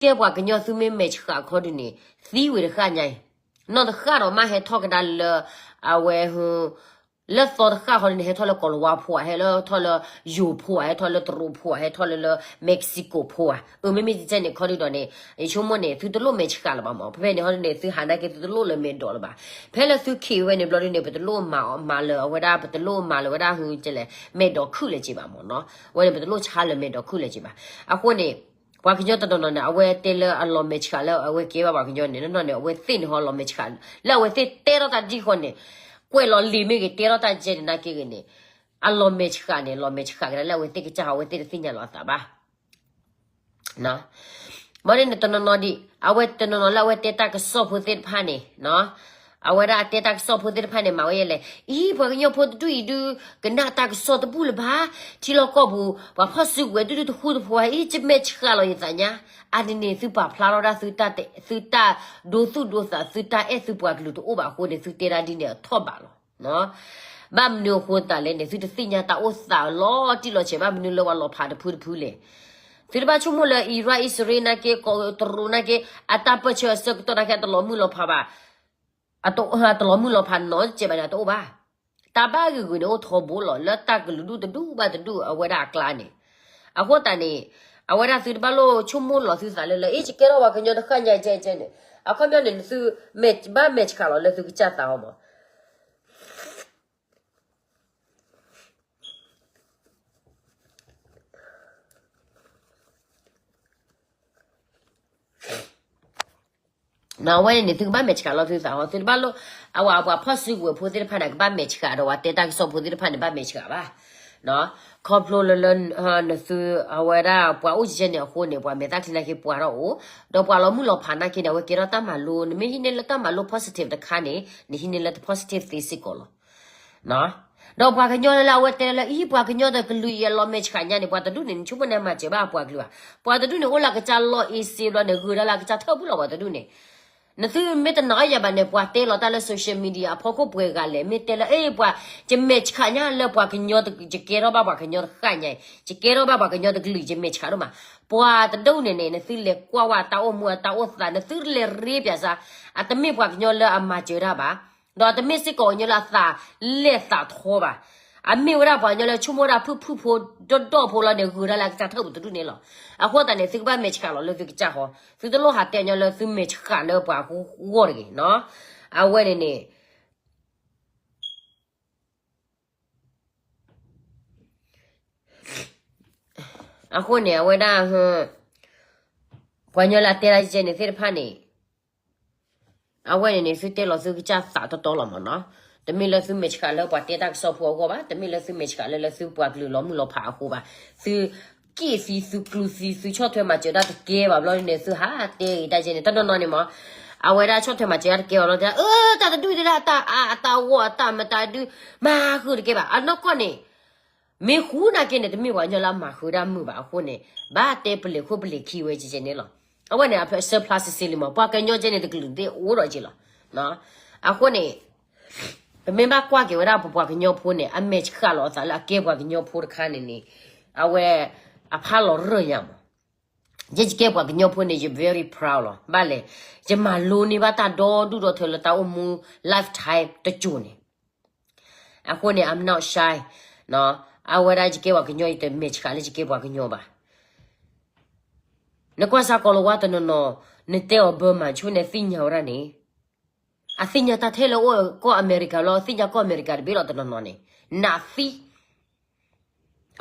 ကဲပှၤကညီသုမ့ၢ်မဲာ်ဆှးခီဒုန့ၣ် သံဝံၤတဃၣ်ညါအံၤ, နီၢ်တဃၣ်ဒီးမ့ၢ်ဟဲထီၣ်ကဒါလၢ အဝဲ လၢသီတဃၣ်ဃီဒုန့ၣ် ဟဲထီၣ်လၢကီၤလၤဝါဖိဧါ, ဟဲလၢထီၣ်လၢယိၤဖိဧါ, ဟဲထီၣ်လၢတရူးဖိဧါ, ဟဲထီၣ်လၢလၢ Mexico ဖိဧါ, အၢ မ့မ့ၢ်ကဲန့ၣ်ခီဒုဒီးန့ၣ် ယဆိကမိၣ်န့ၣ် သုတလိၣ်မဲာ်ဆှးလၢၤဘၣ်မး, ဖဲဖဲန့ၣ်ဟီဒုန့ၣ် သုဟးနာ်က့သုတလိၣ်လၢမဲာ်ဒိးလၢၤဘၣ်, ဖဲလၢသုခံးဝဲန့ၣ်ဘျီဒုန့ၣ် ပတလိၣ်မၤအီၤမၤလၢၤအဝဲဒၣ် ပတလိၣ်မၤလၢၤဝဲဒၣ်ဟုလဲၣ် မဲာ်ဒိးခုၣ်လၢၤက့ၤဘၣ်မးနီၤ, အဝဲန့ၣ် ပတလိၣ်ဆါလၢၤမဲာ်ဒိးခုၣ်လၢၤက့ၤဘၣ်, အဃိန့ၣ် ပှၤကညီတနီၤနီၤန့ၣ် အဝဲတဲလၢအလီၤမဲာ်ဆှးလၢအဝဲကဲဘၣ်ပှၤကညီန့ၣ် နီၢ်နီၢ်န့ၣ် အဝဲသ့ၣ်န့ၣ်ဟီလီၤမဲာ်ဆှး လၢအဝဲသ့ၣ်တဲထီၣ်တၢ်ဒ်ဃီန့ၣ်, ကွဲးလီၤလံာ်မ့ၢ်ဂ့ၤ တဲထီၣ်တၢ်ကဲန့ၣ် နာ်က့ဂ့ၤန့ၣ်, အလီၤမဲာ်ဆှးန့ၣ် လီၤမဲာ်ဆှးကဒါလၢအဝဲသ့ၣ်ကစၢ်ဟီ အဝဲသ့ၣ်တသ့ၣ်ညါလီၤအသးဘၣ် ဘၣ်န့ၣ်တနီၤနီၤဒံး အဝဲတနီၤနီၤလၢအဝဲတဲတၢ်ကစီၣ်ဖိသ့ၣ်တဖၣ်န့ၣ်, အဝဲဒၣ်အတဲတၢ်ကစီၣ်ဖိသ့ၣ်တဖၣ်န့ၣ် မၤဝဲယဲလဲၣ်, အံၤ ပှၤကညီဖိတဒူၣ်အံၤဒုး ကနၣ်တၢ်ကစီၣ်တဘူၣ်လၢၤဘၣ်, ထံလီၢ်ကီၢ်ပူၤ ပှၤဖီၣ်စုကဝဲၤဒူၣ်ဒူၣ်တဃူတဖိး အံၤ ယမဲာ်ဆှးလီၤယသးညါ, အါန့ၣ်န့ၣ် သုပာ်ဖျါထီၣ်ဒၣ် သုတၢ်ဒိသူၣ်ဒိသး သုတၢ်အဲၣ်သုပှၤကလုာ်တအိၣ်ဘၣ်အဃိန့ၣ် သုတဲဒၣ်ဒ်န့ၣ်အထီၣ်ဘးလီၤ ဘၣ်မနုၤအဃိသးလဲၣ်န့ၣ် သုတသ့ၣ်ညါတၢ်အိၣ်သးလီၤတံၢ်လီၤဆဲး ဘၣ်မနုၤလၢပှၤလီၤဖးတဖုတဖုလဲၣ်, သုတဘၣ်ဆိကမိၣ်လၢ Iran အံၣ်စရ့လးနာ်က့ ကီးတရူးနာ်က့ အတၢ်ပၢၢ်ဆၢအဆၢကတီၢ်နာ်က့ အတလီၤမုၢ်လီၤဖးဘၣ်, အတလီၤမုၢ်လီၤဖးနီတစဲးဘၣ်န့ၣ် အတအိၣ်ဘၣ်, တၢ်ဘၣ်ဂ့ၢ်ဂ့ၢ်န့ၣ် အိၣ်ထီဘိလီၤ လၢတၢ်ကလုာ်ဒူၣ်တဒူၣ်ဘၣ်တဒူၣ်အဝဲဒၣ်အကျါန့ၣ်, အဃိသတးန့ၣ် အဝဲဒၣ်သုတဘၣ်လိၣ်ဆိကမိၣ်လီၤသုသးလၢလၢ အ့ ယကဲထီၣ်ပှၤကညီတဃၣ်ညါကဲကဲန့ၣ်, အခီပညီန့ၣ် သုဘၣ်မဲာ်ဆှးလီၤလၢသုကစၢ်သးအီၤမး အဝဲန့ၣ်န့ၣ် သုကဘၣ်မဲာ်ဆှးလီၤသုသးဟီ, သုတဘၣ်လိၣ် အဝဲပှၤဖီၣ်စုကဝဲၤဖိသ့ၣ်တဖၣ်န့ၣ် ကဘၣ်မဲာ်ဆှးဒီး ပှၤတဲတၢ်ကစီၣ်ဖိသ့ၣ်တဖၣ်န့ၣ် ဘၣ်မဲာ်ဆှးဘၣ်, ခီဖျိလၢလၢ နသု အဝဲဒၣ်ပှၤအိၣ်ကဲန့ၣ်အဃိန့ၣ် ပှၤမဲာ်သၣ်ချံနာ်က့ပှၤထီၣ်အိၣ်, ဒီးပှၤလီၤမုၢ်လီၤဖးနာ်က့န့ၣ် အဝဲကဲထီၣ်တၢ်မၤလိ, နမ့ၢ်ဟံးန့ၢ်လၢတၢ်မၤလိ positive တခါန့ၣ် နဟံးန့ၢ်လၢတ positive သ့စ့ၢ်ကီးလီၤ ဒီးပှၤကညီလၢအဝဲတဲလၢ အံၤ ပှၤကညီတကလုာ်အံၤအလီၤမဲာ်ဆှးညါန့ၣ် ပှၤတဒူၣ်န့ၣ် နဆိကမိၣ်န့ၣ် မၤစၢၤဘၣ်ပှၤကလုာ်ဘၣ်, ပှၤတဒူၣ်န့ၣ် အိၣ်လၢကစၢ်လီၢ်အ့စ့ဘျီန့ၣ် ဂုၤဒၣ်လၢကစၢ်ထၢၣ်ပူၤလီၤ ပှၤတဒူၣ်န့ၣ်, နသုမ့ၢ်တနာ်အီၤယၤဘၣ်န့ၣ် ပှၤတဲလီၤတၢ်လၢ social media အဖီခိၣ်ပှဲၤဂၤလဲၣ် မ့ၢ်တဲလၢ အ့ ပှၤ ယမဲာ်ဆှးညါလၢပှၤကညီ ယကဲထီၣ်ဘၣ်ပှၤကညီတဃၣ်ညါအံၤ ယကဲထီၣ်ဘၣ်ပှၤကညီတကလုာ် ယမဲာ်ဆှးဒိၣ်မး, ပှၤတဒူၣ်န့ၣ်န့ၣ် နသုလဲၤကွၢ်ဝဲတၢ်အိၣ်မူအတၢ်အိၣ်သး နသုလဲၤရ့ပၠးစါ, အတမ့ၢ်ပှၤကညီလၢအမၤစၢၤတၢ်ဘၣ် ဒီးတမ့ၢ်စ့ၢ်ကီးကညီလၢအသးလဲၢ်သးထီဘၣ်, အမ့ၢ်ဝဲဒၣ်ပှၤကညီလၢဆိကမိၣ်ဝဲဒၣ်ဖုၣ်ဖုၣ်ဖိဒီၣ်ဒီၣ်ဖိလီၤန့ၣ် ဂုၤဒၣ်လၢကစၢ်ထၢၣ်ပူၤတဒူၣ်န့ၣ်လီၤ. အဃိသတးန့ၣ် သုကဘၣ်မဲာ်ဆှးလီၤလၢသုကစၢ်ဃီ, သုတလိၣ်ဟးတဲညီလၢသုမဲာ်ဆှးလၢပှၤဂီၢ်တဂ့ၤနီၤ. အဝဲန့ၣ်န့ၣ် အဃိန့ၣ် အဝဲဒၣ် ပှၤကညီလၢအတဲဒၣ်ယဲန့ၣ်သ့ၣ်တဖၣ်န့ၣ် အဝဲန့ၣ်န့ၣ် သုတဲလီၤသုကစၢ်သးတီတီလီၤမးနီၤ. တမ့ၢ်လၢသုမဲာ်ဆှးလၢပှၤတဲတၢ်ကစီၣ်ဖိအဂီၢ်ဘၣ်, တမ့ၢ်လၢသုမဲာ်ဆှးလၢလၢသုပှၤကလုာ်လီၤမုၢ်လီၤဖးအဃိဘၣ်. သုက့ၣ်သံ သုကျူသံ သုဆီၣ်ထွဲမၤစၢၤတၢ်တကဲဘၣ်ဘျီန့ၣ် သုဟးတဲဂ့ၤတၢ်ယဲန့ၣ် တနီၤနီၤန့ၣ်မး အဝဲဒၣ်ဆီၣ်ထွဲမၤစၢၤတၢ်တကဲဘၣ်ဘျီ တဲ အၢ တၢ်တဒူၣ်တဲဒၣ် အတၢ်အါ အတၢ်ဂီၢ် အတၢ်မတၤဒု မၤဃုာ်တကဲဘၣ်. အနီၢ်ကီၢ်န့ၣ် မ့ၢ်ဃူနာ်က့န့ၣ် တမ့ၢ်ပှၤကညီလၢအမၤဃုာ်တၢ်မုာ်ဘၣ်အဃိန့ၣ် ဘၣ်တဲပလဲၤခိၣ်ပလဲၤခံဝဲကဲန့ၣ်လီၤ. အဝဲန့ၣ် အဖၢၣ်ဆၢဖျါစ့စ့လံမး ပှၤကညီကဲန့ၣ် တကလုာ်သ့ၣ်အိၣ်ဒီးက့လီၤ. အဃိန့ၣ် ပမ့ၢ်ဘၣ်ကွၢ်က့ၤဝဲဒၣ်ပပှၤကညီဖိန့ၣ် အမဲာ်ဆှးလီၤအသးလၢအကဲပှၤကညီဖိတခါန့ၣ်န့ၣ် အဝဲအဖးလီၤရၢၢ်ညါမး. ယဲယကဲပှၤကညီဖိန့ၣ် ယ very proud လီၤ. ဘၣ်လဲၣ် ယမၤလိန့ၢ်ဘၣ်တၢ်ဒီဒူၣ်ဒီထၢလၢတၢ်အိၣ်မူ lifetime တစိၤန့ၣ် အဃိန့ၣ် I'm not shy အဝဲဒၣ်ယကဲပှၤကညီ ယတမဲာ်ဆှးလၢယကဲပှၤကညီဘၣ်. နကွၢ်စ့ၢ်ကီးလၢဝဲတနီၤနီၤ နတဲအီၤဘၢမး ဆိန့ၣ်သ့ၣ်ညါဝဲဒၣ်န့ၣ် အသ့ၣ်ညါတၢ်ထဲလၢအိၣ်ကီၢ်အမဲရကၤလီၤ သ့ၣ်ညါကီၢ်အမဲရကၤတဘ့ၣ်လီၤတနီၤနီၤန့ၣ် နသံ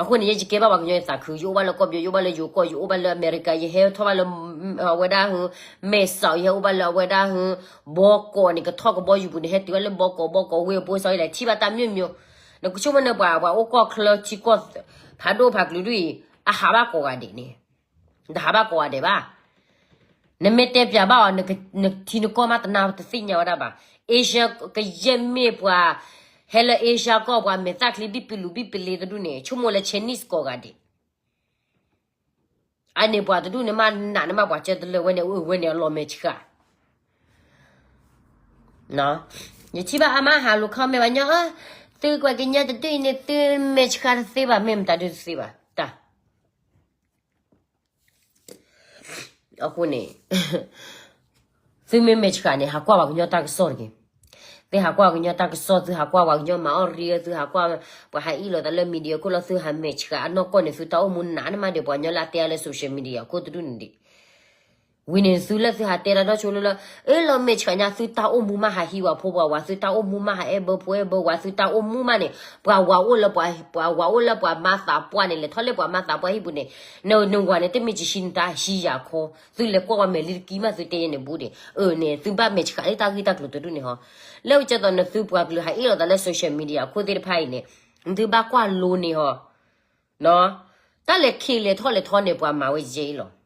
အဃိန့ၣ် ယဲယကဲဘၣ်ပှၤကညီယသးခု ယအိၣ်ဘၣ်လၢကီၢ်ပယီၤ ယအိၣ်ဘၣ်လၢယိၤကီၢ် ယအိၣ်ဘၣ်လၢအမဲရကၤ ယဟဲထီၣ်ဘၣ်လၢ အဝဲဒၣ်ဟု မဲၢ်စီး ယဟဲအိၣ်ဘၣ်လၢအဝဲဒၣ်ဟု ဘီကီးန့ၣ် ကထီၣ်ကဘီယူၤပူၤန့ၣ် ဟဲတုၤဝဲလၢဘီကီး ဘီကီးဝ့ၢ်အပူၤစီအံၤလဲၣ် ထံၣ်ဘၣ်တၢ်မ့ၢ်မ့ၢ် နကဆိကမိၣ်န့ၣ်ပှၤ ပှၤအိၣ်ကီၢ်ချၢထံကီၢ် ဖးဒိၣ်ဖးကလုာ်ဒ်အံၤ အဟးဘၣ်ကိးဂၤဒဲးန့ၣ် တဟးဘၣ်ကိးဂၤဒဲးဘၣ်. နမ့ၢ်တဲပၠးဘၣ်အီၤ နထံနကီၢ်မးတနါတသ့ၣ်ညါဝဲဒၣ်ဘၣ်. Asia ကယဲၢ်မ့ၢ်ပှၤ ဟဲလၢ Asia ကီၢ်ပှၤမဲာ်သၣ်ချံဘံၣ်ပလံၤဘံၣ်ပလံၤတဒူၣ်န့ၣ် ဆိကမိၣ်လၢ Chinese ကိးဂၤဒဲး အန့ၣ်ပှၤတဒူၣ်န့ၣ်မးနးန့ၣ်မးပှၤကၢတလၢာ်ဝဲန့ၣ် အဝဲန့ၣ်အလီၤမဲာ်ဆှး ယထံၣ်ဘၣ်အါမးဟးလူၤ comment ဘၣ်ညီ သုကွဲးကညးတဒူၣ်အံၤန့ၣ် သုမဲာ်ဆှးတသ့ဘၣ် မ့ၢ်မတၤဒုတသ့ဘၣ်တၢ် အဃိန့ၣ် သုမ့ၢ်မဲာ်ဆှးန့ၣ် ဟးကွၢ်ပှၤကညီတၢ်ကစီၣ်တက့ၢ်. သုဟးကွၢ်ပှၤကညီတၢ်ကစီၣ်, သုဟးကွၢ်ပှၤကညီမၤအီၣ်ရံ, သုဟးကွၢ်ပှၤဟးအ့ၣ်လိာ်သးလၢ media ခိၣ်လီၤ, သုဟးမဲာ်ဆှးအနီၢ်ကီၢ်န့ၣ် သုတၢ်အိၣ်မူနးန့ၢ်မးဒီး ပှၤကညီလၢအတဲအါလၢ social media ခိၣ်တဒူၣ်န့ၣ်ဒံး. ဝံၤန့ၣ်သုလၢသုဟးတဲတၢ်ဒီဆိလၢလၢ အ့ၣ်လီၤမဲာ်ဆှးညါ သုတၢ်အိၣ်မူမးဟးဟံးဝၤဖိပှၤဝၤ, သုတၢ်အိၣ်မူမးဟးအဲၣ်ဘၢဖိအဲၣ်ဘၢဝၤ, သုတၢ်အိၣ်မူမးန့ၣ် ပှၤဝၤအိၣ်လၢပှၤ, ပှၤဝၤအိၣ်လၢပှၤမၤသးပှၢ်န့ၣ် လဲၤထီၣ်လၢပှၤမၤသးပှၢ်ဟံၣ်ပူၤန့ၣ် န, နဝၤန့ၣ် တမ့ၢ်ကဟံးနတၢ်ဟံးယၤခီ, သုလဲၤကွၢ်ဝဲမဲာ်လံတကံမး သုတဲယဲန့ၣ်ဘူးဒံး. အန့ၣ် သုဘၣ်မဲာ်ဆှးလၢတၢ်ဂ့ၢ်တၢ်ကျိၤတဒူၣ်န့ၣ်ဟီ. လၢကကဲသိးနသုပှၤကလုာ်ဟးအ့ၣ်လိာ်သးလၢ social media ခိၣ်သ့ၣ်တဖၣ်အံၤန့ၣ် နသုဘၣ်ကွၢ်လိန့ၣ်ဟီ. တၢ်လဲၤခံးလဲၤထီၣ်လဲၤထီန့ၣ် ပှၤမၤဝဲယဲအံၤလီၤ.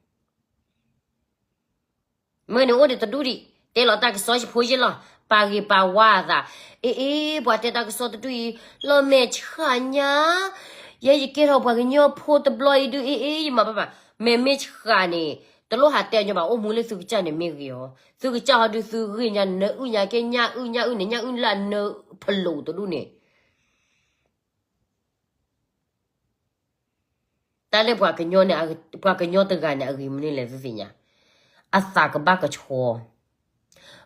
မ့ၢ်န့ၣ်အိၣ်ဒံးတဒူၣ်ဒံး, တဲလီၤတၢ်ကစီၣ်ဖိယဲလီၤ, ပာ်ဂ့ၤပာ်ဝါအသး, အ့အ့, ပှၤတဲတၢ်ကစီၣ်တဒူၣ်အံၤ လီၤမဲာ်ဆှးညါ, ယဲယကဲထီၣ်ပှၤကညီဖိတဘျီအံၤဒုး အ့အ့ ယမၤဘၣ်ဘၣ်, မဲာ်မဲာ်ဆှးန့ၣ် တလိၣ်ဟးတဲညီဘၣ်, အိၣ်မူလၢသုကစၢ်န့ၣ်မ့ၢ်ဂ့ၤအီၤ, သုကစၢ်ဟီဒုးသုဂ့ၢ်ညါ, နအုၣ်ညါကဲညၣ်အုၣ်ညၣ်အုၣ်န့ၣ် ညၣ်အုၣ်လၢအနၢဖလိာ်တဒူၣ်န့ၣ် တၢ်လၢပှၤကညီန့ၣ်, ပှၤကညီတဂၤန့ၣ် အဂ့ၤမနုၤလဲၣ်သုသ့ၣ်ညါ, အသးကဘၣ်ကဆှီ,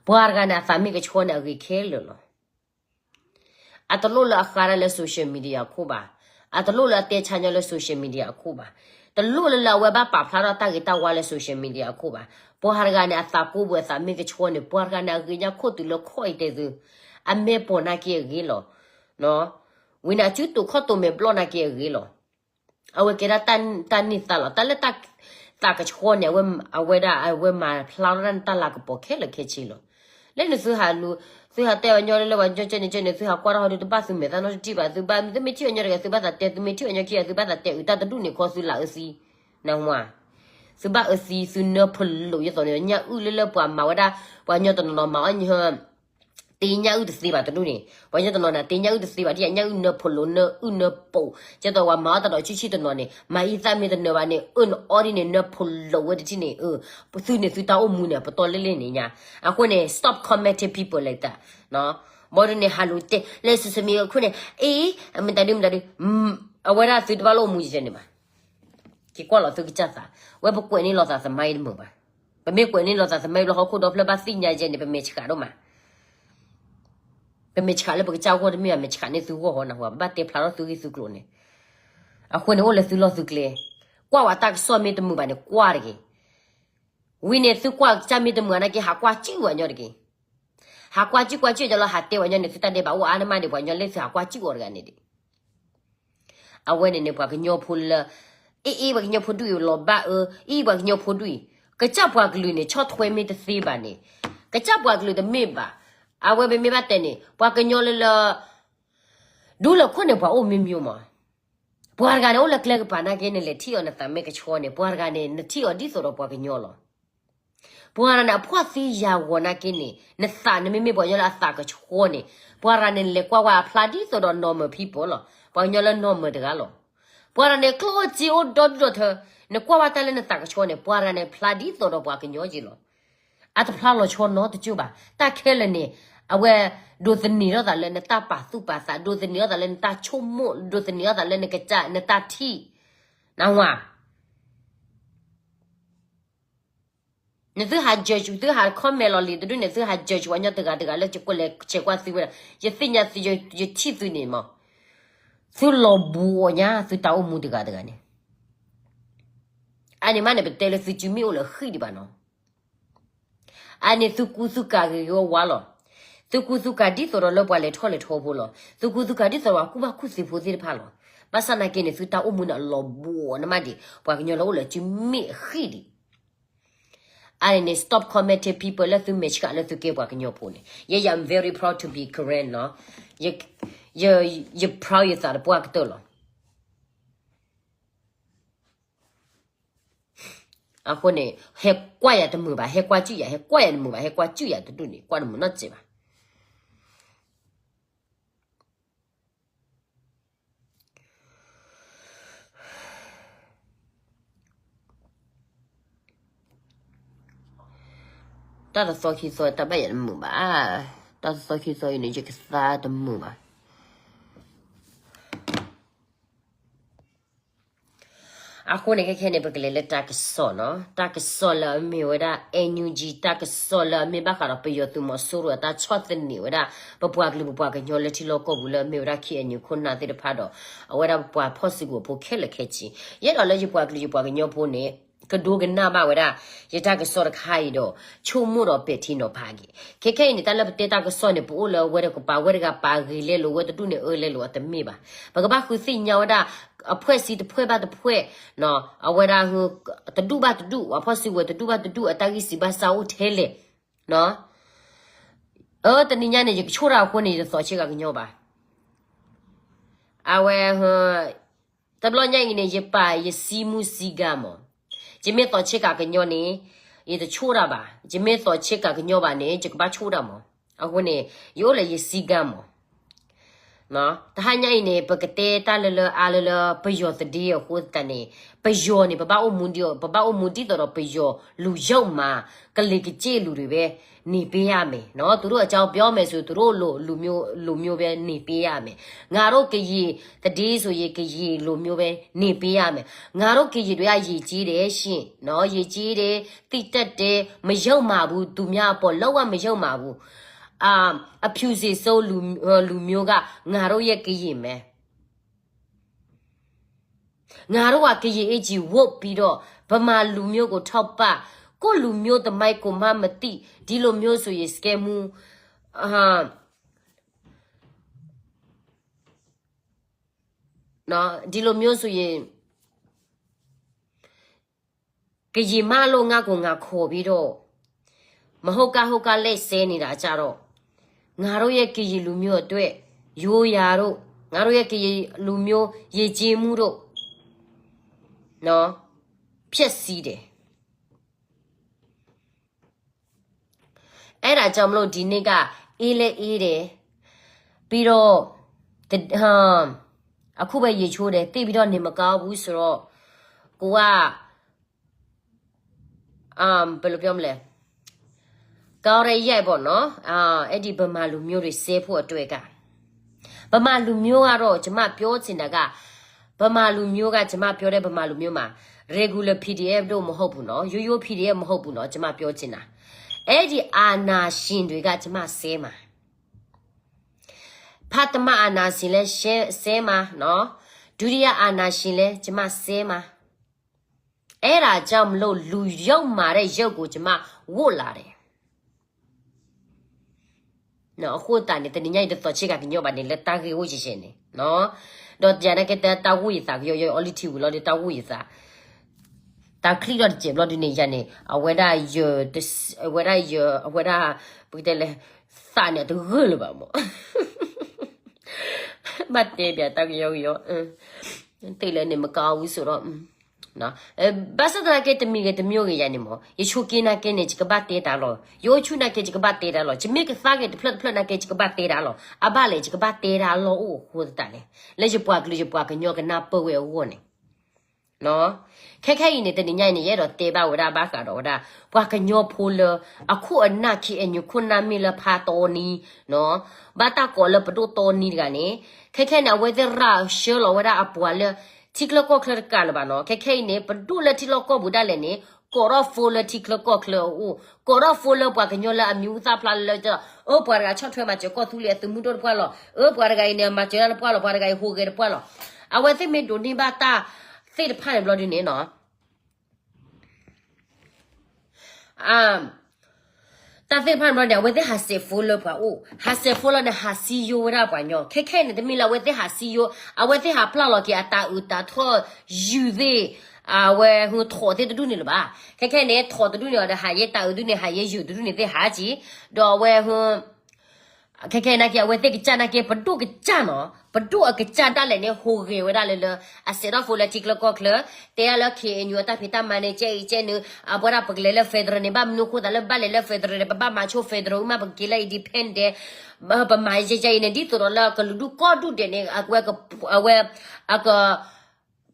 ပှၤတဂၤန့ၣ် အသးမ့ၢ်ကဆှီန့ၣ် အဂ့ၤခဲလၢာ်လီၤ. အတလိၣ်လၢအဃါတၢ်လၢ social media အခိၣ်ဘၣ်, အတလိၣ်လၢအတဲဆါညီလၢ social media အခိၣ်ဘၣ်, တလိၣ်လၢလၢအဝဲဘၣ်ပာ်ဖျါထီၣ်တၢ်ဂ့ၤတၢ်ဝါလၢ social media အခိၣ်ဘၣ်. ပှၤတဂၤန့ၣ် အသးကိးပူၤ အသးမ့ၢ်ကဆှီန့ၣ် ပှၤတဂၤန့ၣ် အဂ့ၤညါခိၣ်တုၤလၢခီၣ်အံၤတဲသု, အမဲာ်ပိာ်နာ်က့အဂ့ၤလီၤ. ဝံၤန့ၣ် အစုတိာ်ခီၣ်တိာ်မဲာ်ဘျီၣ်နာ်က့အဂ့ၤလီၤ. အဝဲကဲဒၣ်တၢ်န့ၢ်သါလီၤ. တၢ်လၢသးကဆှီန့ၣ် အဝဲဒၣ် အဝဲမၤဖျါထီၣ်ဒၣ်နတၢ်လၤကပီၤခဲလၢာ်ခဲဆ့လီၤ. လၢနသုဟးလူၤ, သုဟးတဲအီၤညီလၢလၢပှၤကညီကဲန့ၣ်ကဲန့ၣ် သုဟးကွၢ်ထီၣ်ဟီဒုး တဘၣ်သုမဲာ်သၣ်နီတထံၣ်ဘၣ်, သုဘၣ်, သုမ့ၢ်ထံၣ်အီၤညီတဂၤ သုဘၣ်သးတဲ, သုမ့ၢ်ထံၣ်အီၤညီခံဂၤ သုဘၣ်သးတဲအုးတၢ်တဒူၣ်န့ၣ်ခီ သုလၢအၢသံ, နဝၤ, သုဘၣ်အၢသံ, သုနၢဖလိာ်ယသိးန့ၣ် ညၣ်အုၣ်လၢလၢပှၤမၤဝဲဒၣ်, ပှၤကညီတနီၤနီၤမၤအီၣ်ညီ တ့ညၣ်အုၣ်တသ့ဘၣ်တဒူၣ်န့ၣ်, ပှၤကညီတနီၤန့ၣ် တ့ညၣ်အုၣ်တသ့ဘၣ် ဒ်ညၣ်အုၣ်နၢဖလိာ်နၢအုၣ်နၢပိာ်, ကဲသိးပှၤမၤအီၣ်တၢ်ဒီးဆံၣ်ဆံၣ်တနီၤန့ၣ် မၤအံသၣ်မ့ၢ်တနၢဘၣ်န့ၣ် အၢၣ်နအီဒ်န့ၣ် နၢဖလိာ်ဝဲတထံၣ်န့ၣ်, သုန့ၣ်သုတၢ်အိၣ်မူန့ၣ် ပတီၢ်လၢလၢန့ၣ်ညါ, အဃိန့ၣ် stop commenting people like that, ဘၣ်ဒ်န့ၣ် ဟးလူၤတဲ လၢ social media ခိၣ်န့ၣ် အ့ မတၤဒု မတၤဒု, အဝဲဒၣ်သုတဘၣ်လိၣ်အိၣ်မူယဲန့ၣ်ဘၣ်. က့ၤကွၢ်လီၤသုကစၢ်သး, ဝဲပကွဲးန့ၢ်လီၤသးသမါအံၤတမုာ်ဘၣ်. ပမ့ၢ်ကွဲးန့ၢ်လီၤသးသမါအံၤဘျီ ဟီၣ်ခိၣ်ဒီဖျၢၣ်ဘၣ်သ့ၣ်ညါယဲန့ၣ် ပမဲာ်ဆှးဒိၣ်မး. ပမဲာ်ဆှးလၢပကစၢ်အဂီၢ်တမ့ၢ်ဘၣ်, မဲာ်ဆှးန့ၢ်သုဂီၢ်ဟီနဟူဧါ, ပဘၣ်တဲဖျါထီၣ်သုဂ့ၢ်သုကျိၤန့ၣ်. အဃိန့ၣ် အိၣ်လၢသုလီၢ်သုကျဲ, ကွၢ်ဝဲတၢ်ကစီၣ်မ့ၢ်တမုာ်ဘၣ်န့ၣ် ကွၢ်တဂ့ၤ. ဝံၤန့ၣ် သုကွၢ်ကစၢ်မ့ၢ်တမုာ်နာ်က့ ဟးကွၢ်စုၣ်ဝဲညီတဂ့ၤ. ဟးကွၢ်စုၣ်ကွၢ်စုၣ်ညီလီၤ ဟးတဲဝဲညီန့ၣ် သုတၢ်ဒဲးဘးအိၣ်အါန့ၢ်မးဒံး ပှၤကညီလၢသုဟးကွၢ်စုၣ်အီၤတဂၤန့ၣ်ဒံး. အဝဲန့ၣ်န့ၣ် ပှၤကညီဖိလၢ အ့အ့ ပှၤကညီဖိဒူၣ်အံၤ လီၤဘၣ်အၢ, အ့ ပှၤကညီဖိဒူၣ်အံၤ, ကစၢ်ပှၤကလုာ်န့ၣ် ဆီၣ်ထွဲမ့ၢ်တသ့ဘၣ်န့ၣ်, ကစၢ်ပှၤကလုာ်တမ့ၢ်ဘၣ်. အဝဲပမ့ၢ်ဘၣ်တဲန့ၣ် ပှၤကညီလၢလၢ ဒူလၢခိၣ်န့ၣ် ပှၤအိၣ်မ့ၢ်မ့ၢ်မး. ပှၤတဂၤန့ၣ် အိၣ်လၢကျဲကပၤနာ်က့ နလဲၤထံၣ်အီၤ နသးမ့ၢ်ကဆှီန့ၣ် ပှၤတဂၤန့ၣ် နထံၣ်အီၤဒ်သိးဒီးပှၤကညီလီၤ. ပှၤတဂၤန့ၣ် အဖှီၣ်သံယာ်ဂီၤနာ်က့န့ၣ် နသးနမ့မ့ၢ်ပှၤကညီလၢအသးကဆှီန့ၣ် ပှၤတဂၤန့ၣ် နလဲၤကွၢ်ဝဲအဖျါဒ်သိးဒီး normal people လီၤ. ပှၤကညီလၢ normal တဂၤလီၤ. ပှၤတဂၤန့ၣ် ကျိၣ်အိၣ်စ့အိၣ်ဒီဒူၣ်ဒီထၢ, နကွၢ်ဝဲတၢ်လၢနသးကဆှီန့ၣ် ပှၤတဂၤန့ၣ် ဖျါဒ်သိးဒီးပှၤကညီက့လီၤ. အတဖျါလီၤဆီနီတကၠိၢ်ဘၣ်. တၢ်ခဲလၢာ်န့ၣ် အဝဲ ဒိးသန့ၤထီၣ်သးလၢနတၢ်ပာ်သူၣ်ပာ်သး, ဒိးသန့ၤထီၣ်သးလၢနတၢ်ဆိကမိၣ်, ဒိးသန့ၤထီၣ်သးလၢနကစၢ် နတၢ်ထံၣ်, နဝၤ. နသုဟး judge, သုဟး comment လီၤလံၤတဒူၣ်န့ၣ် သုဟး judge ပှၤကညီတဂၤတဂၤလၢယကွၢ်လဲၤဆဲးကွၢ်သုဝဲဒၣ်, ယသ့ၣ်ညါသု, ယထံၣ်သုန့ၣ်မး, သုလီၤဘှီညါ သုတၢ်အိၣ်မူတဂၤတဂၤန့ၣ်. အန့ၣ်မးန့ၣ် ပတဲလၢသုစုမ့ၣ်အိၣ်လၢဃံၣ်ဒံးဘၣ်နီၤ. အန့ၣ်သုကူသုကၤဂ့ၤဂ့ၤဝါဝါလီၤ. သုကူသုကၤဒ်သိးဒီးလၢပှၤလဲၤထီၣ်လဲၤထီဖိလီၤ. သုကူသုကၤဒ်သိးဒီးပှၤကူၣ်ဘၣ်ကူၣ်သ့ဖိသ့ၣ်တဖၣ်လီၤ. ဘၣ်ဆၣ်နာ်က့န့ၣ် သုတၢ်အိၣ်မူန့ၣ်အလီၤဘှီန့ၣ်မးဒံး ပှၤကညီလၢအိၣ်လၢစုမ့ၣ်အဃံၣ်ဒံး. အန့ၣ်န့ၣ် stop commenting people လၢသုမဲာ်ဆှးလၢသုကဲပှၤကညီဖိန့ၣ်. ယဲယၤ I'm very proud to be Karen လီၤ. ယ, ယ, ယ proud ယသးတပှၢ်ကတၢၢ်လီၤ. အဃိန့ၣ် ဟဲကွၢ်ယၤတမုာ်ဘၣ်, ဟဲကွၢ်စုၣ်ယၤ, ဟဲကွၢ်ယၤတမုာ်ဘၣ်, ဟဲကွၢ်စုၣ်ယၤတဒူၣ်န့ၣ် ကွၢ်တမုာ်နီတစဲးဘၣ်. တၢ်တသီခံသီတၢ်ဘၣ်ယၤတမုာ်ဘၣ်, တၢ်တသီခံသီအံၤန့ၣ် ယကသါတမုာ်ဘၣ်. အဃိန့ၣ် ခဲခဲန့ၣ် ပကလဲၤလၢတၢ်ကစီၣ်နီၤ, တၢ်ကစီၣ်လၢအမ့ၢ်ဝဲဒၣ် NUG တၢ်ကစီၣ်လၢအမ့ၢ်ဘၣ်ဃးဒီးပယီၤသုးမီၤစိရိၤအတၢ်ဆီၣ်သနံးဝဲဒၣ် ပပှၤကလုာ်ပပှၤကညီလၢထံလီၢ်ကီၢ်ပူၤလၢအမ့ၢ်ဝဲဒၣ် KNU ခိၣ်နၢ်သ့ၣ်တဖၣ်ဒီး အဝဲဒၣ်ပပှၤဖီၣ်စုကဝဲၤဖိခဲလၢာ်ခဲဆ့, ယအဲၣ်ဒိးလၢယပှၤကလုာ်ယပှၤကညီဖိန့ၣ် ကဒိကနၣ်ဘၣ်ဝဲဒၣ် ယတၢ်ကစီၣ်တခါအံၤဒီး ဆိကမိၣ်ဒီးပဲာ်ထံနီၤဖးက့ၤ. ခဲခဲအံၤန့ၣ် တၢ်လၢပတဲတၢ်ကစီၣ်န့ၣ် ပအိၣ်လၢဝဲတကပၤ ဝဲတဂၤပာ်ဂ့ၤလဲလိာ် ဝဲတဒူၣ်န့ၣ်အၢလဲလိာ် အတမ့ၢ်ဘၣ်. ပကဘၣ်ဃုသ့ၣ်ညါဝဲဒၣ် အဖွဲ့အစည်းတဖွဲ့ဘၣ်တဖွဲ့ အဝဲဒၣ် တဒူၣ်ဘၣ်တဒူၣ် ပှၤဖီၣ်စုကဝဲၤတဒူၣ်ဘၣ်တဒူၣ် အတၢ်ဂံၢ်စၢ်ဘါစၢ်အိၣ်ထဲလဲၣ်. အၢ တနံၤညါန့ၣ် ယကဆိၣ်တၢ်အဃိန့ၣ် ယတသီးဆ့ကၤကညီဘၣ်. အဝဲ တဘျီညါအံၤန့ၣ် ယပာ်ယစည်းမူစည်းကမ်းမး. ယမ့ၢ်သီးဆ့ကၤကညီန့ၣ် ယတဆိၣ်တၢ်ဘၣ်. ယမ့ၢ်သီးဆ့ကၤကညီဘၣ်န့ၣ် ယကဘၣ်ဆိၣ်တၢ်မး. အဃိန့ၣ် ယအိၣ်လၢယစည်းကမ်းမး. တဟါညါအံၤန့ၣ် ပကတဲတၢ်လၢလၢအါလၢလၢပယီၤသဒ့အဃိသတးန့ၣ် ပယီၤန့ၣ် ပဘၣ်အိၣ်မူဒ် ပဘၣ်အိၣ်မူဒ်သိးဒီးပယီၤလူၤယုၢ်မး ကလံၤကစ့ၣ်လူၤတဂ့ၤဝဲ န့ၢ်ပ့ယါမ့ၢ်နီၤ. သူတို့အကြောင်းပြောမယ်ဆို သူတို့လူၤမျိုး လူၤမျိုးပဲ န့ၢ်ပ့ယါမ့ၢ်. ငါတို့ကရင်သဒ့ဆိုရင် ကရင်လူမျိုးပဲ န့ၢ်ပ့ယါမ့ၢ်. ငါတို့ကရင်တွေက ယဉ်ကျေးတယ်ရှင်နော် ယဉ်ကျေးတယ် သိတတ်တယ် မယုံမှာဘူး သူများအပေါ် လုံးဝ မယုံမှာဘူး အာ အဖြူစင်ဆုံးလူ လူမျိုးက ငါတို့ရဲ့ကရင်မယ် ငါတို့က ကရင်အင်္ကျီဝတ်ပြီးတော့ ဗမာလူမျိုးကိုထောက်ပံ့ ကိုယ့်လူမျိုးသမိုင်းကိုမှမသိ ဒီလိုမျိုးဆိုရင် စကဲမူ အာ နော် ဒီလိုမျိုးဆိုရင် ကရင်မလို့ငါကိုငါခေါ်ပြီးတော့ မဟုတ်ကဟုတ်ကလက်စဲနေတာကြတော့ ငါတို့ရဲ့ကရင်လူမျိုးအတွက် ရိုးရာတို့ ငါတို့ရဲ့ကရင်လူမျိုးယဉ်ကျေးမှုတို့ နော် ဖျက်ဆီးတယ် အဲ့ဒါကြောင့်မလို့ဒီနေ့က အေးလည်းအေးတယ် ပြီးတော့ တ- ဟမ် အခုပဲရေချိုးတယ် သိပ်ပြီးတော့နေမကောင်းဘူးဆိုတော့ ကိုက အမ် ဘယ်လိုပြောမလဲ ကောင်းတဲ့ရက်ပေါ့နော် အာ အဲ့ဒီဗမာလူမျိုးတွေစဲဖို့အတွက်က ဗမာလူမျိုးကတော့ ကျွန်မပြောချင်တာက ဗမာလူမျိုးက ကျွန်မပြောတဲ့ဗမာလူမျိုးမှာ regular PDF တို့မဟုတ်ဘူးနော် ရိုးရိုး PDF မဟုတ်ဘူးနော် ကျွန်မပြောချင်တာ အဲ့ဒီအာဏာရှင်တွေက ကျွန်မစဲမှာ ပထမအာဏာရှင်လည်း ရှဲ- စဲမှာနော် ဒုတိယအာဏာရှင်လည်း ကျွန်မစဲမှာ အဲ့ဒါကြောင့်မလို့ လူယုံမာတဲ့ရုပ်ကို ကျွန်မဝတ်လာတယ် နော် အဃိသတးန့ၣ် တနံၤညါအံၤ တသီးဆ့ကၤကညီဘၣ်န့ၣ် လၢတၢ်ဂ့ၢ်အိၣ်ယဲၢ်ယဲၢ်န့ၣ် နော် ဒီးယၤနာ်က့ တၢ်ဂိၢ်ယသးကယီယီ အီလံထံဝံၤလီၤဒီး တၢ်ဂိၢ်ယသး တၢ်ချံၣ်ထီၣ်တစဲးဘျီဒုန့ၣ် ယၤန့ၣ် အဝဲဒၣ်ယ အဝဲဒၣ်ယ အဝဲဒၣ် ပကတဲလဲၣ် သးန့ၣ် အတဂၢၢ်လၢၤဘၣ်မး ဘၣ်တဲဘၣ်တၢ်ကယီကယီ သိလၢန့ၣ်မကါဝံၤဆိုတော့ ဘၣ်ဆၣ်သနာ်က့ တမံၤဂ့ၤတမံၤဂ့ၤယၤန့ၣ်မး ယဆိးက့နာ်က့န့ၣ် ယကဘၣ်တဲတၢ်လီၤ. ယအိၣ်ဆူၣ်နာ်က့ ယကဘၣ်တဲတၢ်လီၤ. ယမ့ၢ်ကသါဂ့ၤတဖျၢၣ်တဖျၢၣ်နာ်က့ ယကဘၣ်တဲတၢ်လီၤ. အဘၣ်လဲၣ် ယကဘၣ်တဲတၢ်လီၤအိၣ်အဃိသတးလဲၣ်. လၢယပှၤကလုာ်ယပှၤကညီကနၢ်ပၢၢ်ဝဲအဂီၢ်န့ၣ် ခဲခဲအံၤန့ၣ် တနံၤညါအံၤန့ၣ် ယအဲၣ်ဒိးတဲဘၣ်ဝဲဒၣ်ဘၣ်ဃးဒီးဝဲဒၣ် ပှၤကညီဖိလၢ အခိၣ်အနၢ်ခံ အညိုခိၣ်နၢ်မ့ၢ်လၢဖါတီနံ ဘၣ်တၢ်ကိးလၢပဒိၣ်တီနံတဂၤန့ၣ် ခဲခဲန့ၣ် အဝဲသ့ၣ်ရၤဆှၢလီၤဝဲဒၣ်အပှၤလၢ ထံချၢကီၢ်ချၢတကးလၢၤဘၣ်နီၤ. ခဲခဲအံၤန့ၣ် ပဒိၣ်လၢထံလီၢ်ကီၢ်ပူၤဒၣ်လဲာ်န့ၣ် ကိးထီၣ်ဖိလၢထံချၢကီၢ်ချၢအအိၣ် ကိးထီၣ်ဖိလၢပှၤကညီလၢအမံၤဟူသၣ်ဖျါလၢ အၢ ပှၤတဂၤဆီၣ်ထွဲမၤစၢၤကီၢ်သူလ့ၤအသုးမုၢ်ဒိၣ်တပှၢ်လီၤ. အၢ ပှၤတဂၤအံၤန့ၣ် မၤစၢၤတၢ်တပှၢ်လီၤ. ပှၤတဂၤအံၤဟူးဂဲၤတပှၢ်လီၤ. အဝဲသ့ၣ်မ့ၢ်ဒိးန့ၢ်ဘၣ်တၢ်သ့ၣ်တဖၣ်န့ၣ်ဘျီဒုန့ၣ်နီၤ တၢ်သ့ၣ်တဖၣ်န့ၣ်ဘျီန့ၣ် အဝဲသ့ၣ်ဟးစဲးဖိလၢပှၤအိၣ် ဟးစဲးဖိလၢန့ၣ် ဟးစံယိဝဲဒၣ်ပှၤကညီ ခဲခဲန့ၣ် တမ့ၢ်လၢအဝဲသ့ၣ်ဟးစံယိ အဝဲသ့ၣ်ဟးပျၢ်လီၤက့ၤအတၤအုးတၤထီၣ်ယုၢ်သ့ၣ် အဝဲဟူးထိးသ့ၣ်တဒူၣ်န့ၣ်လၢၤဘၣ်. ခဲခဲန့ၣ် ထိးတဒူၣ်န့ၣ်အီၤဒီး ဟးယဲတၤအုးဒူၣ်န့ၣ် ဟးယဲယုၢ်တဒူၣ်န့ၣ်သ့ၣ်ဟးက့ၤ ဒီးအဝဲဟူး ခဲခဲနာ်က့ အဝဲသ့ၣ်ကစၢ်နာ်က့ ပဒိၣ်ကစၢ်နီၤ ပဒိၣ်အကစၢ်ဒၣ်လဲာ်န့ၣ် ဟူးဂဲၤဝဲဒၣ်လၢလၢ အစဲးထီၣ်ဖိလၢထံချၢကီၢ်ချၢ တဲဒၣ်လၢ KNU အတၢ်ဖံးတၢ်မၤန့ၣ် ကဲအံၤကဲနုာ် အဝဲဒၣ်ပကလဲၤလၢ federal န့ၣ် ဘၣ်မနုၤအဃိသတးလၢဘၣ်လဲၤလၢ federal န့ၣ် ပဘၣ်မၤဆိ federal မး ပကက့ၤလၢ independent ပမၤယဲယဲအံၤန့ၣ် ဒ်သိးဒီးလၢကလုာ်ဒူၣ်ကီၢ်ဒူၣ်ဒဲးန့ၣ် အဝဲ အဝဲ အက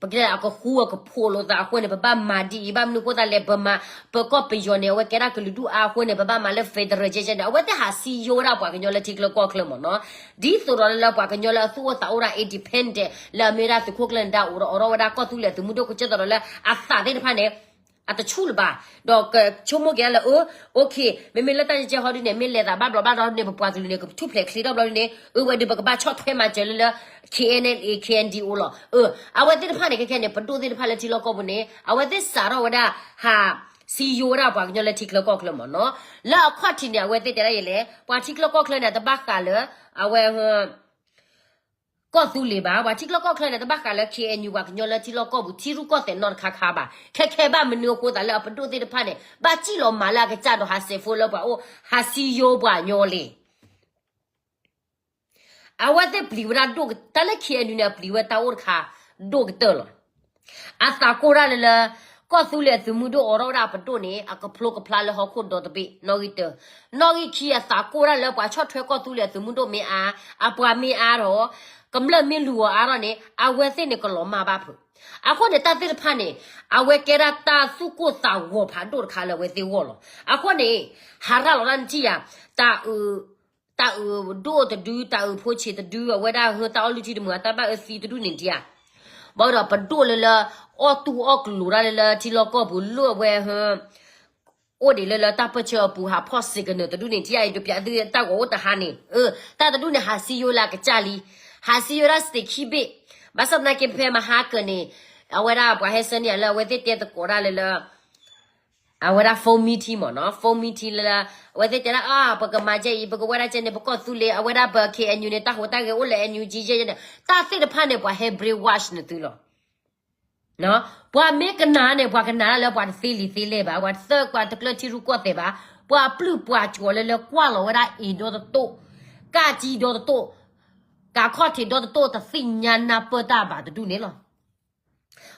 ပကတဲအကဃူအကဖိးလိာ်သးအဃိန့ၣ် ပဘၣ်မၤဒ်အံၤ ဘၣ်မနုၤအဃိသတးလဲၣ် ပမၤ ပကီၢ်ပယီၤန့ၣ် အဝဲကဲဒၣ်ကလုာ်ဒူၣ်အါအဃိန့ၣ် ပဘၣ်မၤလၢ federal ကဲကဲန့ၣ် အဝဲသ့ၣ်ဟးစံယိဝဲဒၣ်ပှၤကညီလၢထံချၢကီၢ်ချၢမ့ၢ်နီၤ. ဒ်သိးဒီးလၢပှၤကညီလၢအသူၣ်အိၣ်သးအိၣ်ဒၣ် independent လၢအမ့ၢ်ဝဲဒၣ်သုးခိၣ်ကျၢၢ်နဒါအိၣ်ဒီးအိးထီၣ်ဝဲဒၣ်ကီၢ်သူလ့ၤသုးမုၢ်ဒိၣ်ကစၢ်သိးဒီးလၢအသးသ့ၣ်တဖၣ်န့ၣ် အတဆူၣ်လၢၤဘၣ်. ဒီးကဆိကမိၣ်က့ၤလၢ အ OK မ့မ့ၢ်လၢတၢ်ကဲကဲဟီဒ်န့ၣ် မ့ၢ်လဲၤသးဘၣ်ဘျီးဘၣ်ဒီးန့ၣ် ပပှၤကလုာ်န့ၣ် ကထူၣ်ဖျဲးချ့ထီၣ်ဘျီဒ်န့ၣ် အဝဲဒုးပကဘၣ်ဆီၣ်ထွဲမၤစၢၤလၢလၢ K N L A K N D O လီၤ. အဝဲသ့ၣ်တဖၣ်န့ၣ် ခဲခဲန့ၣ် ပဒိၣ်သ့ၣ်တဖၣ်လၢထံလီၢ်ကီၢ်ပူၤန့ၣ် အဝဲသ့ၣ်စးထီၣ်ဝဲဒၣ် ဟးစံယိဝဲဒၣ်ပှၤကညီလၢထံချၢကီၢ်ချၢမ့ၢ်နီၤ. လၢအခီၣ်ထံးန့ၣ် အဝဲသ့ၣ်တဲဒ်လဲၣ် ပှၤထံချၢကီၢ်ချၢန့ၣ် တဘၣ်ဃးလၢ အဝဲ ကီၢ်သူလ့ၤဘၣ်. ပှၤထံချၢကီၢ်ချၢန့ၣ် တဘၣ်ဃးလၢ K N U ပှၤကညီလၢထံလီၢ်ကီၢ်ပူၤ ထံရူၢ်ကီၢ်သဲးနီတခါခါဘၣ်. ခဲခဲဘၣ်မနုၤအဃိသတးလၢအပဒိၣ်သ့ၣ်တဖၣ်န့ၣ် ဘၣ်စံၣ်လီၤမၤလၢအကစၢ်ဒီးဟးစဲးဖိလၢပှၤအိၣ် ဟးစံယိပှၤကညီလံ. အဝဲသ့ၣ်ပျံၤဝဲဒၣ်ဒိၣ်က တၢ်လၢ K N U န့ၣ် အပျံၤဝဲတၢ်အိၣ်တခါ ဒိၣ်ကတၢၢ်လီၤ. အသးကိၢ်ဒၣ်လၢလၢ ကီၢ်သူလ့ၤအသုးမုၢ်ဒိၣ်အိးထီၣ်ဝဲဒၣ်အပဒိၣ်န့ၣ် အကဖျိကဖျါလၢဟီၣ်ခိၣ်ဒီတဘ့ၣ် နီၣ်ဂံၢ်တၢ. နီၣ်ဂံၢ်ခံ အသးကိၢ်ဒၣ်လၢပှၤဆီၣ်ထွဲကီၢ်သူလ့ၤအသုးမုၢ်ဒိၣ်မ့ၢ်အါ, အပှၤမ့ၢ်အါဒီး ကမျၢၢ်မ့ၢ်လူၤအီၤအါထီၣ်န့ၣ် အဝဲသ့ၣ်န့ၣ်ကလီၤမၢ်ဘၣ်ဖုး. အဃိန့ၣ် တၢ်သ့ၣ်တဖၣ်န့ၣ် အဝဲကဲဒၣ်တၢ်သူၣ်ကိၢ်သးဂီၤဖးဒိၣ်တခါလၢအဝဲသ့ၣ်ဂီၢ်လီၤ. အဃိန့ၣ် ဟးရၤလီၤတၢ်နထံၣ်ယၤ တၢ်အုး တၢ်အုးဒိၣ်တဒု တၢ်အုးဖိဆံးတဒု အဝဲဒၣ်ဟၢတၢ်အီၣ်လုၢ်ထံတမုာ် အတၢ်ဘၣ်အၢသံတဒူၣ်န့ၣ်ထံၣ်ဧါ. ဘၣ်ဒီးပဒိၣ်လၢလၢ အီၣ်တူၢ်အီၣ်ကျိၤတၢ်လၢလၢထံလီၢ်ကီၢ်ပူၤ လၢအဝဲဟၢ အိၣ်ဒံးလၢလၢတၢ်ပၢၢ်ဆၢအပူၤ ဟးဖီၣ်စ့ကနၢၤတဒူၣ်န့ၣ်ထံၣ်ဧါ. အံၤဒုးပျးသုတၢ်ဂီၤအိၣ်တဟါန့ၣ် တၢ်တဒူၣ်န့ၣ် ဟးစံယိလၢအကစၢ်လံ. ဟးစံယိဝဲဒၣ် state ခံဘ့ၣ်. ဘၣ်ဆၣ်သနာ်က့ဖဲမဟါကၢၤန့ၣ် အဝဲဒၣ်ပှၤဟဲဆၢန့ၢ်ယၤလၢအဝဲသ့ၣ်တဲသကိးဒၣ်လၢလၢ အဝဲဒၣ် phone meeting မ့ၢ်နီၤ, phone meeting လၢ အဝဲသ့ၣ်တဲဒၣ် အါ ပကမၤကဲအံၤ ပကဝဲဒၣ်ကဲန့ၣ် ပကီၢ်သူလ့ၤ အဝဲဒၣ်ပ K N U န့ၣ် တၢ်ဟူးတၢ်ဂဲၤအိၣ်လၢ N U G ယဲန့ၣ် တၢ်သ့ၣ်တဖၣ်န့ၣ် ပှၤဟဲ brainwash နသုလီၤ. ပှၤမ့ၢ်ကနၣ်န့ၣ် ပှၤကနၣ်လၢပှၤတသ့လံာ်သ့လဲၢ်ဘၣ်, ပှၤတသၢ ပှၤတကျၢၢ်ထံရူၢ်ကီၢ်သဲးဘၣ်, ပှၤပျုၢ်ပှၤကၠီၤလၢလၢကွၢ်လီၤဝဲဒၣ်အ့ၣ်ဒီတတိၢ်, ကၢ်ကၠံဒီတတိၢ်, ကးခီၣ်ထံးဒီတတိၢ် တသ့ၣ်ညါနၢ်ပၢၢ်တၢ်ဘၣ်တဒူၣ်န့ၣ်လီၤ.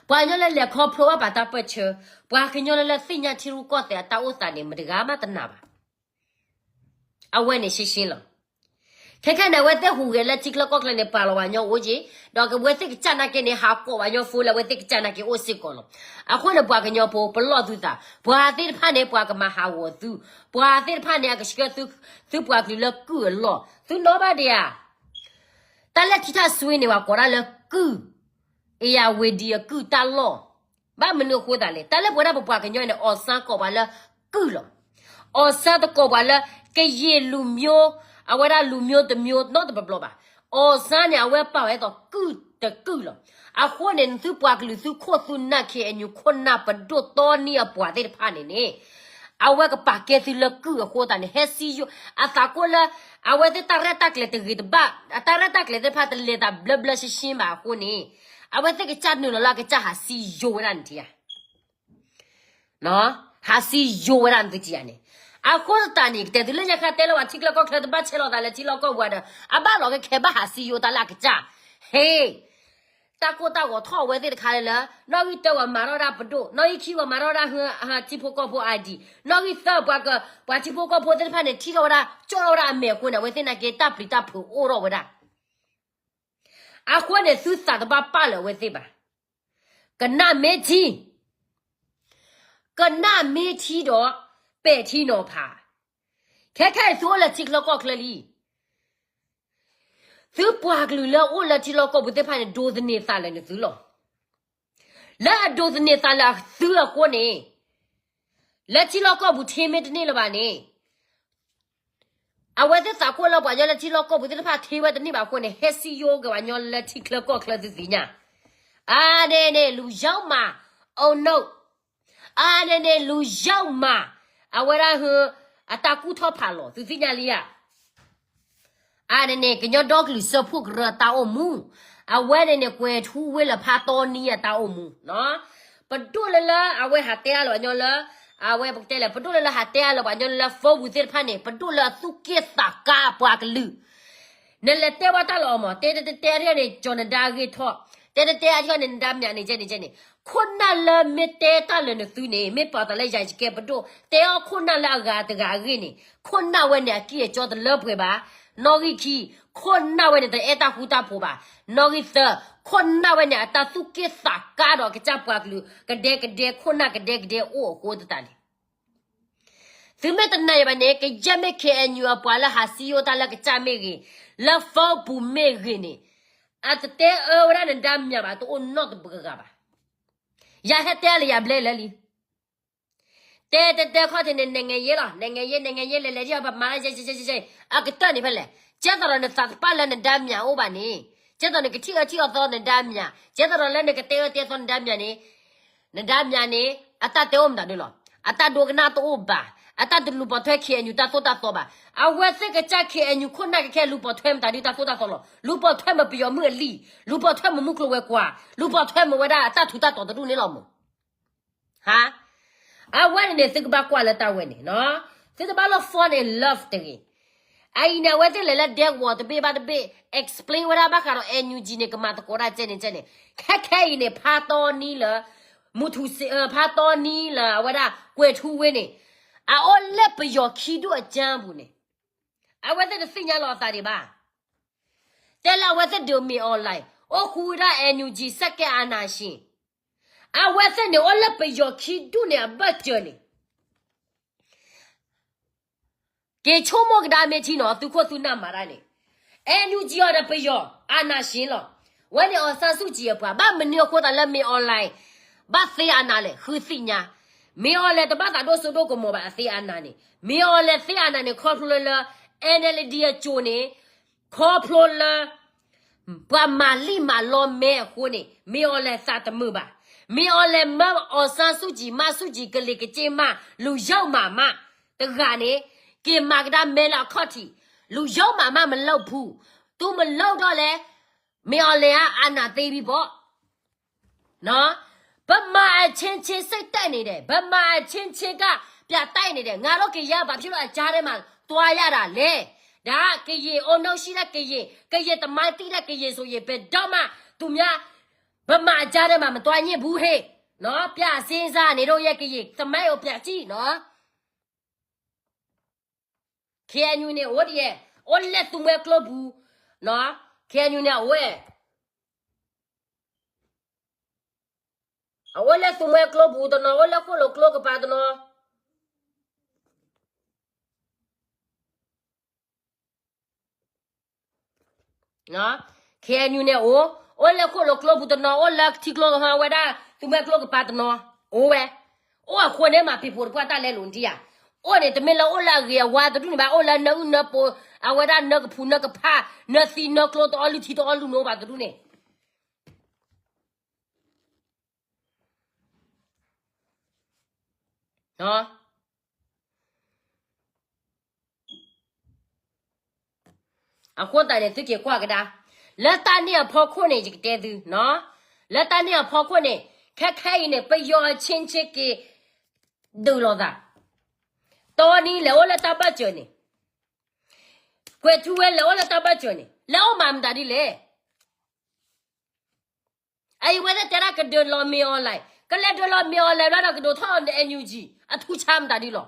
ပှၤကညီလၢလဲၤခီဖျိဘၣ်ပှၤတၢ်ပၢၢ်ဆၢ, ပှၤကညီလၢလၢသ့ၣ်ညါထံရူၢ်ကီၢ်သဲးအတၢ်အိၣ်သးန့ၣ် မတဂၤမးတနာ်ဘၣ်. အဝဲန့ၣ်ရှင်းရှင်းလီၤ. ခဲခဲန့ၣ် အဝဲသ့ၣ်ဟူးဂဲၤလၢထံချၢကီၢ်ချၢန့ၣ် ပာ်လီၤပှၤကညီအိၣ်က့ၤ, ဒီးကဝဲသ့ၣ်ကစၢ်နာ်က့န့ၣ် ဟးကိးပှၤကညီဖိလၢအဝဲသ့ၣ်ကစၢ်နာ်က့အိၣ်စ့ၢ်ကီးလီၤ. အဃိန့ၣ် ပှၤကညီဖိ ပလီၢ်သုသး, ပှၤသ့ၣ်တဖၣ်န့ၣ် ပှၤကမၤဟးဂီၤသု, ပှၤသ့ၣ်တဖၣ်န့ၣ် အကဆှၢသု သုပှၤကလုာ်လၢကုၢ်အလီၢ်, သုနီၣ်ဘၣ်ဒံးဧါ. တၢ်လၢထံထၣ်စွ့န့ၣ် ပှၤကိးဒၣ်လၢကုၢ်, အ့ၣ်ယၢ်ဝ့ၤဒံအကုၢ်တၢ်လီၢ်, ဘၣ်မနုၤအဃိသတးလဲၣ်, တၢ်လၢပဝဲဒၣ်ပပှၤကညီန့ၣ် အီၣ်စၢကိးပှၤလၢကုၢ်လီၤ. အီၣ်စၢတကိးပှၤလၢ ကယဲၢ်လူမျိုး, အဝဲဒၣ်လူမျိုးတမျိုးနီတဘျီဘျီဘၣ်. အီၣ်စၢန့ၣ် အဝဲပာ်ဝဲအသိးကုၢ်တကုၢ်လီၤ. အဃိန့ၣ် သုပှၤကလုာ်သုခိၣ်သုနၢ် K N U ခိၣ်နၢ်ပဒိၣ်တီနံအပှၤသ့ၣ်တဖၣ်န့ၣ်န့ၣ် အဝဲကပာ်ကဲသုလၢကုၢ်အဃိသတးန့ၣ် ဟဲစံယိ အသးကိၢ်လၢ အဝဲသ့ၣ်တၢ်ရဲၣ်တၢ်ကျဲၤတဂ့ၤတဘၣ်, အတၢ်ရဲၣ်တၢ်ကျဲၤသ့ၣ်တဖၣ်တလဲၤသးဘျၢဘျၢရှင်းရှင်းဘၣ်အဃိန့ၣ် အဝဲသ့ၣ်ကစၢ်နုာ်လီၤလၢအကစၢ်ဟးစံယိဝဲဒၣ်န့ၣ်ထံဧါ. ဟးစံယိဝဲဒၣ်န့ၣ်သုထံဧါန့ၣ်. အဃိသတးန့ၣ် ကတဲသုလၢညါခါတဲလၢပှၤထံချၢကီၢ်ချၢတဘၣ်ဆဲးလီၤသးလၢထံလီၢ်ကီၢ်ပူၤဒီး အဘၣ်လီၤကဲခဲဘၣ်ဟးစံယိတၢ်လၢအကစၢ်, ဟ့ၣ် တၢ်ကိၢ်တၢ်ဂီၤထီၣ်အဝဲသ့ၣ်တခါလၢလၢ နီၣ်ဂံၢ်တၢပှၤမၤထီၣ်ဝဲဒၣ်ပဒိၣ်, နီၣ်ဂံၢ်ခံပှၤမၤထီၣ်ဝဲဒၣ်ဟၢ ထံဖိကီၢ်ဖိ ID, နီၣ်ဂံၢ်သၢပှၤက ပှၤထံဖိကီၢ်ဖိသ့ၣ်တဖၣ်န့ၣ် ထံၣ်ထီၣ်ဝဲဒၣ် ကၠီၣ်ထီၣ်ဝဲဒၣ်အမဲာ်အဃိန့ၣ် အဝဲသ့ၣ်နာ်က့တၢ်ပျံၤတၢ်ဖုးအိၣ်ထီၣ်ဝဲဒၣ်. အဃိန့ၣ် သုသးတဘၣ်ပာ်လၢအဝဲသ့ၣ်ဘၣ်. ကနၣ်မ့ၢ်ထံ ကနၣ်မ့ၢ်ထံဒီး ပဲာ်ထံနီၤဖး, ခဲခဲအံၤသုအိၣ်လၢထံချၢကီၢ်ချၢလံ. သုပှၤကလုာ်လၢအိၣ်လၢထံလီၢ်ကီၢ်ပူၤသ့ၣ်တဖၣ်န့ၣ် ဒိးသန့ၤသးလၢနသုလီၤ. လၢအဒိးသန့ၤသးလၢသုအဃိန့ၣ် လၢထံလီၢ်ကီၢ်ပူၤထံမ့ၢ်တန့ၢ်လၢၤဘၣ်န့ၣ် အဝဲသ့ၣ်သးကိၢ်လၢပှၤကညီလၢထံလီၢ်ကီၢ်ပူၤသ့ၣ်တဖၣ်ထံဝဲတန့ၢ်ဘၣ်အဃိန့ၣ် ဟဲစံယိက့ၤပှၤကညီလၢထံချၢကီၢ်ချၢသုသ့ၣ်ညါ. အါန့ၣ်န့ၣ် လူယုံမး, oh no. အါန့ၣ်န့ၣ် လူယုံမး, အဝဲဒၣ်ဟၢ အတၢ်ကူၣ်ထီၣ်ဖးလီၤသုသ့ၣ်ညါလံဧါ. အါန့ၣ်န့ၣ် ကညီဒီကလုာ်စၢဖှိၣ်ကရၢအတၢ်အိၣ်မူ, အဝဲန့ၣ်န့ၣ် ကွဲၤထူဝ့လၢဖးတီနံအတၢ်အိၣ်မူ, ပဒိၣ်လၢလၢ အဝဲဟးတဲအါလၢပှၤကညီလၢ အဝဲပကတဲလဲၣ် ပဒိၣ်လၢလၢဟးတဲအါလၢပှၤကညီလၢ phone ပူၤသ့ၣ်တဖၣ်န့ၣ် ပဒိၣ်လၢအသူၣ်က့ၣ်သးကါအပှၤကလုာ် နလဲၤတဲဘၣ်တၢ်လၢအီၤမး တဲတဲတဲတဲအထီၣ်န့ၣ် ကၠီၤနဒါအဂ့ၢ်ထီၣ်, တဲတဲတဲအထီၣ်န့ၣ် နဒါမၠးန့ၣ်ကဲန့ၣ်ကဲန့ၣ်, ခိၣ်နၢ်လၢမ့ၢ်တဲတၢ်လၢနသုန့ၣ် မ့ၢ်ပာ်သးလၢယၤယကဲပဒိၣ် တဲအီၣ်ခိၣ်နၢ်လၢအဂၤတဂၤအဂ့ၢ်န့ၣ် ခိၣ်နၢ်ဝဲန့ၣ် အကံၢ်အစီတလၢပှဲၤဘၣ်. နီၣ်ဂံၢ်ခံ, ခိၣ်နၢ်ဝဲန့ၣ် တအဲၣ်တၢ်ဃူတၢ်ဖိးဘၣ်. နီၣ်ဂံၢ်သၢ, ခိၣ်နၢ်ဝဲန့ၣ် အတၢ်သူၣ်က့ၣ်သးကါဒီးကစၢ်ပှၤကလုာ် ကဒဲကဒဲ ခိၣ်နၢ်ကဒဲကဒဲအိၣ်အဃိသတးန့ၣ် သုမ့ၢ်တနာ်ယၤဘၣ်န့ၣ် ကယဲၢ်မ့ၢ် K N U အပှၤလၢဟးစံယိၣ်တၢ်လၢကစၢ်မ့ၢ်ဂ့ၤ, လၢ phone ပူၤမ့ၢ်ဂ့ၤန့ၣ်, အတတဲအၢဝဲဒၣ်နဒါမၠးဘၣ် တအိၣ်နီတဂၤဘၣ်. ယဟဲတဲလၢယၤဘျဲၣ်လၢလံ. တဲတဲတဲခီၣ်ထံးန့ၣ် နိုင်ငံရေးလီၤ, နိုင်ငံရေး နိုင်ငံရေး လဲၤလဲၤဒ်အီၤ ပမၤလၢ အကတၢၢ်န့ၣ်ဖဲလဲၣ်, ကဲသိးဒီးနသးတပာ်လၢနဒါမၠးအိၣ်ဘၣ်န့ၣ်, ကဲသိးနကထံၣ်အၢထံၣ်အီသီနဒါမၠး, ကဲသိးဒီးလၢနကတဲအၢတဲသီနဒါမၠးန့ၣ်, နဒါမၠးန့ၣ် အတၢ်တဲအိၣ်မတၤဒုလီၤ. အတၢ်ဒိကနၣ်တအိၣ်ဘၣ်, အတၢ်တလူၤပိာ်ထွဲ K N U တၢ်သိၣ်တၢ်သီဘၣ်. အဝဲသ့ၣ်ကစၢ် K N U ခိၣ်နၢ်ကခဲ လူၤပိာ်ထွဲမတၤဒုတၢ်သိၣ်တၢ်သီလီၤ. လူၤပိာ်ထွဲမပယီၤမုၣ်အလံာ်, လူၤပိာ်ထွဲမမုၢ်ကျိၤဝဲၤကွာ်, လူၤပိာ်ထွဲမဝဲဒၣ်အတၢ်ထူးတၢ်တီၤတဒူၣ်န့ၣ်လီၤမး. ဟါ, အဝဲန့ၣ်န့ၣ် သုကဘၣ်ကွၢ်လၢတၢ်ဝဲန့ၣ်နီၤ, သုတဘၣ်လၢ fall in love တဂ့ၤ. အအံၤန့ၣ် အဝဲသ့ၣ်လဲၤလၢဒဲကဝီၤတဘ့ၣ်ဘၣ်တဘ့ၣ် explain ဝဲဒၣ်ဘၣ်ဃးဒီး N U G န့ၣ် ကမၤသကိးတၢ်ကဲန့ၣ်ကဲန့ၣ်, ခဲခဲအံၤန့ၣ် ဖါတီနံလၢ မူထူစ့ ဖါတီနံလၢအဝဲဒၣ် ကွဲၤထူဝ့န့ၣ်, အအိၣ်လၢပယီၤခံဒူၣ်အကၠၢပူၤန့ၣ်, အဝဲသ့ၣ်တသ့ၣ်ညါလီၤအသးဒံးဘၣ်. တဲလၢအဝဲသ့ၣ်ဒုးမ့ၢ် online အိၣ်ဃူဝဲဒၣ် N U G စက္ကဲအာဏာရှင်, အဝဲသ့ၣ်န့ၣ်အိၣ်လၢပယီၤခံဒူၣ်န့ၣ်အဘၢၣ်စၢၤန့ၣ် က့ၤဆိကမိၣ်ကဒါမ့ၢ်ထံနီၤ သုခိၣ်သုနၢ်မၤတၢ်န့ၣ်, N U G အီၤဒီးပယီၤ အာဏာရှင် လီၤ. ဝဲန့ၣ် အောင်ဆန်းစုကြည် အပှၤ ဘၣ်မနုၤအဃိသတးလၢ မင်းအောင်လှိုင် ဘၣ်သ့အာဏာလဲၣ် ဃုသ့ၣ်ညါ. မင်းအောင်လှိုင် တဘၣ်သးဒိၣ်စိဒိၣ်ကမီၤဘၣ် အသ့အာဏာန့ၣ်, မင်းအောင်လှိုင် သ့အာဏာန့ၣ် ခီဖျိလၢလၢ N L D အစိၤန့ၣ်, ခီဖျိလၢ ပှၤမၤလံၣ်မၤလီမဲအဃိန့ၣ် မင်းအောင်လှိုင် သးတမုာ်ဘၣ်. မင်းအောင်လှိုင် မၢ အောင်ဆန်းစုကြည် မၢ်ဆူၣ်ကံ ကလံၤကစ့မး လူယုမးမး တဂၤန့ၣ် က့ၤမၤကဒါမဲလၢအခီၣ်ထံး, လူယုမးမး မလုပ်ဘူး, သူမလုပ်တော့လည်း မင်းအောင်လှိုင် ကအာဏာသိမ်းပြီပေါ့. ဗမာအချင်းချင်း စိတ်တက်နေတယ်, ဗမာအချင်းချင်းက ပြတ်တိုက်နေတယ်, ငါတို့ကရင် ဘာဖြစ်လို့ အကြားထဲမှာ သွားရတာလဲ. ဒါကရင် အုံနောက်ရှိတဲ့ကရင်, ကရင်သမိုင်းသိတဲ့ကရင်ဆိုရင် ဘယ်တော့မှ သူများ ဗမာအကြားထဲမှာ မသွားညစ်ဘူးဟေ့. နော်, ပြန်စဉ်းစားနေတော့ ရဲ့ကရင်သမိုင်းကို ပြန်ကြည့်နော်. K N U န့ၣ် အိၣ်ဒ်ယဲ, အိၣ်လၢသူမှဲကျိပူၤ, နော်, K N U န့ၣ် အိၣ်ဝဲ, အအိၣ်လၢသူမှဲကျိပူၤတနီၤ, အိၣ်လၢဃိၣ်လိာ်ကျိကပၤတနီၤ. K N U န့ၣ်အိၣ်, အိၣ်လၢဃိၣ်လိာ်ကျိပူၤတနီၤ, အိၣ်လၢထံကျိကဟီဝဲဒၣ် သူမှဲကျိကပၤတနီၤ, အိၣ်ဝဲ, အိၣ်အဃိန့ၣ်မး ပ့ၤဖိတပှၢ်တၢ်လဲလိာ်ဒံးဧါ. အိၣ်န့ၣ် တမ့ၢ်လၢအိၣ်လၢအဂ့ၤအဝါတဒူၣ်န့ၣ်ဘၣ်, အိၣ်လၢနၢအုၣ်နၢပှိၤ, အဝဲဒၣ်နၢကဖူးနၢကဖၣ်, နၢသံနၢကျိတအီလုၢ်ထံတအီလုၢ်နိဘၣ်တဒူၣ်န့ၣ် အဃိသတးန့ၣ် သုက့ၤကွၢ်ကဒါ, လၢတၢ်န့ၣ်အဖီခိၣ်န့ၣ် ယကတဲသု, လၢတၢ်န့ၣ်အဖီခိၣ်န့ၣ် ခဲခဲအံၤန့ၣ် ပယီၤအချင်းချင်းက့ၤ ဒုးလိာ်သး, တီနံလဲၤအိၣ်လၢတၢ်ဘၢၣ်စၢၤန့ၣ်, ကွဲၤထူဝ့လဲၤအိၣ်လၢတၢ်ဘၢၣ်စၢၤန့ၣ် လဲၤအိၣ်မၤမတၤဒ်လဲၣ်. အအံၤဝဲသ့ၣ်တဲဒၣ်ကဒုးလီၤမ့ၢ်အီၤလဲၣ်, ကလဲၤဒုးလီၤမ့ၢ်အီၤလဲၣ် ဘျီဒီးကဒိးထီၣ် N U G အထူဆါမတၤဒ်လီၤ.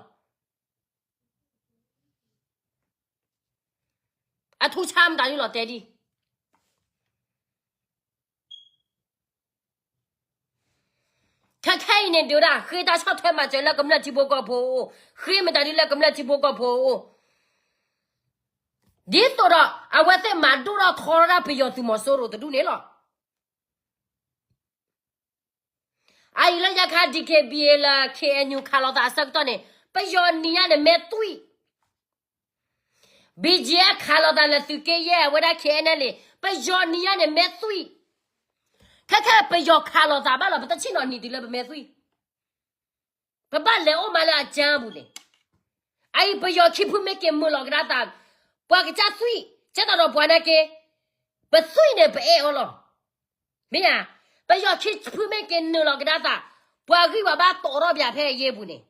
အထူဆါမတၤဒ်လီၤ တဲဒ် ခဲခဲအံၤန့ၣ်ဒုးဒၣ် ဃ့တၢ်ဆီၣ်ထွဲမၤစၢၤလၢကမျၢၢ်ထံဖိကီၢ်ဖိအအိၣ်, ဃ့မတၤဒ်လၢကမျၢၢ်ထံဖိကီၢ်ဖိအအိၣ်, ဒ်သိးဒီး အဝဲသ့ၣ်မၤဒိၣ်ထီၣ်ထီထီၣ်ဒၣ်ပယီၤသုးမီၤစိရိၤတဒူၣ်န့ၣ်လီၤ. အအံၤလၢညါခါ D K B A လၢ K N U ခးလိာ်သးအဆၢကတီၢ်န့ၣ် ပယီၤနံၤညါန့ၣ်မဲသွံၣ်, B G F ခးလိာ်သးလၢသုးက့ယဲၢ် အဝဲဒၣ် K N L A န့ၣ် ပယီၤနံၤညါန့ၣ်မဲသွံၣ်, ခဲခဲပယီၤခးလိာ်သးဘၣ်လီၤ ပတဆ့ၣ်နီၤနံၤတုၤလၢပမဲသွံၣ်, ပဘၣ်လဲၤအိၣ်မးလၢအကၠၢပူၤန့ၣ်, အအံၤပယီၤခံဖုမ့ၢ်က့ၤမုာ်လီၤကဒါသး, ပှၤကစၢ်သွံၣ် ကဲသိးဒီးပှၤနာ်က့, ပသွံၣ်န့ၣ်ပအဲၣ်အီၤလီၤ. မ့ၢ်ဧါ, ပယီၤခံဖုမ့ၢ်က့ၤနုာ်လီၤကဒါသး, ပှၤဂံၢ်ပှၤဘါတီၢ်ထီၣ်ပၠးဖဲအယ့ၢ်ပူၤန့ၣ်,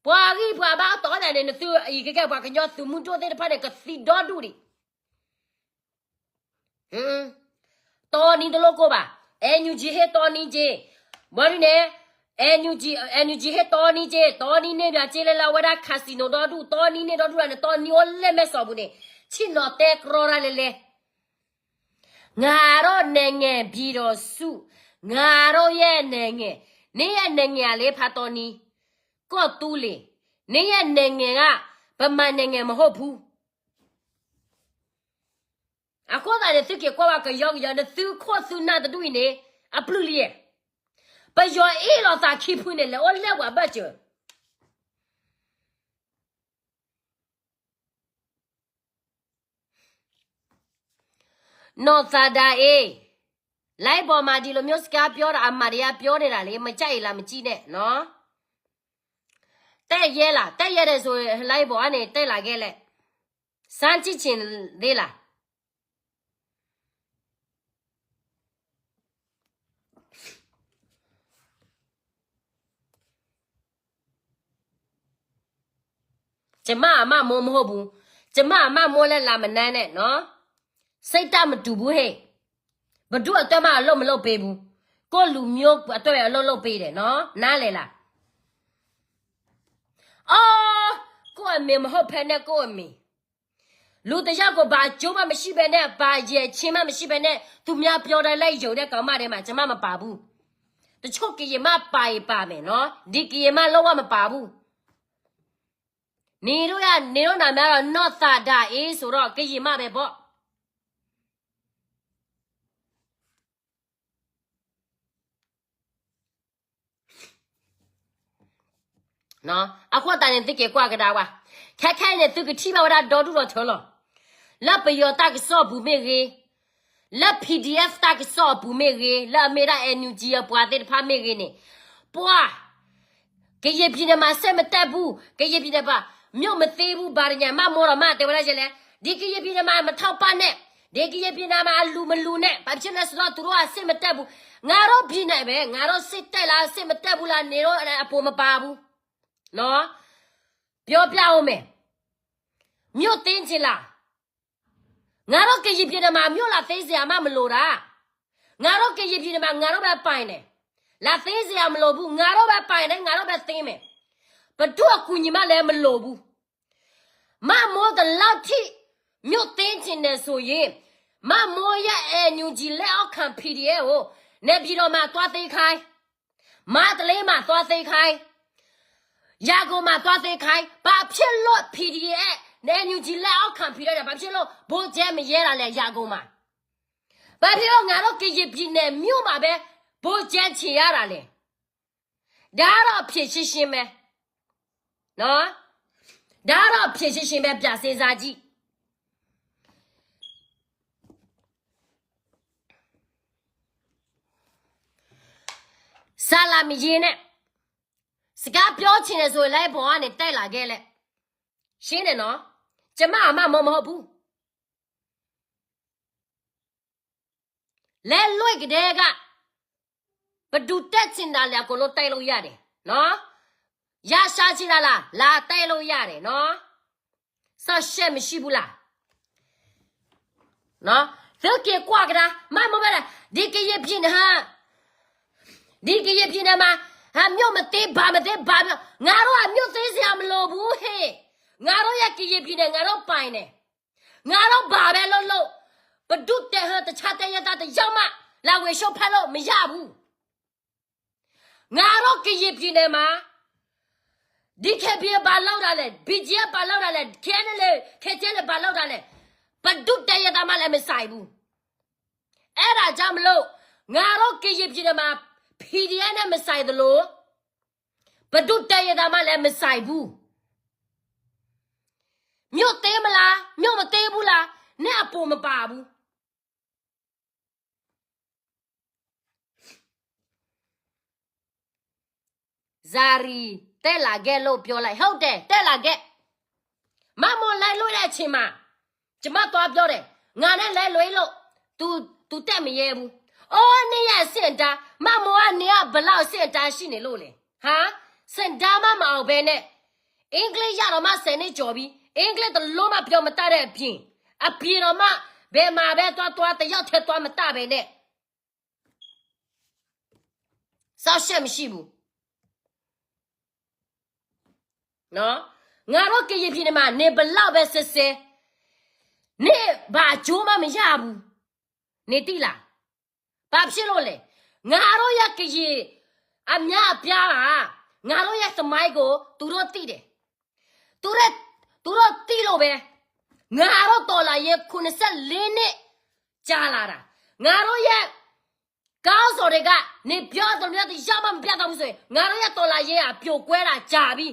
ပှၤဂံၢ်ပှၤဘါတီၢ်ထီၣ်ပၠးန့ၣ် နသုအံၤကဲကဲပှၤကညီသုးမုၢ်ဒိၣ်သ့ၣ်တဖၣ်န့ၣ် ကသံဒီဒူၣ်ဒံး တီနံတလိၣ်ကိၢ်ဘၣ်, NUG ဟ့ၣ်တီနံက့ၤ, ဘၣ်ဒ်န့ၣ်, NUG, NUG ဟ့ၣ်တီနံက့ၤ, တီနံန့ၢ်ဘၣ်က့ၤလၢလၢအဝဲဒၣ် casino ဒီဒူၣ်, တီနံန့ၢ်ဒီဒူၣ်လၢန့ၣ် တီနံအိၣ်လၢမဲၢ်စီၤပူၤန့ၣ်, ဆ့ၣ်နီၤတဲကြီဒၣ်လဲၣ်လဲၣ်, ငါတို့နိုင်ငံပြည်ထောင်စု, ငါတို့ရဲ့နိုင်ငံ, နရဲ့နိုင်ငံကလေ ဖါတီနံ, ကီၢ်သူလ့ၤ, နရဲ့နိုင်ငံက ဗမာနိုင်ငံမဟုတ်ဘူး. အဃိသတးန့ၣ် သုက့ၤကွၢ်ဝဲကယီကယီ နသုခိၣ်သုနၢ်တဒူၣ်အံၤန့ၣ် အပျုၢ်လံ. ပယီၤအ့ၣ်လိာ်သးခံဖုန့ၣ် လဲၤအိၣ်လဲၢ်ပှၤဘၢၣ်စၢၤ နီၢ်သးဒၤအ့, လိုင်းပေါ်မှာ ဒီလိုမျိုးစကားပြောတာ အမှားတရားပြောနေတာလေ, မကြိုက်ရင်လာမကြည့်နဲ့နော်. တက်ရဲလား, တက်ရဲတယ်ဆိုရင် လိုင်းပေါ်ကနေ တက်လာခဲ့လဲ့. စမ်းကြည့်ချင်သေးလား. ကျမအမမိုးမဟုတ်ဘူး. ကျမအမမိုးလည်း လာမနမ်းနဲ့နော်. စိတ်ဓာတ်မတူဘူးဟဲ့. ဘယ်သူ့အတွက်မှ အလုပ်မလုပ်ပေးဘူး. ကိုယ့်လူမျိုးအတွက်ပဲ အလုပ်လုပ်ပေးတယ်နော်. နားလည်လား. အော်, ကိုယ့်အမေမဟုတ်ဘဲနဲ့ ကိုယ့်အမေ လူတစ်ယောက်ကို ဘာအကျိုးမှမရှိဘဲနဲ့ ဘာအရည်အချင်းမှမရှိဘဲနဲ့ သူများပြောတာလိုက်ယုံတဲ့ကောင်မတွေမှာ ကျွန်မမပါဘူး. တချို့ကရင်မပါရင်ပါမယ်နော်. ဒီကရင်မလုံးဝမပါဘူး. နေတို့ရ, နေတို့နာမည်ကတော့ နီၢ်သးဒၤအ့ ဆိုတော့ ကရင်မပဲပေါ့. အဃိသတးန့ၣ် သုက့ၤကွၢ်ကဒါဝဲ, ခဲခဲအံၤန့ၣ် သုကထံၣ်ဘၣ်ဝဲဒၣ်ဒီဒူၣ်ဒီထၢလီၤ. လၢပယီၤတၢ်ကစီၣ်အပူၤမ့ၢ်ဂ့ၤ, လၢ P D F တၢ်ကစီၣ်အပူၤမ့ၢ်ဂ့ၤ, လၢအမ့ၢ်ဒၣ် N U G အပှၤသ့ၣ်တဖၣ်မ့ၢ်ဂ့ၤန့ၣ်, ပှၤ ကရင်ပြည်နယ်မှာ စစ်မတက်ဘူး, ကရင်ပြည်နယ်မှာ မြို့မသေးဘူး, ဘာညာ မမိုးတော့ မတဲဝဲဒၣ်လဲၣ်, ဒီကရင်ပြည်နယ်မှာ မထောက်ပံ့နဲ့, ဒီကရင်ပြည်နယ်မှာ အလူမလူနဲ့, ဘာဖြစ်လဲဆိုတော့ သူတို့က စစ်မတက်ဘူး. ငါတို့ပြည်နယ်ပဲ, ငါတို့ စစ်တက်လား စစ်မတက်ဘူးလား နေတော့ အပေါ်မပါဘူးနော်. ပြောပြအောင်မယ်. မြို့သိမ်းချင်လား. ငါတို့ကရင်ပြည်နယ်မှာ မြို့လာသိမ်းစရာမှမလိုတာ. ငါတို့ကရင်ပြည်နယ်မှာ ငါတို့ပဲပိုင်တယ်. လာသိမ်းစရာမလိုဘူး. ငါတို့ပဲပိုင်တယ်, ငါတို့ပဲသိမ်းမယ်. ဘယ်သူ့အကူအညီမှလည်းမလိုဘူး. မမိုးဒီလောက်ထိ မြို့သိမ်းချင်တယ်ဆိုရင် မမိုးရဲ့ NUG လက်အောက်ခံ PDF ကို နေပြည်တော်မှာသွားသိမ်းခိုင်း, မန္တလေးမှာသွားသိမ်းခိုင်း, ရန်ကုန်မှာသွားသိမ်းခိုင်း, ဘာဖြစ်လို့ PDF နဲ့ NUG လက်အောက်ခံ PDF တွေ ဘာဖြစ်လို့ ဗိုလ်ချုပ်မရဲတာလဲ ရန်ကုန်မှာ. ဘာဖြစ်လို့ ငါတို့ကရင်ပြည်နယ်မြို့မှာပဲ ဗိုလ်ချုပ်ချင်ရတာလဲ. ဒါကတော့ ဖြေရှင်းရှင်းပဲနော်. ဒါကတော့ ဖြေရှင်းရှင်းပဲ ပြန်စဉ်းစားကြည့်. စလာမရေးနဲ့. စကားပြောချင်တယ်ဆိုရင် လိုင်းပေါ်ကနေ တက်လာခဲ့လဲ့. ရှင်းတယ်နော်. ကျမအမမိုးမဟုတ်ဘူး. လဲလွဲကတဲက ဘယ်သူတက်ချင်တာလဲ အကုန်လုံး တက်လို့ရတယ်နော်. ရရှာချင်တာလား လာတက်လို့ရတယ်နော်. စောင့်ရှက်မရှိဘူးလားနော်. သုက့ၤကွၢ်ကဒါ မမိုးပဲလဲၣ်, ဒီကရင်ပြည်နယ်ဟာ, ဒီကရင်ပြည်နယ်မှာ ဟာ မြို့မသေး ဘာမသေး ဘာမသေး, ငါတို့က မြို့သိမ်းစရာမလိုဘူးဟဲ့. ငါတို့ရဲ့ ကရင်ပြည်နယ် ငါတို့ပိုင်တယ်. ငါတို့ဘာပဲလုပ်လုပ်, ပဒုးတဲဟဲ တခြားတိုင်းရင်းသားတစ်ယောက်မှ လာဝယ်ရှုံးဖက်လို့မရဘူး. ငါတို့ကရင်ပြည်နယ်မှာ DKBA ဘာလုပ်တာလဲ, BGF ဘာလုပ်တာလဲ, KNLA, KTLA ဘာလုပ်တာလဲ, ပဒုးတဲရသားမှလည်းမဆိုင်ဘူး. အဲ့ဒါကြောင့်မလို့ ငါတို့ကရင်ပြည်နယ်မှာ PDF နဲ့မဆိုင်သလို ပဒုးတဲရသားမှလည်းမဆိုင်ဘူး. မြို့သိမ်းမလား, မြို့မသိမ်းဘူးလား, နဲ့အပူၤမပါဘူး. ဇာရီ တက်လာခဲ့လို့ ပြောလိုက်, ဟုတ်တယ်, တက်လာခဲ့. မမိုးလဲလွဲတဲ့အချိန်မှာ ကျမသွားပြောတယ်, ငါနဲ့လဲလွဲလို့ သူ, သူတက်မရဲဘူး. အိုး နင့်ရဲ့အဆင့်အတန်း, မမိုးက နင်က ဘယ်လောက်အဆင့်အတန်းရှိနေလို့လဲ, ဟာ? ဆင့်တန်းမှမအောင်ဘဲနဲ့ အင်္ဂလိပ်ရတော့မှ ဆယ်နှစ်ကျော်ပြီ, အင်္ဂလိပ်တစ်လုံးမှပြောမတတ်တဲ့အပြင်, အပြင်တော့မှ ဘယ်မှာပဲသွားသွား တစ်ယောက်တည်းသွားမတတ်ပဲနဲ့ စောင့်ရှက်မရှိဘူးနော်. ငါတို့ကရင်ပြည်နယ်မှာ နေဘယ်လောက်ပဲစစ်စစ်, နေဘာအကျိုးမှမရဘူး. န့ၣ်တံၢ်လၢ်. ဘာဖြစ်လို့လဲ. ငါတို့ရဲ့ကရင်အများအပြားဟာ ငါတို့ရဲ့သမိုင်းကို သူတို့သိတယ်. သူတို့, သူတို့သိလို့ပဲ ငါတို့တော်လှန်ရေး ခုနှစ်ဆယ့်လေးနှစ် ကြာလာတာ. ငါတို့ရဲ့ ခေါင်းဆောင်တွေက နင်ပြောသမျှတရားမှမပြတ်တော့ဘူးဆိုရင် ငါတို့ရဲ့တော်လှန်ရေးဟာ ပြိုကွဲတာကြာပြီ.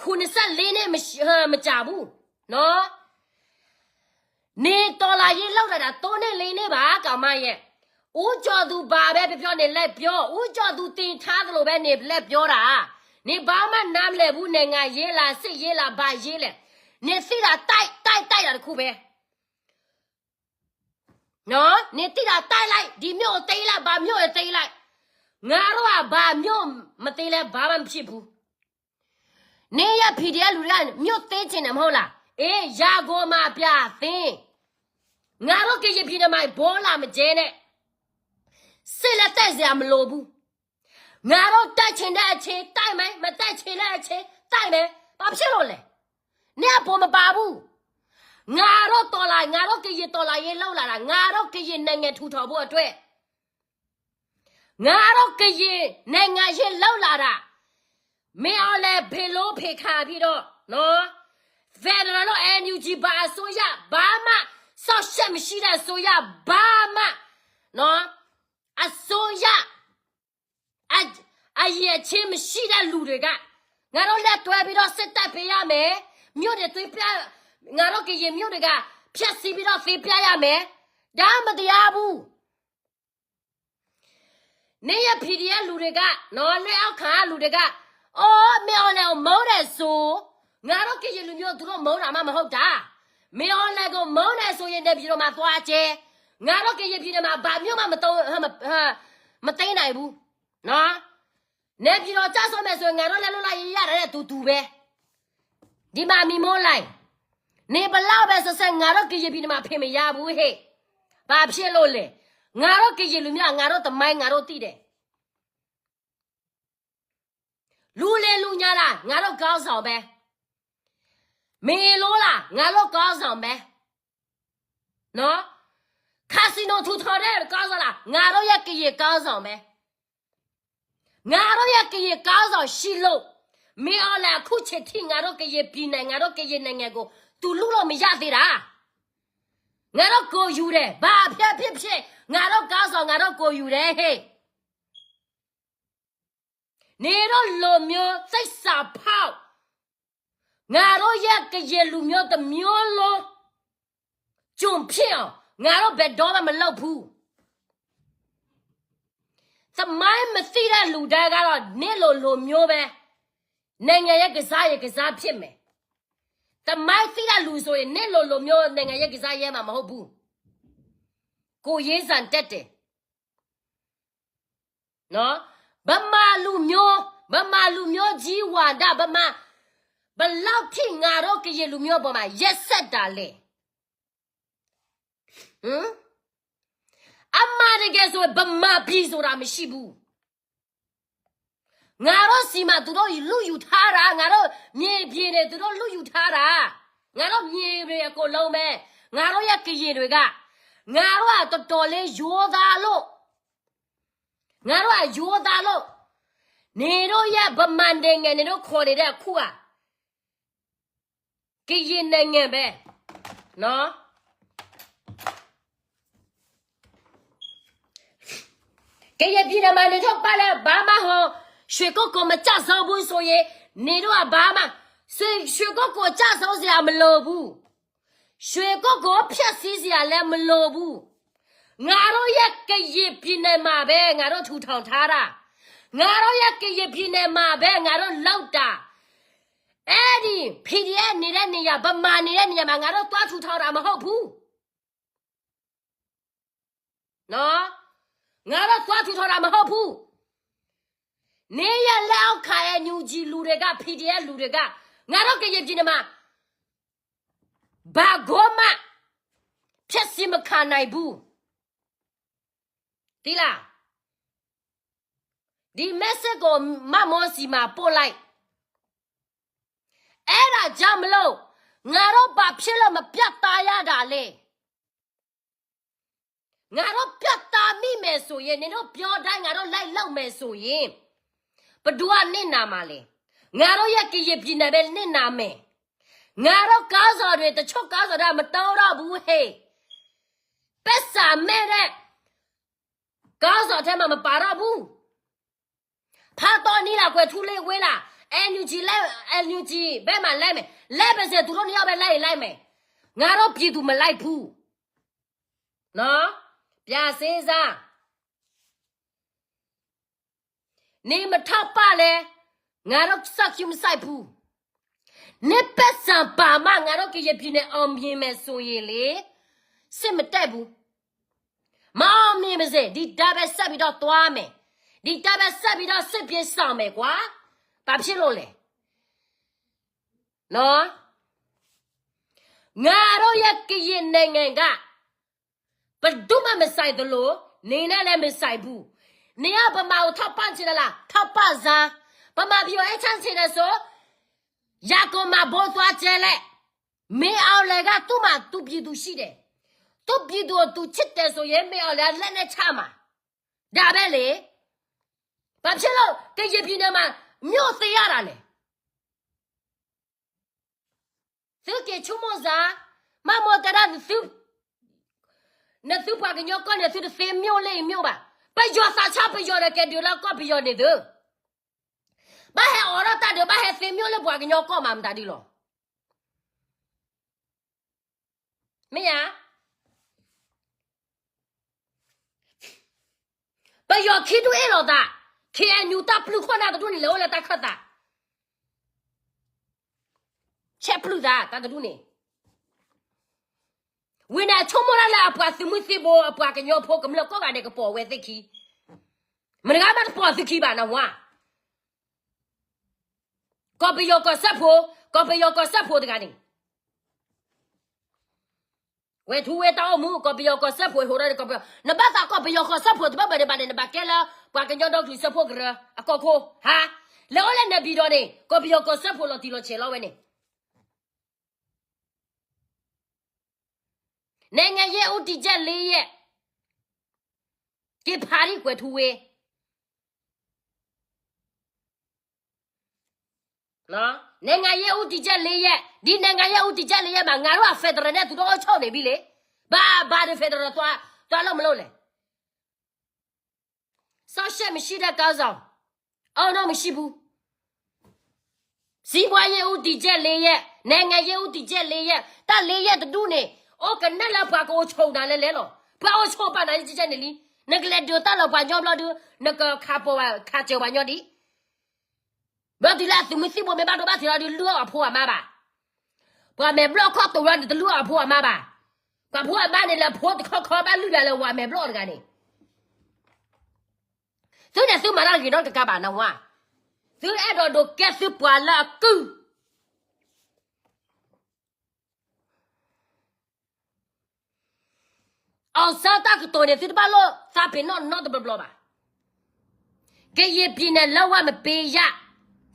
ခုနှစ်ဆယ့်လေးနှစ် မ, မကြာဘူးနော်. နင်တော်လှန်ရေးလုပ်လာတာ သုံးနှစ် လေးနှစ်ပါ ကောင်မရဲ့. ဦးကျော်သူ ဘာပဲပြောပြော နင်လည်းပြော, ဦးကျော်သူ သင်ထားသလိုပဲ နင်လည်းပြောတာ. နင်ဘာမှနားမလည်ဘူး, နိုင်ငံရေးလား, စစ်ရေးလား, ဘာရေးလဲ. နင်သိတာ တိုက်, တိုက်, တိုက်တာတစ်ခုပဲနော်. နင်သိတာ တိုက်လိုက်, ဒီမြို့ကိုသိမ်းလိုက်, ဘာမြို့ကိုသိမ်းလိုက်. ငါတို့က ဘာမြို့မသိမ်းလဲ ဘာမှမဖြစ်ဘူး. နင်ရဲ့ ဖီဒီအက်ဖ် လူတွေက မြို့သိမ်းချင်တယ်မဟုတ်လား. အေး, ရန်ကုန်မှာ ပြန်သိမ်း. ငါတို့ကရင်ပြည်နယ်မှာ ဗိုလ်လာမကျဲနဲ့ စစ်လည်းတိုက်စရာမလိုဘူး. ငါတို့တိုက်ချင်တဲ့အချိန်တိုက်မယ်, မတိုက်ချင်တဲ့အချိန်တိုက်မယ်. ဘာဖြစ်လို့လဲ. နင်အပေါ်မပါဘူး. ငါတို့တော်လှန်, ငါတို့ကရင်တော်လှန်ရေးလုပ်လာတာ, ငါတို့ကရင်နိုင်ငံထူထောင်ဖို့အတွက် ငါတို့ကရင်နိုင်ငံရေးလုပ်လာတာ, မင်းအောင်လှိုင် ဖယ်လိုဖယ်ခံပြီးတော့နော်, Federal တို့ NUG ဘာအစိုးရ, ဘာမှစောင့်ရှောက်မရှိတဲ့အစိုးရ, ဘာမှနော်, အစိုးရ အ, အရည်အချင်းမရှိတဲ့လူတွေက ငါတို့လက်တွဲပြီးတော့ စစ်တပ်ပေးရမယ်, မြို့တွေသိမ်းပြ, ငါတို့ကရင်မြို့တွေက ဖျက်ဆီးပြီးတော့ သိမ်းပြရမယ်. ဒါမတရားဘူး. နင်ရဲ့ ဖီဒီအက်ဖ် လူတွေကနော်, လက်အောက်ခံလူတွေက, အော်, မင်းအောင်လှိုင်ကို မုန်းတယ်ဆို, ငါတို့ကရင်လူမျိုး သူတို့မုန်းတာမှ မဟုတ်တာ. မင်းအောင်လှိုင်ကို မုန်းတယ်ဆိုရင် နေပြည်တော်မှာသွားကျဲ. ငါတို့ကရင်ပြည်နယ်မှာ ဘာမြို့မှ မသုံး, မ, မသိမ်းနိုင်ဘူးနော်. နေပြည်တော်ကျဆုံးမယ်ဆိုရင် ငါတို့လက်လွတ်လိုက်ရတာနဲ့ တူတူပဲ. ဒီမှာ မင်းအောင်လှိုင် နင်ဘယ်လောက်ပဲဆက်ဆက် ငါတို့ကရင်ပြည်နယ်မှာ ဖယ်မရဘူးဟဲ့. ဘာဖြစ်လို့လဲ. ငါတို့ကရင်လူမျိုး ငါတို့သမိုင်း ငါတို့သိတယ်. လူလီၤလူလီၤလား, ငါတို့ခေါင်းဆောင်ပဲ. မင်းအောင်လှိုင်လား, ငါတို့ခေါင်းဆောင်ပဲနော်. ခါစံနီထူထောင်တဲ့ခေါင်းဆောင်လား, ငါတို့ရဲ့ကရင်ခေါင်းဆောင်ပဲ. ငါတို့ရဲ့ကရင်ခေါင်းဆောင်ရှိလို့, မင်းအောင်လှိုင် အခုချိန်ထိ ငါတို့ကရင်ပြည်နယ်, ငါတို့ကရင်နိုင်ငံကို သူလုလို့မရသေးတာ. ငါတို့ကိုယ်ယူတယ်, ဘာဖြစ်ဖြစ်ဖြစ်, ငါတို့ခေါင်းဆောင် ငါတို့ကိုယ်ယူတယ်ဟဲ့. နင်တို့လူမျိုးသစ္စာဖောက်, ငါတို့ရဲ့ကရင်လူမျိုးတစ်မျိုးလုံး ကျွန်ဖြစ်အောင် ငါတို့ဘယ်တော့မှမလုပ်ဘူး. သမိုင်းမသိတဲ့လူတိုင်းကတော့ နင်လိုလူမျိုးပဲ, နိုင်ငံရေးကစားရင်ကစားဖြစ်မယ်. သမိုင်းသိတဲ့လူဆိုရင် နင်လိုလူမျိုး နိုင်ငံရေးကစားရဲမှာမဟုတ်ဘူး. ကိုယ်ရေးစံတက်တယ်. နော်, ဗမာလူမျိုး, ဗမာလူမျိုးကြီးဝါဒ, ဗမာ, ဘယ်လောက်ထိ ငါတို့ကရင်လူမျိုးအပေါ်မှာ ရက်စက်တာလဲ. ဟမ်, အမှန်တကယ်ဆိုရင် ဗမာပြည်ဆိုတာမရှိဘူး. ငါတို့ဆီမှာ သူတို့လုယူထားတာ, ငါတို့မြေပြင်တွေ သူတို့လုယူထားတာ, ငါတို့မြေတွေအကုန်လုံးပဲ, ငါတို့ရဲ့ကရင်တွေက, ငါတို့ကတော်တော်လေးရိုးသားလို့, ငါတို့ကရိုးသားလို့, နင်တို့ရဲ့ဗမာနိုင်ငံ နင်တို့ခေါ်နေတဲ့အခုက ကရင်နိုင်ငံပဲနော်. ကရင်ပြည်နယ်မှာ နင်တို့ဘက်လည်း ဘာမှဟို, ရွှေကုက္ကိုမကျဆုံးဘူးဆိုရင် နင်တို့က ဘာမှ, ရွှေ, ရွှေကုက္ကိုကျဆုံးစရာမလိုဘူး. ရွှေကုက္ကိုဖျက်ဆီးစရာလည်းမလိုဘူး. ငါတို့ရဲ့ကရင်ပြည်နယ်မှာပဲ ငါတို့ထူထောင်ထားတာ. ငါတို့ရဲ့ကရင်ပြည်နယ်မှာပဲ ငါတို့လုပ်တာ. အဲ့ဒီ ဖီဒီအက်ဖ် နေတဲ့နေရာ, ဗမာနေတဲ့နေရာမှာ ငါတို့သွားထူထောင်တာမဟုတ်ဘူး. နော်, ငါတို့သွားထူထောင်တာမဟုတ်ဘူး. နင်ရဲ့လက်အောက်ခံ NUG လူတွေက, ဖီဒီအက်ဖ် လူတွေက, ငါတို့ကရင်ပြည်နယ်မှာ ဘာကိုမှ ဖျက်ဆီးမခံနိုင်ဘူး. သိလား. ဒီ message ကို မမောဆီမှာပို့လိုက်. အဲ့ဒါကြောင့်မလို့ ငါတို့ဘာဖြစ်လို့ မပြတ်သားရတာလဲ. ငါတို့ပြောတာမိမယ်ဆိုရင် နင်တို့ပြောတိုင်း ငါတို့လိုက်လုပ်မယ်ဆိုရင် ဘယ်သူကနစ်နာမှာလဲ။ ငါတို့ရဲ့ကရင်ပြည်နယ်ပဲနစ်နာမယ်။ ငါတို့ခေါင်းဆောင်တွေ တချို့ခေါင်းဆောင်တွေက မတိုးတော့ဘူးဟေ့။ ပိုက်ဆံမဲ့တဲ့ခေါင်းဆောင်ထဲမှာ မပါတော့ဘူး။ ဖာတော်နံလာကွယ်ထူလေးဝေးလာ NUG လဲ NUG ဘက်မှာလဲမယ် လဲပါစေ သူတို့နှစ်ယောက်ပဲ လိုက်ရင်လိုက်မယ်။ ငါတို့ပြည်သူမလိုက်ဘူးနော်။ ပြန်စဉ်းစား နင်မထောက်ပံ့လဲ ငါတို့စောင့်ကြည့်မစိုက်ဘူး။ နင်ပိုက်ဆံပါမှ ငါတို့ကရင်ပြည်နယ်အောင်မြင်မယ်ဆိုရင်လေ စိတ်မတက်ဘူး။ မအောင်မြင်ပါစေ ဒီတိုင်းပဲဆက်ပြီးတော့သွားမယ်။ ဒီတိုင်းပဲဆက်ပြီးတော့ စစ်ပြေဆောင်မယ်ကွာ။ ဘာဖြစ်လို့လဲနော်။ ငါတို့ရဲ့ကရင်နိုင်ငံက ဘယ်သူမှမဆိုင်သလို နင်နဲ့လည်းမဆိုင်ဘူး။ နင်ကဗမာကိုထောက်ပံ့ချင်တယ်လား ထောက်ပံ့စမ်း။ ဗမာပြည်ကို အေးချမ်းချင်တယ်ဆို ရန်ကုန်မှာ ဗုံးသွားကျဲလဲ။ မင်းအောင်လှိုင်က သူ့မှာ သူပြည်သူရှိတယ်။ သူပြည်သူကို သူချစ်တယ်ဆိုရင် မင်းအောင်လှိုင်က လက်နက်ချမှာ။ ဒါပဲလေ။ ဘာဖြစ်လို့ ကရင်ပြည်နယ်မှာ မြို့သေရတာလဲ။ သုက့ၤဆိကမိၣ်စၢ်, မ့ၢ်မိၢ်တဲဒၣ် နသု နသုပှၤကညီကီၢ်န့ၣ် သုတသ့ မြို့လၢအံၤ မြို့ဘၣ်. ပယီၤသးဆါ ပယီၤဒီးကဲဒုးလၢကီၢ်ပယီၤန့ၣ်သု, ဘၣ်ဟဲအိးထီၣ်တၢ်ဒုး ဘၣ်ဟဲသ့ မြို့လၢပှၤကညီကီၢ်မး မတၤဒ်လီၤ. မ့ၢ်ဧါ. ပယီၤခံဒူၣ်အ့ၣ်လိာ်သး, ခ့ၣ်အဲၣ်ယူၣ် တၢ်ပျုၢ်ခိၣ်နၢ်တဒူၣ်န့ၣ် လဲၤအိၣ်လၢတၢ်ခၢၣ်သး, ဆဲးပျုၢ်သး တၢ်တဒူၣ်န့ၣ်. ဝံၤန့ၣ် ဆိကမိၣ်ဒၣ်လၢအပှၤသုးမုၢ်သံၣ်ဘိ အပှၤကညီဖိကမျၢၢ်ကိးဂၤဒဲး ကပိာ်ဝဲသ့ၣ်ခံ, မတဂၤမးတပိာ်သုခံဘၣ် နဝါ. ကီၢ်ပယီၤကီၢ်စၢဖှိၣ်, ကီၢ်ပယီၤကီၢ်စၢဖှိၣ်တဂၤန့ၣ် ကွဲၤထူဝ့တၢ်အိၣ်မူ ကီၢ်ပယီၤကီၢ်စၢဖှိၣ်ဟဲအိၣ်ဒီးကီၢ်ပယီၤ, နဘၣ်သးကီၢ်ပယီၤကီၢ်စၢဖှိၣ်တဘၣ်ဘၣ်ဒံးဘၣ်န့ၣ် နဘၣ်ကဲလၢ ပှၤကညီဒီကလုာ်စၢဖှိၣ်ကရၢ အကီၢ်ခိၣ်, ဟါ, လဲၤအိၣ်လၢနဲပံၤဒီးန့ၣ် ကီၢ်ပယီၤကီၢ်စၢဖှိၣ်လီၤတံၢ်လီၤဆဲးလီၤဝဲန့ၣ် နိုင်ငံရေးဦးတည်ချက်လေးရပ် က့ၤဖးဒံကွဲၤထူဝ့ နိုင်ငံရေးဦးတည်ချက်လေးရပ်, ဒီနိုင်ငံရေးဦးတည်ချက်လေးရပ်မှာ ငါတို့က federal နဲ့ သူတို့အုပ်ချုပ်နေပြီလေ. ဘာ, ဘာဒီး federal သွား, သွားလို့မလို့လဲ. စောင့်ရှေ့မရှိတဲ့ခေါင်းဆောင်, အောင်တော့မရှိဘူး. စီးပွားရေးဦးတည်ချက်လေးရပ်, နိုင်ငံရေးဦးတည်ချက်လေးရပ်, တၢ်လေးရပ်တဒူၣ်န့ၣ် အိၣ်ကနၣ်လၢပှၤကအိၣ်ဆိးနၤလဲလဲလီၤ. ပှၤအိၣ်ဆိးပာ်နၤ ယကဲန့ၣ်လံ. နကလဲၤဒုးတၢ်လီၤပှၤညီဘျီဒုး နကခးပိာ်ဝဲ ခးစၢၤပှၤညီဒံး ဘျီတုၤလၢအသုးမုၢ်သံၣ်ဘိမ့ၢ်ဘၣ်ဒိဘၣ်ထံးလီၤဒုး လုၢ်အီၣ်အဖိအမါဘၣ်. ပှၤမဲာ်ဘျီၣ်ခီၣ်တိာ်လီၤန့ၣ် တလုၢ်အီၣ်အဖိအမါဘၣ်. ပှၤဖိအမါန့ၣ် လၢဖိတခီခီဘၣ်လုၢ်လၢ်လၢပှၤမဲာ်ဘျီၣ်တဂၤန့ၣ်. သုန့ၣ်သုမၤတၢ်ဂ့ၤနီတကးဘၣ် နဝါ. သုအဲၣ်ဒိးဒိးကဲသုပှၤလၢအကုၢ် အောင်ဆန်းတၢ်ကတိၤန့ၣ် သုတဘၣ်လိၣ်သးပ့ၤနီၣ်နီတဘျီဘျီဘၣ်. ကရင်ပြည်နယ် လုံးဝမပေးရ,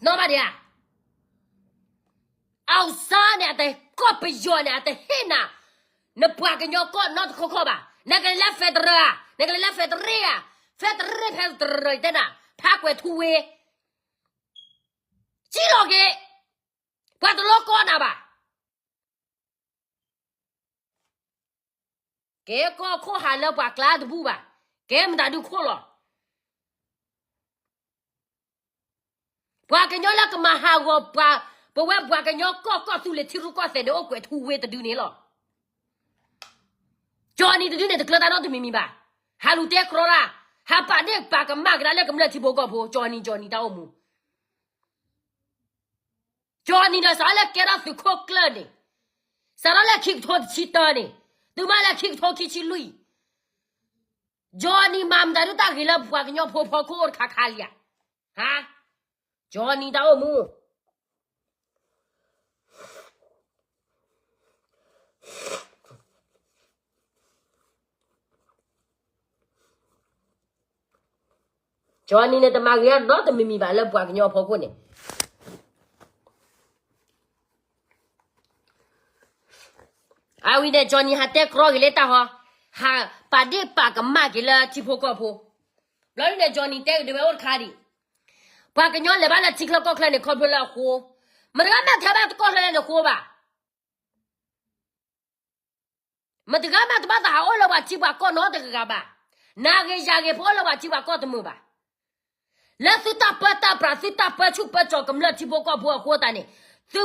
နီၢ်ဘၣ်ဒံးဧါ. အောင်ဆန်းန့ၣ် အတကီၢ်ပယီၤန့ၣ် အတဟ့ၣ်နၤ နပှၤကညီကီၢ်နီတခီခီဘၣ်. နကလဲၤလၢ federal ဧါ, နကလဲၤလၢ federal ဧါ, federal federal တဲနၤ ဖးကွဲၤထူဝ့ ကံၣ်လီၤက့ၤ, ပှၤတလိၣ်ကီနၤဘၣ်. ကဲကီၢ်ခိၣ်ဟးလၢပှၤကျါတဘူၣ်ဘၣ်, ကဲမတၤဒုခိၣ်လီၤ. ပှၤကညီလၢကမၤဟးဂီၤပှၤ, ပဝဲပှၤကညီကီၢ်ကီၢ်သူလ့ၤထံရူၢ်ကီၢ်သဲးန့ၣ် အိၣ်ကွဲၤထူဝ့တဒုန့ၣ်လီၤ. ကၠီနံၤတဒုန့ၣ် တကျၢၤတၢ်နီတမံၤမံၤဘၣ်. ဟးလူၤတဲကြီတၢ်, ဟးပာ်န့ၢ်ပာ်ကမၣ်ကဒါလၢကမျၢၢ်ထံဖိကီၢ်ဖိ, ကၠီနံၤ ကၠီနံၤတၢ်အိၣ်မူ ကၠီနံၤဒီးစးထီၣ်လၢကဲထီၣ်သုးခိၣ်ကျၢၢ်န့ၣ်, စးထီၣ်လၢခံကထိတဆံတၢန့ၣ်, တုၤမ့ၢ်လၢခံကထိခံဆံလွံၢ်, ကၠီနံၤမၤမတၤဒုတၢ်ဂ့ၤလၢပှၤကညီဖိဖီခိၣ်အိၣ်တခါခါလံဧါ. ဟါ, ကၠီနံၤတၢ်အိၣ်မူ ကၠီနံၤန့ၣ် တမၤဂ့ၤအါနီတမံၤမံၤဘၣ်လၢပှၤကညီအဖီခိၣ်န့ၣ်. အဝံၤန့ၣ် ကၠီနံၤဟးတဲကြီက့ၤလၢတၢ်ဟီ, ဟးပာ်ဒ့ၣ်ပာ်ကမၣ်က့ၤလၢထံဖိကီၢ်ဖိ. ဘျီဒ်န့ၣ် Johnny တဲကဒုးဝဲအိၣ်တခါဒံး, ပှၤကညီလဲၤဘၣ်လၢထံချၢကီၢ်ချၢန့ၣ် ခီဖျိလၢအဃိ, မတဂၤမ့ၢ်ထဲဘၣ်တကီၢ်ချၢန့ၣ်အဃိဘၣ်. မတဂၤမ့ၢ်တဘၣ်သးဟးအိၣ်လၢပှၤထံပှၤကီၢ်နီတဂၤဘၣ်. နၤဂ့ၤယၤဂ့ၤ ပအိၣ်လၢပှၤထံပှၤကီၢ်တမုာ်ဘၣ်. လၢသုတၢ်ပၢတၢ်ပြး သုတၢ်ပၢဆူၣ်ပၢစိးကမျၢၢ်ထံဖိကီၢ်ဖိအဃိသတးန့ၣ်, သု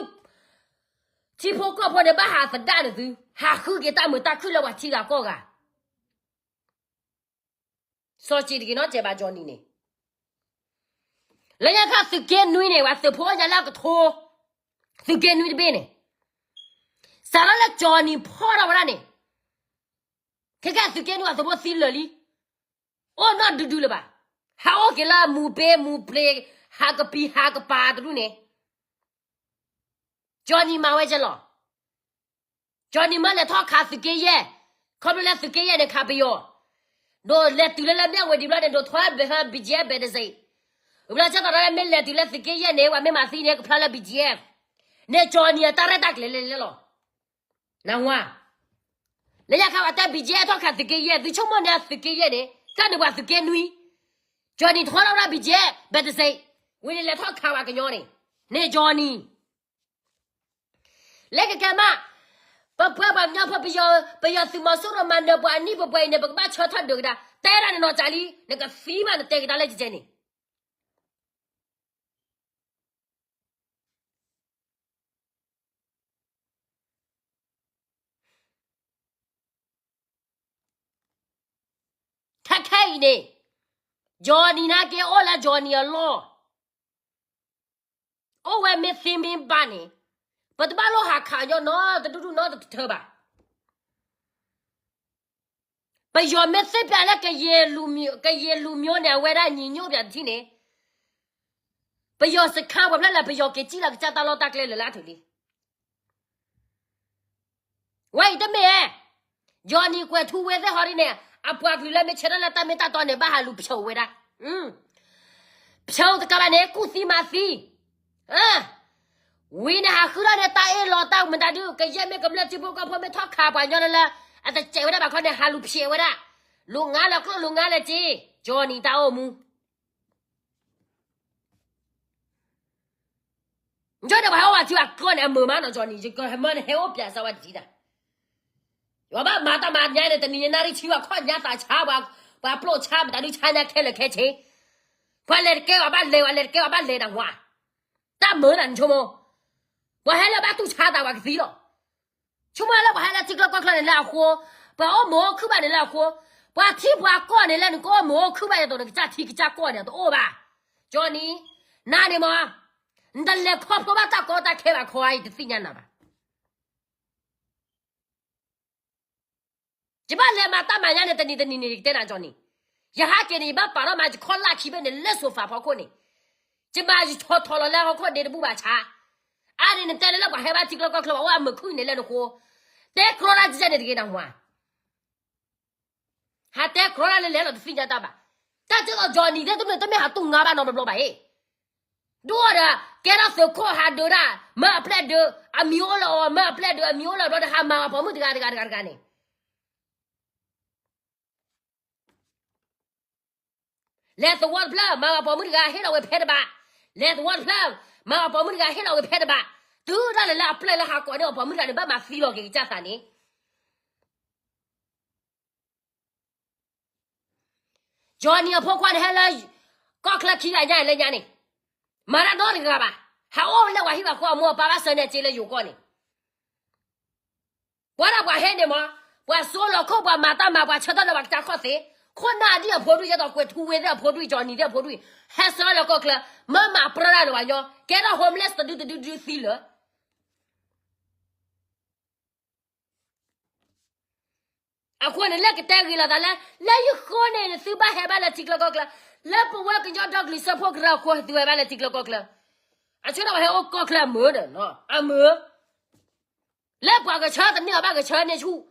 ထံဖိကီၢ်ဖိန့ၣ် ဘၣ်ဟးသဒၣ်န့ၣ်သု, ဟးဃုက့ၤတၢ်မုာ်တၢ်ခုၣ်လၢပှၤထံဂၤကီၢ်ဂၤ. စီၤစံးတဂ့ၤနီတစဲးဘၣ် Johnny န့ၣ်, လၢညါခါသုးက့နွံန့ၣ် ပှၤသုးဖိညါလၢအကထိ, သုးက့နွံတဘ့ၣ်န့ၣ်, စးထီၣ်လၢ Johnny ဖီၣ်ထီၣ်ဝဲဒၣ်န့ၣ်, ခဲကဲသုးက့နွံပှၤသုးဖိသံလၢာ်လံ, အိၣ်နီၢ်ဒူဒူလၢၤဘၣ်, ဟးအိၣ်က့ၤလၢမူၤဘ့မူၤဘျ့, ဟးကပံၤဟးကပၤတဒူၣ်န့ၣ် Johnny မၤဝဲကဲလီၤ. Johnny မ့ၢ်လဲၤထီၣ်ခးသုးက့ယဲၢ်, ခီဖျိလၢသုးက့ယဲၢ်န့ၣ် ခးပယီၤ, ဒိးလဲၤတုၤလၢလၢမၠၣ်ဝတံၤဘျီန့ၣ် ဒိးထီၣ် BGF ဘဲးတစ့း, ဝံၤဘျီဆၢကတီၢ်ဒီး မ့ၢ်လဲၤတုၤလၢသုးက့ယဲၢ်န့ၣ် ပှၤမ့ၢ်မၤသံန့ၣ် ကဖျါလၢ BGF, န့ၣ် Johnny အတၢ်ရဲၣ်တၢ်ကျဲၤလဲၤလဲၤလီၤ. နၢ်ဟူဧါ, လၢညါခါပှၤတဲ BGF ထီၣ်ခးသုးက့ယဲၢ် သုဆိကမိၣ်န့ၣ်သုးက့ယဲၢ်န့ၣ် ကၢ်န့ၣ်ပှၤသုးက့နွံ, Johnny ထီၣ်ထီၣ်ဝဲဒၣ် BGF ဘဲးတစ့း, ဝံၤန့ၣ်လဲၤထီၣ်ခးပှၤကညီန့ၣ်, န့ၣ် Johnny လၢကကဲမး, ပပှၤပှၤကညီဖိ ပယီၤသုးမီၤစိရိၤ မၤနၢၤပှၤအနံၣ်ပပှဲၤအံၤန့ၣ် ပကဘၣ်ဆၢထၢၣ်ဒုးကဒါ, တဲဒၣ်န့ၣ်နီၢ်ကၠးလံ, နကသံမးနတဲကဒါလၢကကဲန့ၣ် ခဲခဲအံၤန့ၣ်, Johnny နာ်က့အိၣ်လၢ Johnny အလီၢ်, အိၣ်ဝဲမ့ၢ်သ့မ့ၢ်ဘၣ်န့ၣ်, ပတဘၣ်လိၣ်ဟးခးညီနီတဒူၣ်ဒူၣ်နီတထၢဘၣ်. ပယီၤမ့ၢ်သ့ၣ်ပျးလၢ ကရင်လူမျိုးန့ၣ် အဝဲဒၣ်ညီညွတ် ပှၤတထံၣ်န့ၣ်, ပယီၤစခါပှၤဖျဲၣ်လၢ ပယီၤက့ၤစံၣ်လီၤကစၢ်တၢ်လီၢ်တၢ်ကျဲလၢာ်လၢအထူးလံ. ဝဲအံၤတမ့ၢ်, Johnny ကွဲးထူဝ့သ့ၣ်ဟီဒ်န့ၣ် အပှၤကလုာ်လၢမ့ၢ်ဆၢထၢၣ်လၢတၢ်မ့ၢ်တၢ်တီန့ၣ် ဘၣ်ဟးလူၤဖျိးဝဲဒၣ်, ဖျိးတကးဘၣ်န့ၣ် ကူၣ်သံမၤသံ ဝံၤန့ၣ် ဟးဃုထီၣ်န့ၣ် တၢ်အ့ၣ်လိာ်တၢ်မတၤဒုး ကယဲၢ်မ့ၢ်ကမျၢၢ်ထံဖိကီၢ်ဖိမ့ၢ်ထီၣ်ခးပှၤညီလၢလၢ အတစဲးဝဲဒၣ်ဘၣ်ခီန့ၣ် ဟးလူၤဖျိးဝဲဒၣ်, လူၤငါလၢကျိၣ်လူၤငါလၢစ့, Johnny တၢ်အိၣ်မူ ယီၤန့ၣ် ပှၤဟဲအိၣ်ဝဲထံဝဲကျိၣ်န့ၣ် အမုာ်မးနီၤ Johnny ယကမၢန့ၣ် ဟဲအိၣ်ပၠးစၢၤဝဲတထံၣ်ဒၣ်, ယဘၣ်မၤတၢ်မၤညါန့ၣ် တနံၤညါနၣ်ရံၣ်ဆံဝဲခီၣ်ညါသးဆါ, ပှၤပျိာ်ဆါ မတၤဒုးဆါညါခဲလၢာ်ခဲဆ့, ပှၤလဲၤတကဲဝဲဘၣ်လဲၤ ပှၤလဲၤတကဲဝဲဘၣ်လဲၤနၢ်ဟူဧါ, တၢ်မုာ်နၤနဆိကမိၣ်, ပှၤဟဲလၢဘၣ်တူၢ်ဆါသးပှၤကသံလီၤ. ဆိကမိၣ်လၢပှၤဟဲလၢထံကျိကီၢ်ကျိန့ၣ်လၢအဃိ, ပှၤအိၣ်မုာ်အိၣ်ခုၣ်ဘၣ်န့ၣ်လၢအဃိ, ပှၤထံပှၤကီၢ်န့ၣ်လၢနကအိၣ်မုာ်အိၣ်ခုၣ်ဘၣ်န့ၣ်အသိး နကစၢ်ထံကစၢ်ကီၢ်န့ၣ် တအိၣ်ဘၣ်, Johnny, နၤန့ၣ်မး, နတလဲၤခီဖျိဘၣ်တၢ်ကီတၢ်ခဲဘၣ်ခီဧါ ယတသ့ၣ်ညါနၤဘၣ်. ယဘၣ်လဲၤမၤတၢ်မၤညါန့ၣ် တနံၤတနံၤန့ၣ် ယကတဲနၤ Johnny, ယဟးက့ၤန့ၣ် ယဘၣ်ပာ်ထီၣ်မၤ ယခီၣ်လၢခံဘ့ၣ်န့ၣ် လၢ sofa ဖီခိၣ်န့ၣ်, ယမၤယထီၣ်ထီၣ်လီၤလၢဟီၣ်ခိၣ်ဒ့တဘူၣ်ဘၣ်ဆါ, အါန့ၣ်နတဲလၢလၢပှၤဟဲဘၣ်ထံကျိကီၢ်ကျိ ပှၤအိၣ်အမုာ်ခုၣ်န့ၣ်လၢနဃိ, တဲကြီတၢ်ကဲန့ၣ်တဂ့ၤနၢ်ဟူဧါ. ဟးတဲကြီတၢ်လၢလဲၤလီၤတသ့ၣ်ညါတၢ်ဘၣ်. တၢ်ကဲသိး Johnny သ့ၣ်တမ့ၢ်တမ့ၢ်ဟးတူၢ်ငါဘၣ်နီတဘျီဘၣ်အံၤ, ဒိၣ်ဒီး ကဲထီၣ်သုးခိၣ်ဟးဒုးဒၣ်, မၢအပျဲၢ်ဒုး, အမံၤအိၣ်လၢအီၤ, မၢအပျဲၢ်ဒုး, အမံၤအိၣ်လၢအီၤဘျီဒီး ဟးမၤပှၤပိာ်မုၣ်တဂၤတဂၤတဂၤတဂၤန့ၣ် လဲၤသဝီတဖျၢၣ် မၤပှၤပိာ်မုၣ်တဂၤဟ့ၣ်လီၤဝဲဖဲတဘၣ်, လဲၤသဝီတဖျၢၣ် မၤပှၤပိာ်မုၣ်တဂၤဟ့ၣ်လီၤဝဲဖဲတဘၣ်, တုၤဒၣ်လဲာ်လၢအပျဲၢ်လၢဟးကိးန့ၢ်အီၤပိာ်မုၣ်တဂၤန့ၣ် ဘၣ်မၤသံလီၤက့ၤကစၢ်သးန့ၣ် Johnny အဖိခွါန့ၣ်ဟဲလၢ ကီၢ်ချၢခံဂၤညါလၢညါန့ၣ်, မၤတၢ်နီတဂၤဘၣ်, ဟးအိၣ်လၢပှၤဟံၣ်ပှၤဃီအမိၢ်အပၢ်ဘၣ် ဆၢန့ၢ်အစ့လၢယိၤကီၢ်န့ၣ် ပှၤဒၣ်ပှၤဟဲန့ၣ်မး, ပှၤစိလီၤခိၣ် ပှၤမၤတၢ်မၤ ပှၤဆၢထၢၣ်လၢပှၤကစၢ်ခီၣ်သ့, ခိၣ်နၢ်ဒ်အဖိဒွံၣ် ယဲသိးကွဲးထူဝ့သ့ၣ်အဖိဒွံၣ် Johnny သ့ၣ်အဖိဒွံၣ်, ဟဲဆှၢလၢကီၢ်ချၢ, မၢမၤပြၢဒၣ်လၢပှၤညီ, ကဲထီၣ် homeless တဒုတဒုတဒုသံလၢာ် အဃိန့ၣ် လၢကတဲဂ့ၤလိာ်သးလၢ လၢယဃိန့ၣ် သုဘၣ်ဟဲဘၣ်လၢထံကျိကီၢ်ချၢ, လၢပဝဲကညီဒီကလုာ်စၢဖှိၣ်ကရၢအဃိ သုဟဲဘၣ်လၢထံကျိကီၢ်ချၢ, အဆၢထၢၣ်ပှၤဟဲအိၣ်ကီၢ်ချၢအမုာ်ဒီး, အမုာ်, လၢပှၤကဆၢတန့ၢ်အီၤဘၣ်ကဆၢန့ၢ်ဆူၣ်,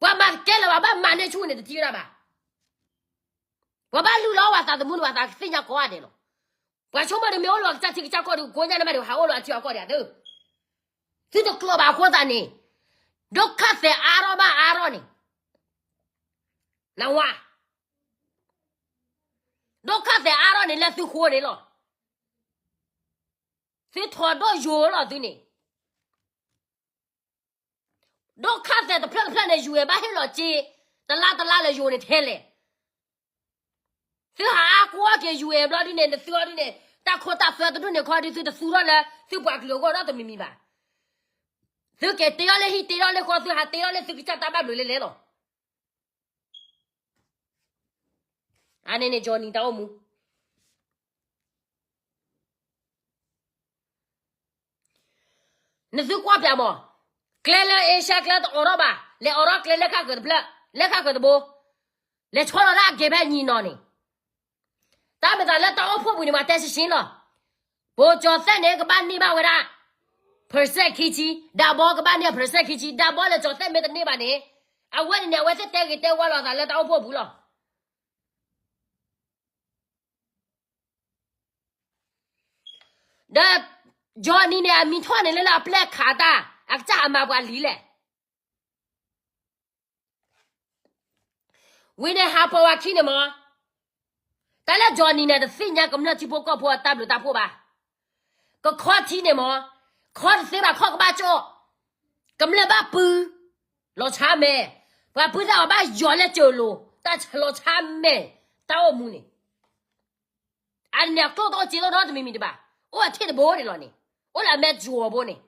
ပှၤမၤတကဲလၢၤဘၣ် ဘၣ်မၤန့ၢ်ဆူၣ်န့ၣ် တထံၣ်ဝဲဒၣ်ဘၣ် ပှၤဘၣ်လုၢ်လီၤပှၤသးသမူန့ၣ် ပှၤသးကသ့ၣ်ညါကိးဂၤဒဲးလီၤ. ပှၤဆိကမိၣ်ဒ်မ့ၢ်အိၣ်လီၤကစၢ်ထံကစၢ်ကီၢ်ဒီး ကိးညါန့ၣ်မးဒီး ဟးအိၣ်လီၤအထံအကီၢ်ဒံးဧါသု, သုတကျိးဘၣ်အဃိသတးန့ၣ်, ဒုက္ခသည်အါထီၣ်မးအါထီၣ်န့ၣ်, တဝါ, ဒိၣ်ခါသဲးအါထီၣ်န့ၣ်လၢသုဃိန့ၣ်လီၤ. သုထီၣ်ဒိၣ်ယိာ်လီၤသုန့ၣ်. ဒိၣ်ခါသဲးတဖျၢၣ်တဖျၢၣ်န့ၣ် ယူၤအဲၣ်ဘၣ်ဟ့ၣ်လီၤစ့ တလါတလါလၢယိာ်န့ၣ်ထဲလဲၣ်. သုဟးအါကူအီၣ်က့ၤယူၤအဲၣ်ဘျီဒ်န့ၣ် နသုအီၤဒ်န့ၣ် တၢ်ခိတၢ်သွဲတဒူၣ်န့ၣ်ခီဒ်သုတသူထီၣ်လၢ သုပှၤကလုာ်အဂီၢ်ဒီးတမံၤမံၤဘၣ်. သုက့ၤတ့အီၤလၢဟံၣ်တ့အီၤလၢဃီ သုဟးတ့အီၤလၢသုကစၢ်တၢ်ဘၣ်ဘျုးလဲၣ်လဲၣ်လီၤ. အန့ၣ်န့ၣ် Johnny တၢ်အိၣ်မူ နသုကွၢ်ပၠးမး, ကျဲလၢ Asia ကျဲတအိးထီၣ်ဘၣ်, လဲၤအိးထီၣ်ကျဲလၢခါကၢၤတဖျၢၣ်, လၢခါကၢၤတဘိ, လဲၤဆီလီၤဒၣ်အကဲၤဖဲညီနီၤန့ၣ်, တၢ်မ့ၢ်သးလၢတၢ်အိၣ်ဖှိၣ်ပူၤန့ၣ် ပှၤတဲရှဲရှဲလီၤ. ပိကၠီၤသဲးန့ၣ် ကဘၣ်န့ၢ်ဘၣ်ဝဲဒၣ် percent ခံဆံ, ဒးဘီကဘၣ်န့ၢ် percent ခံဆံ, ဒးဘီလၢကၠီၤသဲးမ့ၢ်တန့ၢ်ဘၣ်န့ၣ်, အဝဲန့ၣ်န့ၣ် အဝဲသ့ၣ်တဲဂ့ၤတဲဝါလိာ်သးလၢတၢ်အိၣ်ဖှိၣ်ပူၤလီၤ. ဒီး Johnny န့ၣ် အမံၤထီၣ်န့ၣ်လၢလၢအပျဲၢ်ခးတၢ် အကစၢ်အမၤပှၤလံၤလဲၣ်. ဝံၤန့ၣ်ဟးပိာ်ဝဲခံန့ၣ်မး, တၢ်လၢ Johnny န့ၣ် တသ့ၣ်ညါကမျၢၢ်ထံဖိကီၢ်ဖိအတၢ်ဘျုးတၢ်ဖှိၣ်ဘၣ်. ကခီထံန့ၣ်မး, ခီတသ့ဘၣ် ခီကဘၣ်ကၠိၣ်, ကမျၢၢ်ဘၣ်ပု, လီၤဆါမဲာ်, ပှၤပုသၣ် ပှၤဘၣ်ယီၤလၢကၠိၣ်လိၤ, တၢ်လီၤဆါမဲာ်, တၢ်အိၣ်မူန့ၣ်, အန့ၣ်အကျိၣ်တအိၣ်စ့တအိၣ်နီတမံၤမံၤတဘၣ်, အိၣ်အထံၣ်တဘိန့ၣ်လီၤန့ၣ်, အိၣ်လၢအမဲာ်ကၠိၣ်အဘိန့ၣ်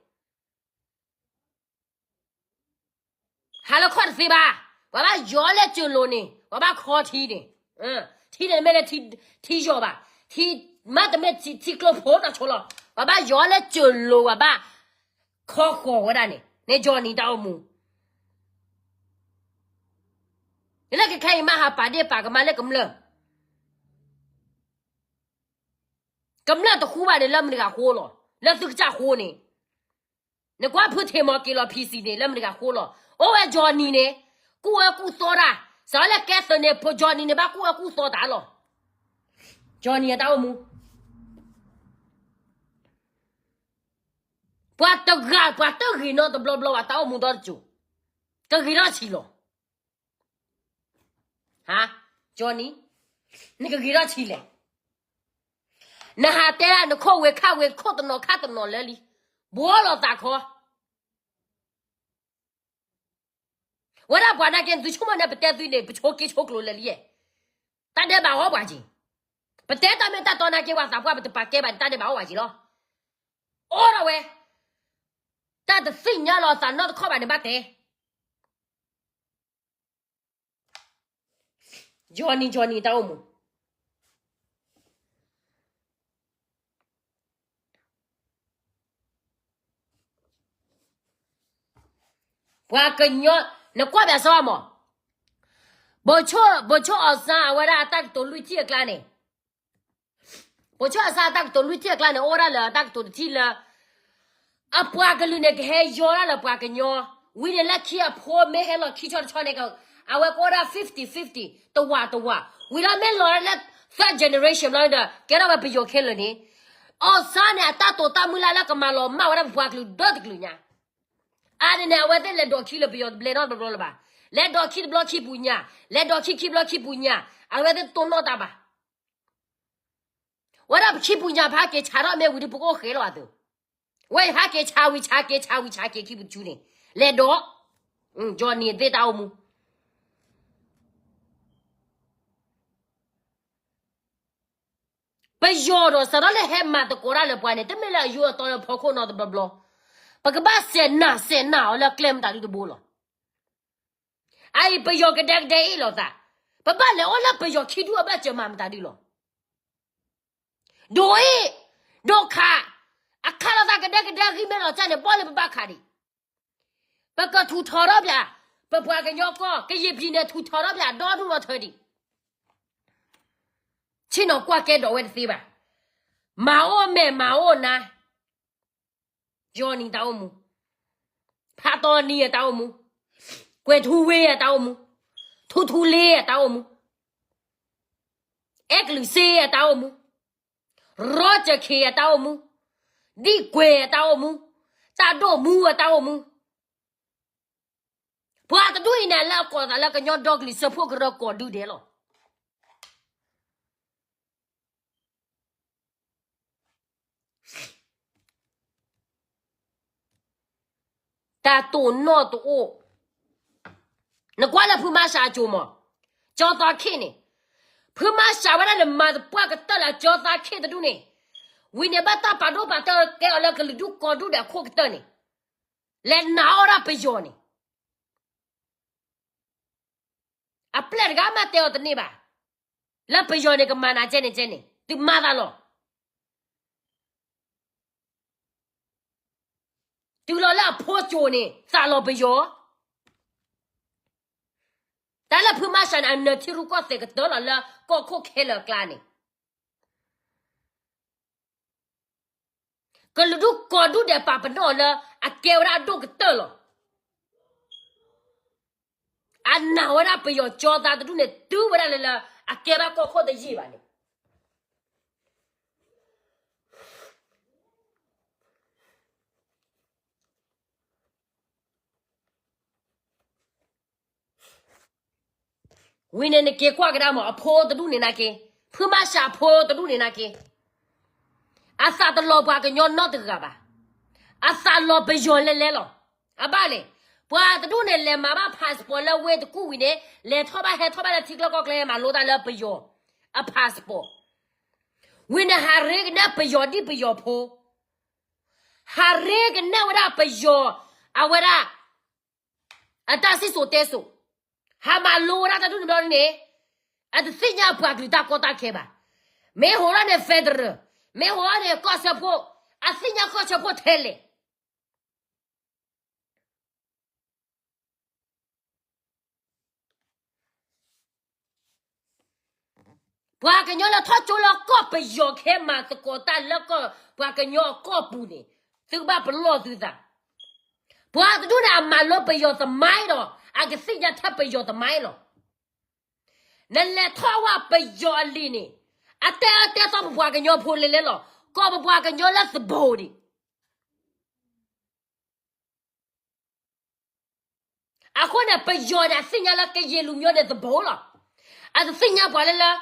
ဟးလၢခီၣ်တသ့ဘၣ်, ပှၤဘၣ်ယီၤလၢကၠိၣ်လိၤန့ၣ် ပှၤဘၣ်ခီထံန့ၣ်, ထံန့ၣ်မ့ၢ်လၢထံယီၤဘၣ်, ထံမးတမ့ၢ်ထံကျိဖိနီၢ်ဆိလီၤ, ပှၤဘၣ်ယီၤလၢကၠိၣ်လိၤ ပှၤဘၣ်ခီဃီၤဝဲဒၣ်န့ၣ်, န့ၣ် Johnny တၢ်အိၣ်မူ နလၢကခဲအံၤမးဟးပာ်ဒ့ၣ်ပာ်ကမၣ်လၢကမျၢၢ်, ကမျၢၢ်တဃူဘၣ်န့ၣ် လၢမတၤတဂၤဃိလီၤ, လၢသုကစၢ်ဃိန့ၣ်, နကွၢ်ဖုထံးမီၤက့ၤလီၤ PC န့ၣ် လၢမတၤတဂၤဃိလီၤ, အိၣ်ဝဲ Johnny န့ၣ်, ကူၣ်အၢကူၣ်သီတၢ်, စးလၢကဲသုးန့ၣ် ဖိ Johnny န့ၣ် ဘၣ်ကူၣ်အၢကူၣ်သီတၢ်လီၤ, Johnny အတၢ်အိၣ်မူ ပှၤတဂၤ ပှၤတဂ့ၤနီတဘျီဘျီဘၣ် တၢ်အိၣ်မူဒီတစိၤ, ကဂ့ၤထီၣ်ဆံးလီၤ. ဟါ, Johnny, နကဂ့ၤထီၣ်ဆံးလဲၣ်. နဟးတဲဒၣ်နခိၣ်ဝ့ၤခၣ်ဝ့ၤ ခိၣ်တနီၤခါတနီၤလၢလံ, ဘှီလီၤသးခီ ဝဲဒၣ်ပှၤနာ်က့ နသုဆိကမိၣ်န့ၣ် ပတဲသုန့ၣ် ပဆိက့ဆိကျိၤလၢလံဧါ, တၢ်ဒဲးဘးအီၣ်ပှၤက့ၤ, ပတဲတၢ်မ့ၢ်တၢ်တီနာ်က့ ပှၤသးပှၢ် ပတပာ်ကဲဘၣ်န့ၣ် တၢ်ဒဲးဘးအီၣ်ပှၤက့ၤလီၤ. အီၣ်ထီၣ်ဝဲ, တၢ်တသ့ၣ်ညါလီၤသးနီတခီဘၣ်န့ၣ် ဘၣ်တဲ Johnny, Johnny တၢ်အိၣ်မူ ပှၤကညီ, နကွၢ်ပၠးစီမး, ဘိဆိၣ်အီၣ်စၢ် အဝဲဒၣ်အတၢ်ကတိၤလွံၢ်ထံၣ်အကျါန့ၣ်, ဘိဆိၣ်အီၣ်စၢ်အတၢ်ကတိၤလွံၢ်ထံၣ်အကျါန့ၣ် အိၣ်ဝဲဒၣ်လၢအတၢ်ကတိၤတထံၣ်လၢ အပှၤကလုာ်န့ၣ် ကဟဲယီၤဒၣ်လၢပှၤကညီ, ဝံၤန့ၣ်လၢခံအဖိမ့ၢ်ဟဲလီၤခံဆီတဆီန့ၣ်, အဝဲကအိၣ်ဒၣ် fifty fifty, တဝာ်တဝာ်, ဝံၤလီၤမ့ၢ်လီၤလၢ third generation လီၤဒီး ကဲထီၣ်ဝဲပယီၤခဲလၢာ်န့ၣ်, အီၣ်စၢ်န့ၣ် အတၢ်တိာ်တၢ်မုၢ်လၢ်လၢကမၤလီၤမၢ်ဝဲဒၣ်ပပှၤကလုာ်ဒီတကလုာ်ညါ အါန့ၣ်န့ၣ် အဝဲသ့ၣ်လဲၤဒိးခံလၢပယီၤတဘျဲၣ်နီတဘျီလၢၤဘၣ်, လဲၤဒိးခံတဘျီခံပူၤညါ, လဲၤဒိးခံခံဘျီခံပူၤညါ, အဝဲသ့ၣ်တိၢ်နီၣ်တၢ်ဘၣ်. ဝဲဒၣ်ပခံပူၤညါ ပဟဲက့ၤဆါထီၣ်မ့ၢ်ဝံၤဒီး ပကအိၣ်ဃဲလီၤအသိး, ဝဲအံၤဟဲက့ၤဆါဝံၤ ဆါက့ၤဆါဝံၤ ဆါက့ၤခံပူၤတဆူန့ၣ်, လဲၤဒိး, Johnny သ့ၣ်တၢ်အိၣ်မူ ပယီၤဒီးစးထီၣ်လၢဟဲမၤသကိးတၢ်လၢပှၤန့ၣ် တမ့ၢ်လၢအယိအသီလၢဖီခိၣ်နီတဘျီဘျီ, ပကဘၣ်စဲးနာ်စဲးနာ်အီၤလၢကျဲမတၤဒုတဘိလီၤ. အအံၤပယီၤကဒဲကဒဲအ့ၣ်လိာ်သး, ပဘၣ်လဲၤအိၣ်လၢပယီၤခံဒူၣ်အဘၢၣ်စၢၤမၤမတၤဒုလီၤ. ဒိၣ်အ့ၣ်, ဒိၣ်ခး, အခးလိာ်သးကဒဲကဒဲအဂံၢ်မ့ၢ်လီၤစၢ်န့ၣ် ဘီၣ်လၢပဘၣ်ခးဒံး, ပကထူးထီၣ်ထီၣ်ပၠး, ပပှၤကညီကီၢ် ကယံာ်ပံၤန့ၣ် ထူးထီၣ်ထီၣ်ပၠးဒီဒူၣ်ဒီထၢဒံး, ဆ့ၣ်နီၤကွၢ်ကဲဒီးဝဲတသ့ဘၣ်, မၤအိၣ်မဲာ်မၤအိၣ်နါ Johnny တၢ်အိၣ်မူ, ဖးတီနံအတၢ်အိၣ်မူ, ကွဲၤထူဝ့အတၢ်အိၣ်မူ, ထူထူလ့အတၢ်အိၣ်မူ, အဲကလုာ်စ့အတၢ်အိၣ်မူ, ရီကၠၢခ့အတၢ်အိၣ်မူ, ဒံၣ်ကွဲၤအတၢ်အိၣ်မူ, တၢ်ဒိၣ်မူအတၢ်အိၣ်မူ, ပှၤတဒူၣ်အံၤန့ၣ် လၢအကိးသးလၢကညီဒီကလုာ်စၢဖှိၣ်ကရၢကိးဒူၣ်ဒဲးလီၤ. တၢ်တိာ်နီၣ်တအိၣ်. နကွၢ်လၢဖုမၤရှးအစိၤမး, ကၠီသီခ့ၣ်န့ၣ်, ဖုမၤရှးဝဲဒၣ်န့ၣ် မၤသပှၢ်ကတၢၢ်လၢကၠီသီခ့ၣ်တဒူၣ်န့ၣ်, ဝံၤန့ၣ်ဘၣ်တၢ်ပာ်ဒိၣ်ပာ်ကဲအီၤလၢကလုာ်ဒူၣ်ကိးဒူၣ်ဒီးအခိၣ်ကတၢၢ်န့ၣ်, လဲၤနာ်အီၣ်ဒၣ်ပယီၤန့ၣ် အပျဲၢ်တဂၤမးတဲအီၤတန့ၢ်ဘၣ်. လၢပယီၤန့ၣ်ကမၤနၤကဲန့ၣ်ကဲန့ၣ် သုမၤသးလီၤ. တုၤလီၤလၢအဖိကၠိန့ၣ် သးလီၤပယီၤ. တၢ်လၢဖုမၤရှးန့ၣ် အနၢၤထံရူၢ်ကီၢ်သဲးကတၢၢ်လီၤလၢကီၢ်ခိၣ်ခဲလၢာ်အကျါန့ၣ် ကလုာ်ဒူၣ်ကိးဒူၣ်ဒဲးပာ်ပနီၣ်အီၤလၢအကဲဝဲဒၣ်အဒိၣ်ကတၢၢ်လီၤ. အနာ်ဝဲဒၣ်ပယီၤကၠီသးတဒူၣ်န့ၣ် တုၤဝဲဒၣ်လၢလၢအကဲဘၣ်ကီၢ်ခိၣ်တယံာ်ဘၣ်န့ၣ် ဝံၤန့ၣ်နက့ၤကွၢ်ကဒါမး အဖိတဒူၣ်န့ၣ်နာ်က့, ဖုမၤရှးအဖိတဒူၣ်န့ၣ်နာ်က့, အသးတလီၤပှၤကညီနီတဂၤဘၣ်. အသးလီၤပယီၤလဲၤလဲၤလီၤ. အဘၣ်လဲၣ်, ပှၤတဒူၣ်န့ၣ် လဲၤမၤဘၣ် passport လၢဝ့ၢ်တကူၣ်ဝံၤန့ၣ် လဲၤထီၣ်ဘၣ်ဟဲထီၣ်ဘၣ်လၢထံကျိကီၢ်ကျဲ မၤလိတၢ်လၢပယီၤအ passport. ဝံၤန့ၣ် ဟးရ့ကနဲပယီၤဒံၣ်ပယီၤဖိ, ဟးရ့ကနဲဝဲဒၣ်ပယီၤ အဝဲဒၣ် အတၢ်စံၣ်စိၤတဲစိၤ, ဟးမၤလိဝဲဒၣ်တၢ်ဒ်န့ၣ်ဘျီန့ၣ်, အတသ့ၣ်ညါပှၤကလုာ်တၢ်ကီတၢ်ခဲဘၣ်. မ့ၢ်ဟိးထီၣ်န့ၣ် federal, မ့ၢ်ဟိးထီၣ်န့ၣ်ကီၢ်စၢဖှိၣ်, အသ့ၣ်ညါကီၢ်စၢဖှိၣ်ထဲလဲၣ်. ပှၤကညီလၢထီၣ်ကၠိလၢကီၢ်ပယီၤ ကဟဲမၤသကိးတၢ်လၢကီၢ်ပှၤကညီအကီၢ်ပူၤန့ၣ်, သုကဘၣ်ပလီၢ်သုသး. ပှၤတဒူၣ်န့ၣ် အမၤလိပယီၤသမိုင်းဒီး အကသ့ၣ်ညါထဲပယီၤသမိုင်းလီၤ. နလဲၤထီၣ်ဝဲပယီၤအလံာ်န့ၣ်, အတဲအၢတဲသီပပှၤကညီဖိလဲၤလဲၤလီၤ. ကိးပပှၤကညီလၢသဘိန့ၣ် အဃိန့ၣ် ပယီၤန့ၣ် အသ့ၣ်ညါလၢကယဲၢ်လူၤမိၤန့ၣ်သဘိလီၤ. အတသ့ၣ်ညါပှၤလၢလၢ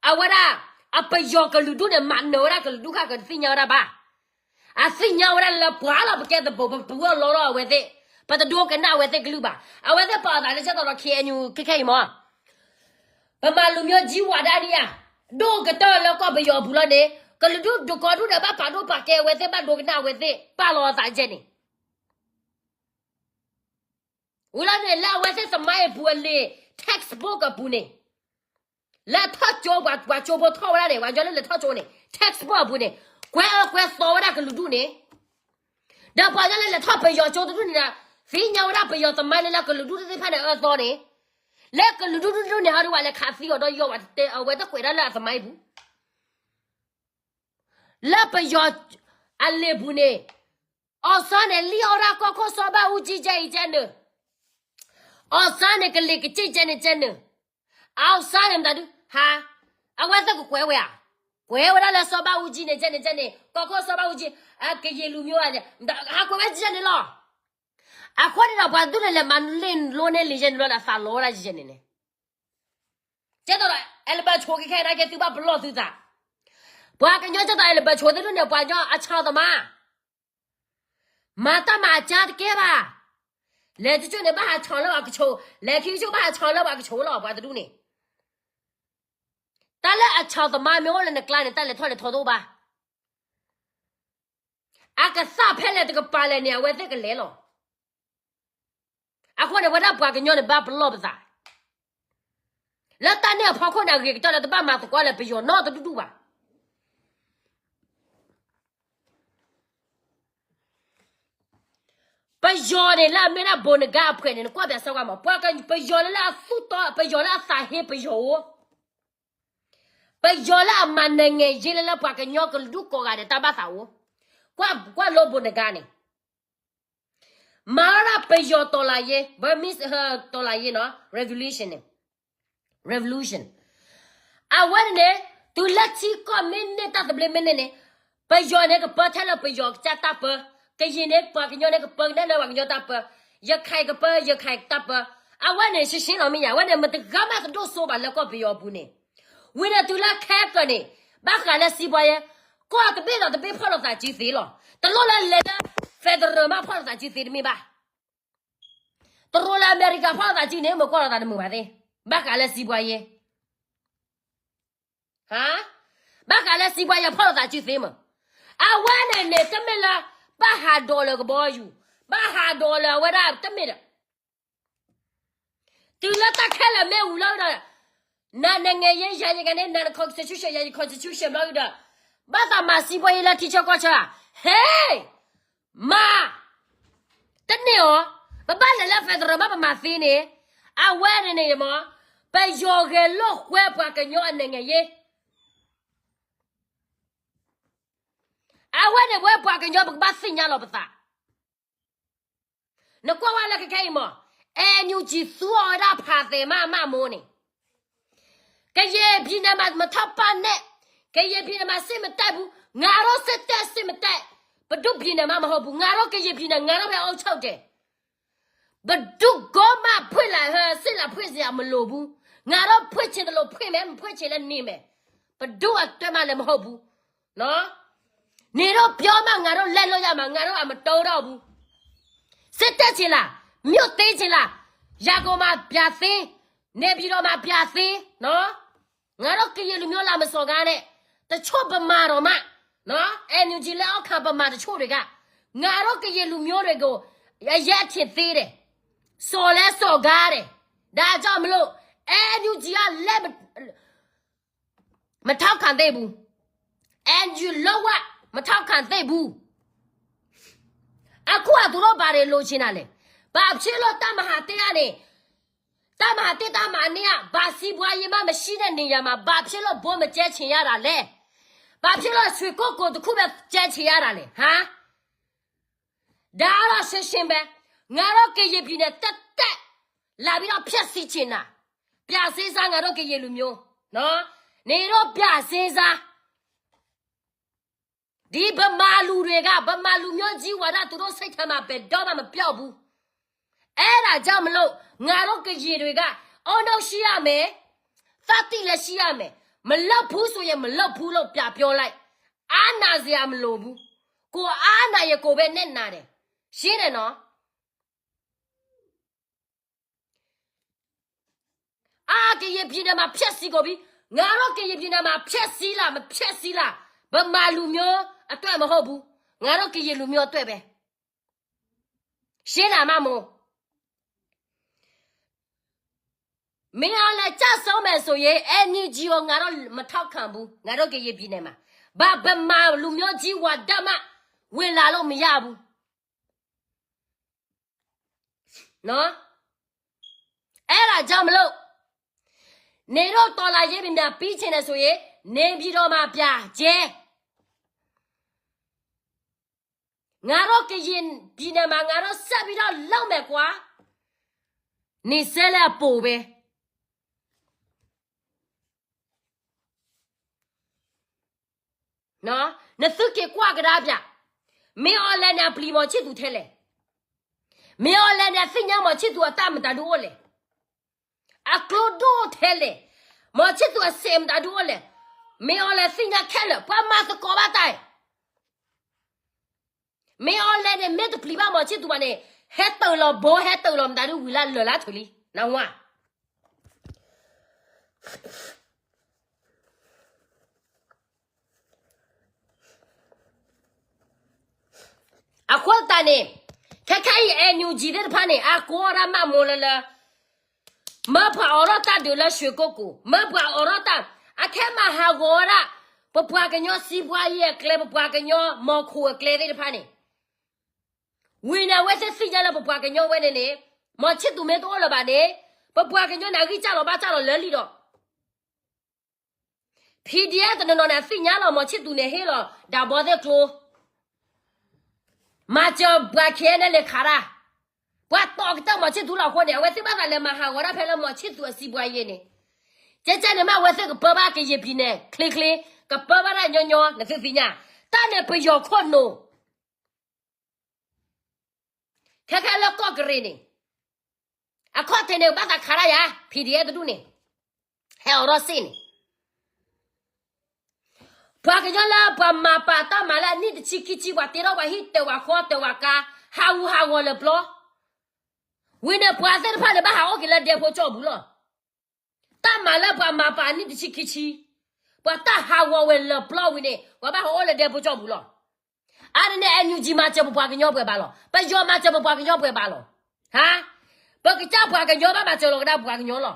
အဝဲဒၣ် အပယီၤကလုာ်ဒူၣ်န့ၣ် မၤနၢၤဝဲဒၣ်ကလုာ်ဒူၣ်ခါကတသ့ၣ်ညါဝဲဒၣ်ဘၣ်. အသ့ၣ်ညါဝဲဒၣ်လၢပှၤလီၤ ပကဲသဘိ ပဝဲလီၤဒီးအဝဲသ့ၣ်, ပတဒိကနၣ်အဝဲသ့ၣ်ကလုၢ်ဘၣ်. အဝဲသ့ၣ်ပာ်အသးလၢကဲသိးဒီး ခ့ၣ်အဲၣ်ယူၣ် ခဲခဲအံၤမး ပမၤလူၤမိၤကၠံဝးဒၣ်န့ၣ်ဧါ, ဒိၣ်ကတၢၢ်လၢကီၢ်ပယီၤအပူၤလီၤန့ၣ်, ကလုာ်ဒူၣ်ဒိၣ်ကိးဒူၣ်ဒီးဘၣ်ပာ်ဒိၣ်ပာ်ကဲအဝဲသ့ၣ် ဘၣ်ဒိကနၣ်အဝဲသ့ၣ် ပာ်လီၤအသးကဲန့ၣ် ဝံၤလီၤန့ၣ် လၢအဝဲသ့ၣ်သမိုင်းအပူၤအလံာ် textbook အပူၤန့ၣ်, လၢထီၣ်ကၠိပှၤ ပှၤကၠိဖိထီၣ်ဝဲဒၣ်န့ၣ် ပှၤကညီလၢလဲၤထီၣ်ကၠိန့ၣ် textbook အပူၤန့ၣ်, ကွဲးအၢကွဲးသီဝဲဒၣ်ကလုာ်ဒူၣ်န့ၣ်, ဒီးပှၤကညီလၢလဲၤထီၣ်ပယီၤကၠိတဒူၣ်န့ၣ်ဒီး သ့ၣ်ညါဝဲဒၣ်ပယီၤသမိုင်းလၢလၢကလုာ်ဒူၣ်သ့ၣ်တဖၣ်န့ၣ်အၢသီန့ၣ်, လၢကလုာ်ဒူၣ်တဒူၣ်န့ၣ် ဟီဒုးဝဲလဲၤခးသံအီၤဒီးယီၤဝဲ အဝဲတကွဲးဒၣ်လၢအသမိုင်းပူၤ လၢပယီၤအလံာ်ပူၤန့ၣ်, အောင်ဆန်းန့ၣ် လံၣ်အီၣ်ဝဲဒၣ်ကီၢ်ခိၣ်စီၤဘၣ်အူကၠံကဲအံၤကဲန့ၣ်, အောင်ဆန်းန့ၣ် ကလံၤကစ့ၣ်ကဲန့ၣ်ကဲန့ၣ်, အောင်ဆန်းန့ၣ် မတၤဒုး ဟါ, အဝဲသ့ၣ်ကကွဲးဝဲဧါ, ကွဲးဝဲဒၣ်လၢစီၤဘၣ်အူကၠံန့ၣ်ကဲန့ၣ်ကဲန့ၣ် ကီၢ်ခိၣ်စီၤဘၣ်အူကၠံ, အကယဲၢ်လူၤမိၤဧါ, ဟးကွဲးဝဲကဲန့ၣ်လီၤ. အဃိန့ၣ်ဒီး ပှၤတဒူၣ်န့ၣ် လဲၤမၤလ့ၣ်လိန့ၢ်လံယဲန့ၣ်ဘျီဒီး သးလီၤဝဲဒၣ်ယဲန့ၣ်န့ၣ်, ကဲသိးဒီး အဲလဘၢၣ်ဆိးကဲခဲနာ်က့ သုဘၣ်ပလီၢ်သုသး, ပှၤကညီကဲသိး အဲလဘၢၣ်ဆိးသ့ၣ်တဒူၣ်န့ၣ် ပှၤကညီအဆၣ်သမား မၤတၢ်မၤအကါတကဲဘၣ်. လဲၤတကၠိန့ၣ် ဘၣ်ဟးဆီၣ်လၢပှၤကဆိး, လဲၤခံကၠိဘၣ်ဟးဆီၣ်လၢပှၤကဆိးလီၤ ပှၤတဒူၣ်န့ၣ်. တၢ်လၢအဆၣ်သမားမ့ၢ်အိၣ်လၢနကျါန့ၣ် တၢ်လဲၤထီၣ်လဲၤထီတအိၣ်ဘၣ်. အကစၢ်ဖဲလဲၣ်တကပၤလဲၣ်န့ၣ် အဝဲသ့ၣ်ကလဲၤလီၤ. အဃိန့ၣ် ဝဲဒၣ်ပှၤကညီန့ၣ် ဘၣ်ပလီၢ်ပသး လၢတၢ်န့ၣ်အဖီခိၣ်န့ၣ် အဂ့ၤကတၢၢ်လၢ တဘၣ်မၤသကိးလၢပယီၤနီတဒူၣ်ဒူၣ်ဘၣ်. ပယီၤန့ၣ် လၢအမ့ၢ်ဒၣ်ဘိးနဂါအဖှဲးန့ၣ် နကွၢ်ပၠးစၢၤကွၢ်မး, ပှၤက ပယီၤလၢလၢအသူၣ်တီ ပယီၤလၢအသးဟ့ပယီၤအိၣ်, ပယီၤလၢအမၤနၢၤငဲၤယ့လၢလၢပှၤကညီကလုာ်ဒူၣ်ကိးဂၤဒဲးတၢ်ဘၣ်သးအိၣ်, ကွၢ် ကွၢ်လိဘိးနဂါန့ၣ် မၤဝဲဒၣ်ပယီၤတော်လှန်ရေး, Burmese တော်လှန်ရေးနီၤ, revolution န့ၣ်, revolution. အဝဲန့ၣ်န့ၣ် တုၤလၢထံကီၢ်မ့ၢ်န့ၢ် တၢ်သဘျ့မ့ၢ်န့ၢ်န့ၣ်, ပယီၤန့ၣ်ကပၢထဲလၢပယီၤကစၢ်တၢ်ပၢ, ကယံာ်န့ၣ် ပှၤကညီန့ၣ်ကပၢကဒါလၢပှၤကညီတၢ်ပၢ, ရခိုင်ကပၢ ရခိုင်တပ် ပၢ, အဝဲန့ၣ် ရှင်းရှင်းလီၤမ့ၢ်ယါ, အဝဲန့ၣ် မတဂၤမးတဒိၣ်စိဘၣ်လၢကီၢ်ပယီၤအပူၤန့ၣ်, ဝံၤဒီးတုၤလၢခဲကၢၢ်န့ၣ်, ဘၣ်ဃးလၢစံးပှၤယဲ, ကီၢ်တဘ့ၣ်ဒီးတဘ့ၣ်ဖီၣ်လိာ်သးစုသ့လီၤ. တလိၣ်လၢလဲၤလၢ federal မးဖီၣ်လိာ်သးစုသ့တမ့ၢ်ဘၣ်. တရူးလၢအမဲရကၤဖီၣ်လိာ်သးစုန့ၣ် မ့ၢ်ကွၢ်လိာ်သးတမုာ်ဘၣ်သ့, ဘၣ်ဃးလၢစံးပှၤယဲ ဟါ, ဘၣ်ဃးလၢစံးပှၤယဲဖီၣ်လိာ်သးစုသ့မး. အဝဲန့ၣ်န့ၣ် တမ့ၢ်လၢ ဘၣ်ဟးဒိးလၢကဘီယူၤ, ဘၣ်ဟးဒိးလၢအဝဲဒၣ်တမ့ၢ်ဒီး, တုၤလၢတၢ်ခဲလၢာ်မ့ၢ်ဝံၤလီၤဒီး, နၤနငဲၤယဲယၤယကန့ၣ် နၤန constitution ယၤယ constitution ဘျီဒီး, ဘၣ်သးမၤစံးပှၤယဲလၢထံဆၢကီၢ်ဆၢ, ဟဲ မၤ တန့ၢ်အီၤ, ပဘၣ်လဲၤလၢ federal မးပမၤသ့န့ၣ်, အဝဲန့ၣ်န့ၣ်မး, ပယီၤဂဲၤလိာ်ကွဲပှၤကညီအနံၣ်ငဲၤယဲ, အဝဲန့ၣ်ဝဲပှၤကညီပကဘၣ်သ့ၣ်ညါလီၤပသး. နကွၢ်ဝဲလၢခဲခဲအံၤမး, NUG သူအီၤဝဲဒၣ်ဖးသဲးမးမးမိၢ်န့ၣ် ကရင်ပြည်နယ်မှာ မထောက်ပံ့နဲ့, ကရင်ပြည်နယ်မှာ စစ်မတိုက်ဘူး, ငါတို့စစ်တပ် စစ်မတိုက်, ပဒု ပြည်နယ်မှာ မဟုတ်ဘူး, ငါတို့ကရင်ပြည်နယ် ငါတို့ပဲအုပ်ချုပ်တယ်, ဘယ်သူကမှ ဖွင့်လာ စစ်လာဖွင့်စရာမလိုဘူး, ငါတို့ဖွင့်ချင်သလိုဖွင့်မယ်, မဖွင့်ချင်လည်းနေမယ်, ဘယ်သူအတွက်မှလည်းမဟုတ်ဘူး. နင်တို့ပြောမှ ငါတို့လက်လွတ်ရမှာ, ငါတို့ကမတိုးတော့ဘူး. စစ်တပ်ချင်လား, မြို့သိမ်းချင်လား, ရန်ကုန်မှာပြသိမ်း, နေပြည်တော်မှာပြသိမ်း, နော်. ငါတို့ကရင်လူမျိုး လာမစော်ကားနဲ့, တချို့ဗမာတောင်မှ, နော်, NUG လက်အောက်ခံဗမာတချို့တွေက, ငါတို့ကရင်လူမျိုးတွေကို အရက်အထင်သေးတယ်, စော်လဲစော်ကားတယ်. ဒါကြောင့်မလို့ NUG ကလက်မ မထောက်ခံသေးဘူး. NUG လုံးဝ မထောက်ခံသေးဘူး. အခုကသူတို့ဘာတွေလိုချင်တာလဲ. ဘာဖြစ်လို့ တပ်မဟာတစ်ကနေ, တပ်မဟာတစ် တပ်မဟာနှစ်က ဘာစီးပွားရေးမှ မရှိတဲ့နေရာမှာ ဘာဖြစ်လို့ ဗိုလ်မကျဲချင်ရတာလဲ. ဘာဖြစ်လို့ ရွှေကုက္ကိုတစ်ခုပဲ ကျဲချင်ရတာလဲ, ဟါ. ဒါကတော့ရှင်းရှင်းပဲ, ငါတို့ကရင်ပြည်နယ် တက်တက်လာပြီးတော့ ဖျက်ဆီးချင်တာ, ပြန်စဉ်းစား ငါတို့ကရင်လူမျိုး, နော်, နင်တို့ ပြန်စဉ်းစား. ဒီဗမာလူတွေက ဗမာလူမျိုးကြီးဝါဒ သူတို့စိတ်ထဲမှာ ဘယ်တော့မှ မပျောက်ဘူး. အဲ့ဒါကြောင့်မလို့ ငါတို့ကရင်တွေက အုံနောက်ရှိရမယ်, သတ္တိလည်းရှိရမယ်. မလုပ်ဘူးဆိုရင် မလုပ်ဘူးလို့ ပြန်ပြောလိုက်. အားနာစရာမလိုဘူး. ကိုယ်အားနာရင် ကိုယ်ပဲနစ်နာတယ်. ရှင်းတယ်နော်. အာ, ကရင်ပြည်နယ်မှာ ဖျက်ဆီးကုန်ပြီ. ငါတို့ကရင်ပြည်နယ်မှာ ဖျက်ဆီးလား, မဖျက်ဆီးလား, ဗမာလူမျိုးအတွက်မဟုတ်ဘူး, ငါတို့ကရင်လူမျိုးအတွက်ပဲ. ရှင်းလား မမိုး. မင်းအောင်လှိုင်ကျဆုံးမယ်ဆိုရင် NUG ကို ငါတို့မထောက်ခံဘူး, ငါတို့ကရင်ပြည်နယ်မှာ. ဘာ, ဗမာလူမျိုးကြီးဝါဒမှ ဝင်လာလို့မရဘူး. နော်. အဲ့ဒါကြောင့်မလို့ နင်တို့တော်လှန်ရေး မြန်မြန်ပြီးချင်တယ်ဆိုရင် နေပြည်တော်မှာ ပြန်ကျဲ. ငါတို့ကရင်ပြည်နယ်မှာ ငါတို့ဆက်ပြီးတော့ လုပ်မယ်ကွာ. နင်ဆက်လက်အပို့ပဲ. နော်, နသုက့ၤကွၢ်ကဒါပျး, မင်းအောင်လှိုင်န့ၣ် အပျံၤ မောင်ချစ်သူ ထဲလဲၣ်. မင်းအောင်လှိုင်န့ၣ် အသ့ၣ်ညါ မောင်ချစ်သူ အတၢ်မတၤဒုအိၣ်လဲၣ်. အကျိဒိၣ်ထဲလဲၣ်. မောင်ချစ်သူ အစဲးမတၤဒုအိၣ်လဲၣ်. မင်းအောင်လှိုင် သ့ၣ်ညါခဲလၢာ်, ပှၤမၤသကိးဘၣ်တၢ်. မင်းအောင်လှိုင်န့ၣ် မ့ၢ်တပျံၤဘၣ် မောင်ချစ်သူ ဘၣ်န့ၣ်, ဟဲတ့ၢ်လီၤဘိ, ဟဲတ့ၢ်လီၤမတၤဒု ဝံၤလၢလၢာ်လၢထူလံ, နဝါ. အဃိသတးန့ၣ်, ခဲခဲအံၤ NUG သ့ၣ်တဖၣ်န့ၣ် အကိးဝဲဒၣ် မမိုး လၢလၢ, မၢပှၤအိးထီၣ်တၢ်ဒုးလၢ ရွှေကုက္ကို, မၢပှၤအိးထီၣ်တၢ်, အခဲမၤဟးဂီၤဝဲဒၣ် ပပှၤကညီ စီးပွားရေးအကျဲ, ပပှၤကညီ မှောင်ခိုအကျဲသ့ၣ်တဖၣ်န့ၣ်, ဝံၤန့ၣ် အဝဲသ့ၣ်သ့ၣ်ညါလၢ ပပှၤကညီဝဲန့ၣ်န့ၣ်, မောင်ချစ်သူ မ့ၢ်တအိၣ်လၢၤဘၣ်န့ၣ်, ပပှၤကညီန့ၣ် အဂံၢ်စၢ်လီၤဘၣ်စၢ်လီၤလၢလံဒီး PDF တနီၤနီၤန့ၣ် အသ့ၣ်ညါလီၤ မောင်ချစ်သူ န့ၣ် ဟ့ၣ်လီၤ ဒၣ်ဘီသ့ၣ်ကျိ, မၤစၢၤပှၤ KNLA ခးတၢ်, ပှၤတီၢ်ကတၢၢ် မောင်ချစ်သူ လီၤအဃိန့ၣ်, အဝဲသ့ၣ်ဘၣ်သးလဲၤမၤဟးဂီၤတၢ်ဖဲလၢ မောင်ချစ်သူ အစီးပွားရေးန့ၣ်, ကဲကဲန့ၣ်မး အဝဲသ့ၣ်ကပၢဘၣ် ကရင်ပြည်နယ် ချ့ချ့, ကပၢဘၣ်တၢ်ညီညီ, နသုသ့ၣ်ညါ, တၢ်န့ၣ်ပယီၤခိၣ်နူာ် ခဲ ခဲခဲလၢကီၢ်ကရ့ၣ်န့ၣ်, အခီၣ်ထံးန့ၣ် ဘၣ်သးခးတၢ်ယၤ PDF တဒူၣ်န့ၣ်, ဟဲအိးထီၣ်စ့ၣ်န့ၣ်, ပှၤကညီလၢပှၤမၤပာ်တၢ်မၤလၢအနံၣ်တဆံခံဆံ ပှၤတ့ထီၣ်ပှၤဟံၣ် တၢၤပှၤဃီ တၢၤပှၤကါ, ဟးဂူာ်ဟးဂီၤလၢပျီ, ဝံၤန့ၣ်ပှၤသ့ၣ်တဖၣ်န့ၣ် ဘၣ်ဟးအိၣ်က့ၤလၢဒဲဖိကၠီၣ်ပူၤလီၤ. တၢ်မၤလၢပှၤမၤပာ်အနံၣ်တဆံခံဆံ, ပှၤတၢ်ဟးဂီၤဝဲလၢပျီဝံၤန့ၣ် ပှၤဘၣ်ဟးအိၣ်လၢဒဲဖိကၠီၣ်ပူၤလီၤ. အါန့ၣ်န့ၣ် NUG မၤစၢၤပပှၤကညီပှဲၤဘၣ်လီၤ. ပယီၤမၤစၢၤပပှၤကညီပှဲၤဘၣ်လီၤ. ဟါ, ပကစၢ်ပှၤကညီဘၣ်မၤစၢၤလီၤကဒါပပှၤကညီလီၤ.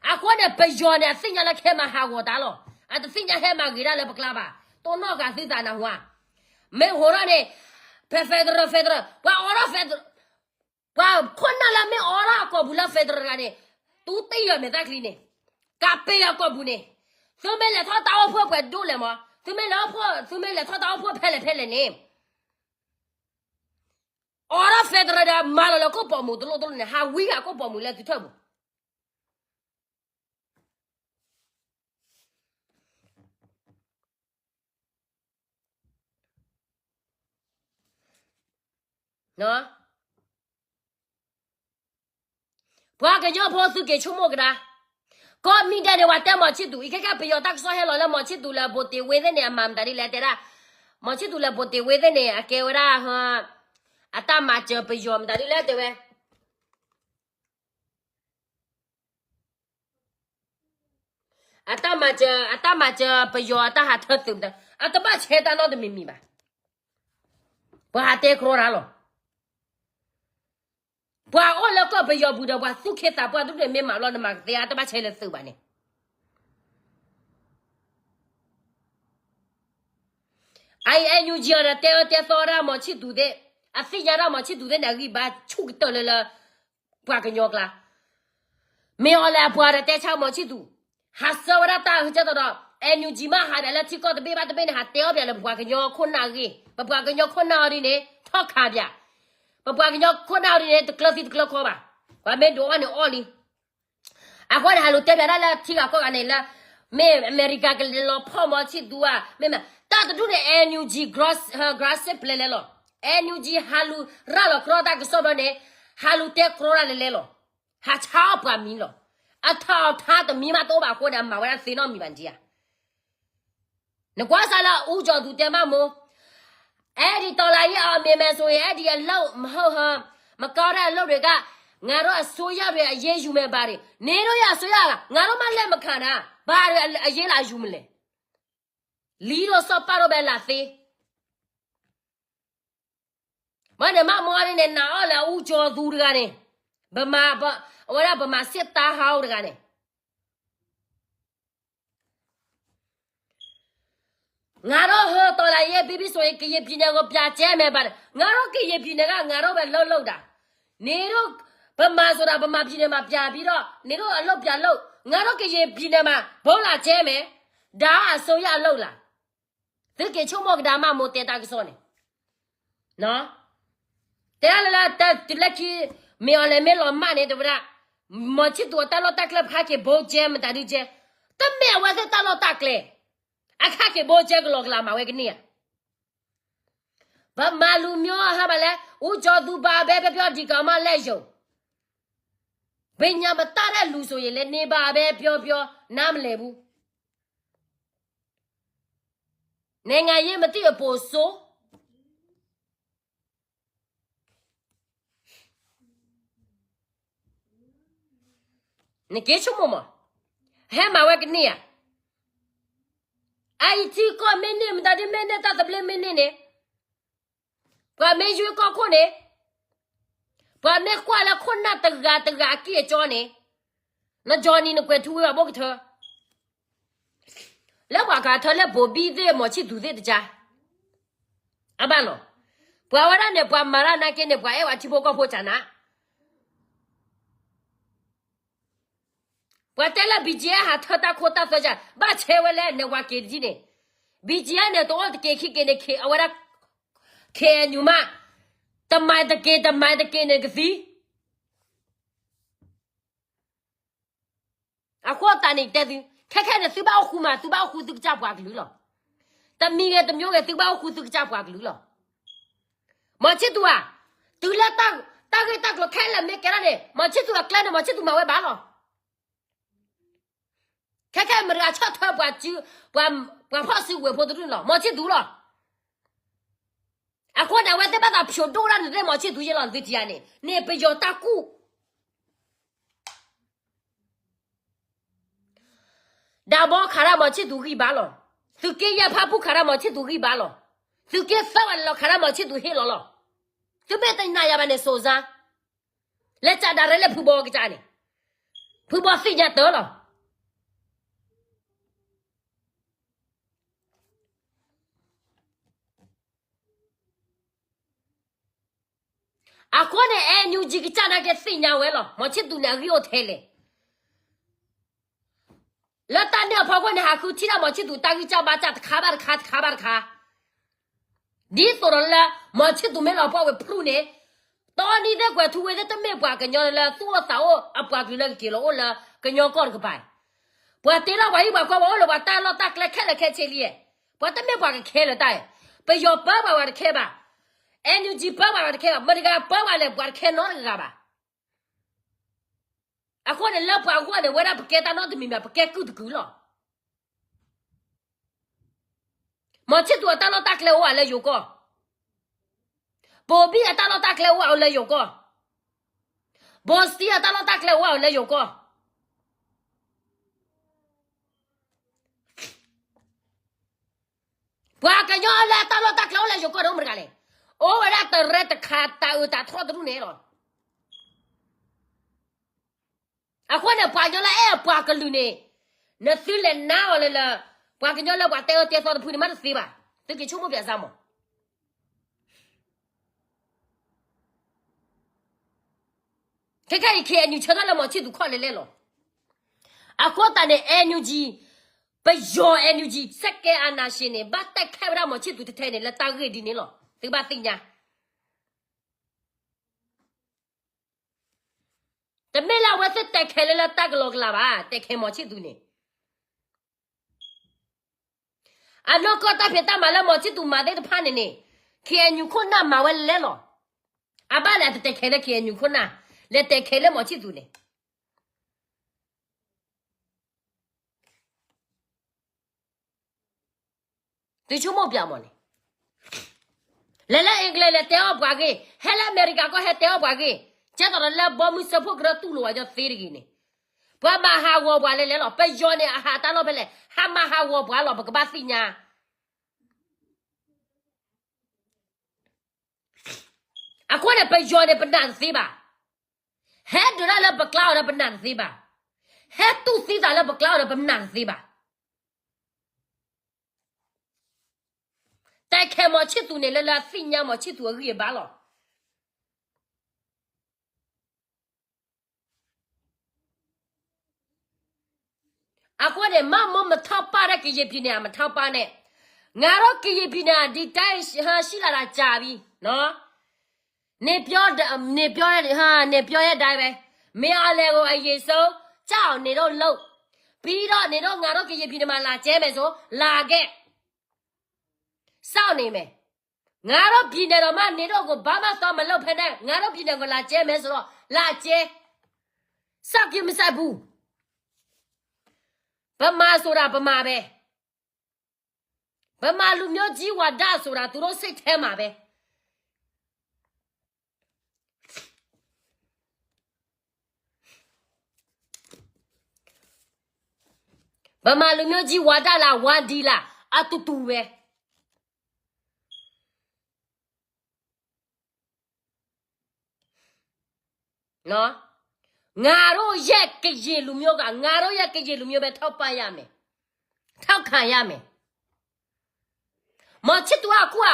အဃိန့ၣ် ပယီၤန့ၣ် အသ့ၣ်ညါလၢကဟဲမၤဟးဂီၤတၢ်လီၤ. အတသ့ၣ်ညါဟဲမၤဂ့ၤတၢ်လၢပကျါဘၣ်. တိၢ်နီၣ်ဃာ်သုသးနၢ်ဟူဧါ. မ့ၢ်ဟိးထီၣ်န့ၣ်, ဖဲ federal federal ပှၤအိးထီၣ် federal ပှၤခိၣ်နၢ်လၢမ့ၢ်အိးထီၣ်အကိာ်ပူၤလၢ federal တဂၤန့ၣ်, တူၢ်တံၢ်ယီၤမဲာ်သၣ်ချံန့ၣ်, ကးပ့ၤအကိာ်ပူၤန့ၣ်, သုမ့ၢ်လဲၤထီၣ်တၢ်အိၣ်ဖှိၣ်ပှဲၤဒိၣ်လဲၣ်မး, သုမ့ၢ်လဲၤအိၣ်ဖှိၣ်, သုမ့ၢ်လဲၤထီၣ်တၢ်အိၣ်ဖှိၣ်ဖဲလဲၣ်ဖဲလဲၣ်န့ၣ်, အိးထီၣ် federal ဒီးမၤလီၤလၢကိၣ်ပိာ်မုၣ်တလိၣ်တလိၣ်န့ၣ် ဟးဝံဂၤကိၣ်ပိာ်မုၣ်လၢသုထၢၣ်ပူၤ ပှၤကညီဖိသုက့ၤဆိကမိၣ်ကဒါ, ကီၢ်မံၤဒဲးန့ၣ် ပှၤတဲမီၤဆံၣ်သူး, အံၤခဲကဲပယီၤတၢ်ကစီၣ်ဟဲလီၤလၢမီၤဆံၣ်သူးလၢဘိးတ့ၢ်ဝ့သ့ၣ်န့ၣ် အမၤမတၤဒ်လဲၣ်တဲဒၣ်, မီၤဆံၣ်သူးလၢဘိးတ့ၢ်ဝ့သ့ၣ်န့ၣ် အကဲဝဲဒၣ် အတၢ်မၤစၢၤပယီၤမတၤဒ်လဲၣ်တဲဝဲ အတၢ်မၤစၢၤ, အတၢ်မၤစၢၤပယီၤအတၢ်ဟးထၢသုးမတၤ, အတဘၣ်ဆဲးတၢ်နီတမံၤမံၤဘၣ်. ပှၤဟးတဲကြီတၢ်လီၤ. ပှၤအိၣ်လၢကီၢ်ပယီၤပူၤဒီး ပှၤသူၣ်က့သးပှၢ်တဒူၣ်န့ၣ်မ့ၢ်မၤဘျီနမၤကသ့ အတဘၣ်ဆဲးလၢသုးဘၣ်န့ၣ် အအံၤ NUG အီၤဒီးတဲအၢတဲသီဒၣ်မီၤဆံၣ်သူးသ့ၣ်, အသ့ၣ်ညါဒၣ်မီၤဆံၣ်သူးသ့ၣ်န့ၣ် အဂံၢ်ဘါဆူၣ်ကတၢၢ်လၢလၢ ပှၤကညီကျါ, မ့ၢ်အီၤလဲၣ်အပှၤဒီးတဲဆါမီၤဆံၣ်သူး, ဟးဆၢဝဲဒၣ်တၢ်အၢကဲသိးဒီး NUG မ့ၢ်ဟးဒၣ်လၢထံကီၢ်တဘ့ၣ်ဘၣ်တဘ့ၣ်န့ၣ် ဟးတဲအီၣ်ပၠးလၢပပှၤကညီခိၣ်နၢ်ဂ့ၢ်, ပပှၤကညီခိၣ်နၢ်အီၤဒ်န့ၣ် ထီၣ်ခးပၠး, ပပှၤကညီခိၣ်နၢ်အီၤဒ်န့ၣ် တကျၢၤသံတကျၢၤခီဘၣ်, ပှၤမ့ၢ်ဒိးအီၣ်န့ၣ်အီၣ်လံ အဃိန့ၣ် ဟးလူၤတဲပၠးဒၣ်လၢထံဂၤကီၢ်ဂၤန့ၣ်လၢ မ့ၢ်အမဲရကၤကလဲၤလီၤဖီၣ်မီၤဆံၣ်သူးဧါ, မ့ၢ်မ့ၢ် တၢ်တဒူၣ်န့ၣ် NUG grassroots ပျဲလဲၣ်လီၤ. NUG ဟးလူၤရၤလီၤကြီတၢ်ကစီၣ်ဘျီန့ၣ်, ဟးလူၤတဲကြီတၢ်လဲၤလဲၣ်လီၤ. ဟးဆါအီၣ်ပှၤမံၤလီၤ. အထီအထါတမံၤမးတအိၣ်ဘၣ်အဃိန့ၣ် အမၤဝဲဒၣ်သ့နီတမံၤဘၣ်န့ၣ်ဧါ. နကွၢ်စးလၢ ဦးကျော်သူ တဲမးမိၢ်, အဲဒီတော်လှန်ရေးအောင်မြင်မယ်ဆိုရင် အဲဒီအလုပ်မဟုတ်ဟ မကောင်းတဲ့အလုပ်တွေက ငါတို့အစိုးရတွေအရေးယူမယ်ပါတယ်. နင်တို့ရဲ့အစိုးရက ငါတို့မှလက်မခံတာ ဘာတွေအရေးလာယူမလဲ. လီတို့စော့ပာ်တို့ပဲလာသေး. မ့ၢ်န့ၣ်မးမိၢ်န့ၣ် နာ်အီၤလၢ ဦးကျော်သူ တဂၤန့ၣ်, ဗမာ, အဝဲဒၣ် ဗမာစစ်သားဟောင်း တဂၤန့ၣ် ငါတို့ဟိုတော်လှန်ရေးပြီးပြီဆိုရင် ကရင်ပြည်နယ်ကိုပြန်ကျဲမယ်ပါတယ်. ငါတို့ကရင်ပြည်နယ်က ငါတို့ပဲလုပ်လုပ်တာ. နေတို့ ဗမာဆိုတာ ဗမာပြည်နယ်မှာပြန်ပြီးတော့ နေတို့အလုပ်ပြန်လုပ်. ငါတို့ကရင်ပြည်နယ်မှာ ဗုံးလာကျဲမယ်. ဒါကအစိုးရအလုပ်လား. သုက့ၤဆိကမိၣ်ကဒါမး မိၢ်တဲတၢ်ကစီၣ်န့ၣ် တဲလၢ တုၤလၢခံ မ့ၢ်အီၤလဲၤမ့ၢ်လီၤမၢ်န့ၣ် တဲဝဲဒၣ် မီၤဆံၣ်သူးအတၢ်လီၢ်တၢ်ကျဲ ဖးက့ၤဘိကဲ မတၤဒုကဲ, တမ့ၢ်အဝဲသ့ၣ်တၢ်လီၢ်တၢ်ကျဲ, အခါက့ၤဘိကဲကလီၤကလၤမၤဝဲကန့ၢ်ဧါ. ဗမာလူမျိုးဟဲပါလဲ ဦးကျော်သူ ဘာပဲပြောပြော ဒီကောင်မလက်ယုံ. ဘယ်ညမတတ်တဲ့လူဆိုရင်လည်း နေပါပဲပြောပြော နားမလည်ဘူး. နိုင်ငံရေးမသိအပိုဆိုး နက့ၤဆိကမိၣ်မး, ဟဲမၤဝဲကန့ၢ်ဧါ. အအံၤထံကီၢ်မ့ၢ်န့ၢ် မတၤဒ်မ့ၢ်န့ၢ် တၢ်သဘျ့မ့ၢ်န့ၢ်န့ၣ်, ပှၤမ့ၢ်ယွၤကီၢ်ခိၣ်န့ၣ်, ပှၤမ့ၢ်ကွၢ်လၢခိၣ်နၢ်တဂၤတဂၤအက့ၢ်အကၠီန့ၣ်, န Johnny နကွဲးထူဝဲဘၣ်ဘိကထၢ လၢပှၤကထၢလၢဘိးဘံၣ်သ့ၣ် မီၤဆံၣ်သူးသ့ၣ်တကါ, အဘၣ်နီၤ, ပှၤဝဲဒၣ်န့ၣ် ပှၤမၤတၢ်နာ်က့န့ၣ် ပှၤအဲၣ်ဝဲထံဖိကီၢ်ဖိကနၣ်, ပှၤတဲလၢ ဘီကၠံ ဟးထၢတၢ်ခိတၢ်သွဲက ဘၣ်ဆဲးဝဲလဲၣ် နဝၤက့ၤတကံန့ၣ်, ဘီကၠံ န့ၣ် တအိၣ်တက့ၤခံက့ၤန့ၣ် အဝဲဒၣ် ခ့ၣ်အဲၣ်ယူၣ်မး, တမၤတက့ၤ တမၤတက့ၤန့ၣ်ကသံ အဃိသတးန့ၣ်တဲသု, ခဲခဲန့ၣ် သုဘၣ်အိၣ်ဃူမး သုဘၣ်အိၣ်ဃူသုကစၢ်ပှၤကလုာ်လီၤ. တမံၤဂ့ၤတမံၤဂ့ၤ သုဘၣ်အိၣ်ဃူသုကစၢ်ပှၤကလုာ်လီၤ. မီၤဆံၣ်သူးဧၢ, တုၤလၢတၢ် တၢ်ဂ့ၢ်တၢ်ကျိၤခဲလၢာ်မ့ၢ်ကဲထီၣ်န့ၣ် မီၤဆံၣ်သူၤအကျဲန့ၣ် မီၤဆံၣ်သူၤမၤဝဲဘၣ်လီၤ. ခဲခဲမတၤဂၤဆီၣ်ထွဲပှၤစု, ပှၤဖီၣ်စုကဝဲၤဖိတဒူၣ်န့ၣ်လီၤ, မီၤဆံၣ်သူၤလီၤ. အဃိန့ၣ် အဝဲသ့ၣ်ဘၣ်သးဖျိးဒိၣ်ဒၣ်န့ၣ် မီၤဆံၣ်သူၤယဲလီၤ, သုထံၣ်ဧါန့ၣ် န့ၣ်ပယီၤတၢ်ကူၣ် ဒၣ်ဘီခးဒၣ်မီၤဆံၣ်သူၤဂံၢ်ဘါလီၤ. သုးက့ယဲၢ်ဖၣ်ပူၣ်ခးဒၣ်မီၤဆံၣ်သူၤဂံၢ်ဘါလီၤ. သုးက့သၢဝဲလီၤခးဒၣ်မီၤဆံၣ်သူၤဟ့ၣ်လီၤလီၤ. သုမ့ၢ်တနာ်ယၤဘၣ်န့ၣ် စိၤစါ, လဲၤကးဒၣ်ရဲလၢဖုဘီကစၢ်န့ၣ်, ဖုဘီသ့ၣ်ညါတၢ်လီၤ. အဃိန့ၣ် NUG ကစၢ်နာ်က့သ့ၣ်ညါဝဲလီၤ, မီၤဆံၣ်သူၤန့ၣ် အဂံၢ်အိၣ်ထဲလဲၣ်. လၢတၢ်န့ၣ်အဖီခိၣ်န့ၣ် ဟးဃုထံၣ်ဒၣ်မီၤဆံၣ်သူၤတၢ်ဂံၢ်စၢ်ဘါစၢ်တခါဘၣ်တခါ တခါဘၣ်တခါ, ဒ်သိးဒီးလၢ မီၤဆံၣ်သူၤမ့ၢ်လီၤပှီၢ်ဝဲဖလူးန့ၣ်, တီနံၤသ့ၣ်ကွဲၤထူဝ့သ့ၣ်တမ့ၢ်ပှၤကညီလၢသူၣ်အိၣ်သးအိၣ်အပှၤကလုာ်လၢကက့ၤလီၤအိၣ်လၢကညီကီၢ်တကပၤ, ပှၤတ့ထီၣ်ပှၤဟံၣ်ပှၤဃီ ပှၤအိၣ်လၢပှၤတၢ်လီၢ်တၢ်ကျဲခဲလၢာ်ခဲဆ့လံ, ပှၤတမ့ၢ်ပှၤကခဲလၢာ်တၢ်, ပယီၤပၢပှၤဝဲတခဲဘၣ်, NUG ပၢပှၤဝဲတခဲဘၣ်, မတၤတဂၤပၢပှၤလဲၣ် ပှၤတခဲနီတဂၤဘၣ်. အဃိန့ၣ် လၢပှၤဂီၢ်န့ၣ် ဝဲဒၣ်ပကဲတၢ်နီတမံၤမံၤ ပကဲကုၢ်တကုၢ်လီၤ. မီၤဆံၣ်သူၤအတၢ်လီၢ်တၢ်ကျဲအိၣ်ဝဲလၢယိၤကီၢ်, ဘိၤဘံၣ်အတၢ်လီၢ်တၢ်ကျဲအိၣ်ဝဲလၢယိၤကီၢ်, ဘိၤစတံအတၢ်လီၢ်တၢ်ကျဲအိၣ်ဝဲလၢယိၤကီၢ်. ပှၤကညီလၢတၢ်လီၢ်တၢ်ကျဲအိၣ်လၢယိၤကီၢ်န့ၣ် အိၣ်မတၤတဂၤလဲၣ်, အိၣ်ဝဲဒၣ်တရဲတခါ တၢ်အုးတၢ်ထီၣ်တဒူၣ်န့ၣ်လီၤ. အဃိန့ၣ် ပှၤကညီလၢအဲၣ်ပှၤကလုာ်န့ၣ်, နသုလဲၤနါအီၤလၢလၢ, ပှၤကညီလၢပှၤတဲအၢတဲသီတဖုန့ၣ် မ့ၢ်တသ့ဘၣ်, သုက့ၤဆိကမိၣ်ပၠးစၢ်မး. ခဲခဲအံၤ KNU ဆၢထၢၣ်လၢမီၤဆံၣ်သူၤခီၣ်လဲၣ်လဲၣ်လီၤ. အဃိသတးန့ၣ် NUG, ပယီၤ NUG စက်ကဲအနၢ်ရှ့န့ၣ် ဘၣ်တဲခဲဝဲဒၣ်မီၤဆံၣ်သူၤထဲထဲန့ၣ် လၢတၢ်ဂ့ၢ်ဒ်န့ၣ်လီၤ. သုကဘၣ်သ့ၣ်ညါ တမ့ၢ်လၢအဝဲသ့ၣ်တဲခဲလၢလၢတၢ်ကလီကလီဘၣ်, တဲခဲမီၤဆံၣ်သူၤန့ၣ်, အနီၢ်ကီၢ်တၢ်ဖံးတၢ်မၤလၢမီၤဆံၣ်သူၤမၤသ့ၣ်တဖၣ်န့ၣ်န့ၣ်, KNU ခိၣ်နၢ်မၤဝဲလဲၣ်လီၤ. အဘၣ်လဲၣ်တတဲခဲလၢ KNU ခိၣ်နၢ်, လဲၤတဲခဲလၢမီၤဆံၣ်သူၤန့ၣ် သုဆိကမိၣ်ပၠးမးန့ၣ်, လဲၤလၢ England လဲၤတဲအီၣ်ပှၤဂ့ၢ်, ဟဲလၢအမဲရကၤကီၢ်ဟဲတဲအီၣ်ပှၤဂ့ၢ်, ကဲသိးဒီးလၢဘီမုၢ်စၢဖှိၣ်ကရၢတူၢ်လိာ်ဝဲညီသ့တဂ့ၤန့ၣ်, ပှၤမၤဟးဂီၤပှၤလဲၤလဲၣ်လီၤ. ပယီၤန့ၣ် အဟးတၢ်လီၢ်ဖဲလဲၣ်, ဟးမၤဟးဂီၤပှၤလီၤ, ပကဘၣ်သ့ၣ်ညါ. အဃိန့ၣ် ပယီၤန့ၣ် ပနာ်တသ့ဘၣ်. ဟဲဒုးတၢ်လၢပကျါအီၤဒီးပနာ်တသ့ဘၣ်. ဟဲတူၢ်သံသးလၢပကျါအီၤဒီးပနာ်တသ့ဘၣ်. တဲခဲမီၤဆံၣ်သူၤန့ၣ် လၢလၢအသ့ၣ်ညါမီၤဆံၣ်သူၤအဂံၢ်အဘါလီၤ. အဃိန့ၣ် မ့ၢ်မထီၣ်ပၢ်ဒီးကယံာ်ပံၤန့ၣ် အမထီၣ်ပၢ်န့ၣ်, ငါတို့ကရင်ပြည်နယ် ဒီတိုင်းဟိုရှိလာတာကြာပြီနော်, နေပြော, နေပြောတဲ့, ဟာ, နေပြောတဲ့အတိုင်းပဲ, မင်းအောင်လှိုင်ကို အရင်ဆုံး ကြောက်အောင်နေတော့လုပ်, ပြီးတော့ နေတော့ ငါတို့ကရင်ပြည်နယ်မှာ လာကျဲမယ်ဆို လာခဲ့, စောင့်နေမယ်. ငါတို့ပြည်နယ်တော်မှ နေတော့ကို ဘာမှသွားမလုပ်ဖဲနဲ့ ငါတို့ပြည်နယ်ကို လာကျဲမယ်ဆိုတော့ လာကျဲ. စောင့်ကြည့်မစိုက်ဘူး. ဗမာဆိုတာ ဗမာပဲ. ဗမာလူမျိုးကြီးဝါဒဆိုတာ သူတို့စိတ်ထဲမှာပဲ. ဗမာလူမျိုးကြီးဝါဒလား ဝါဒီလား အတူတူပဲ. နော်, ငါတို့ရဲ့ကရင်လူမျိုးက ငါတို့ရဲ့ကရင်လူမျိုးပဲ ထောက်ပံ့ရမယ်, ထောက်ခံရမယ်. မောင်ချစ်သူက အခုက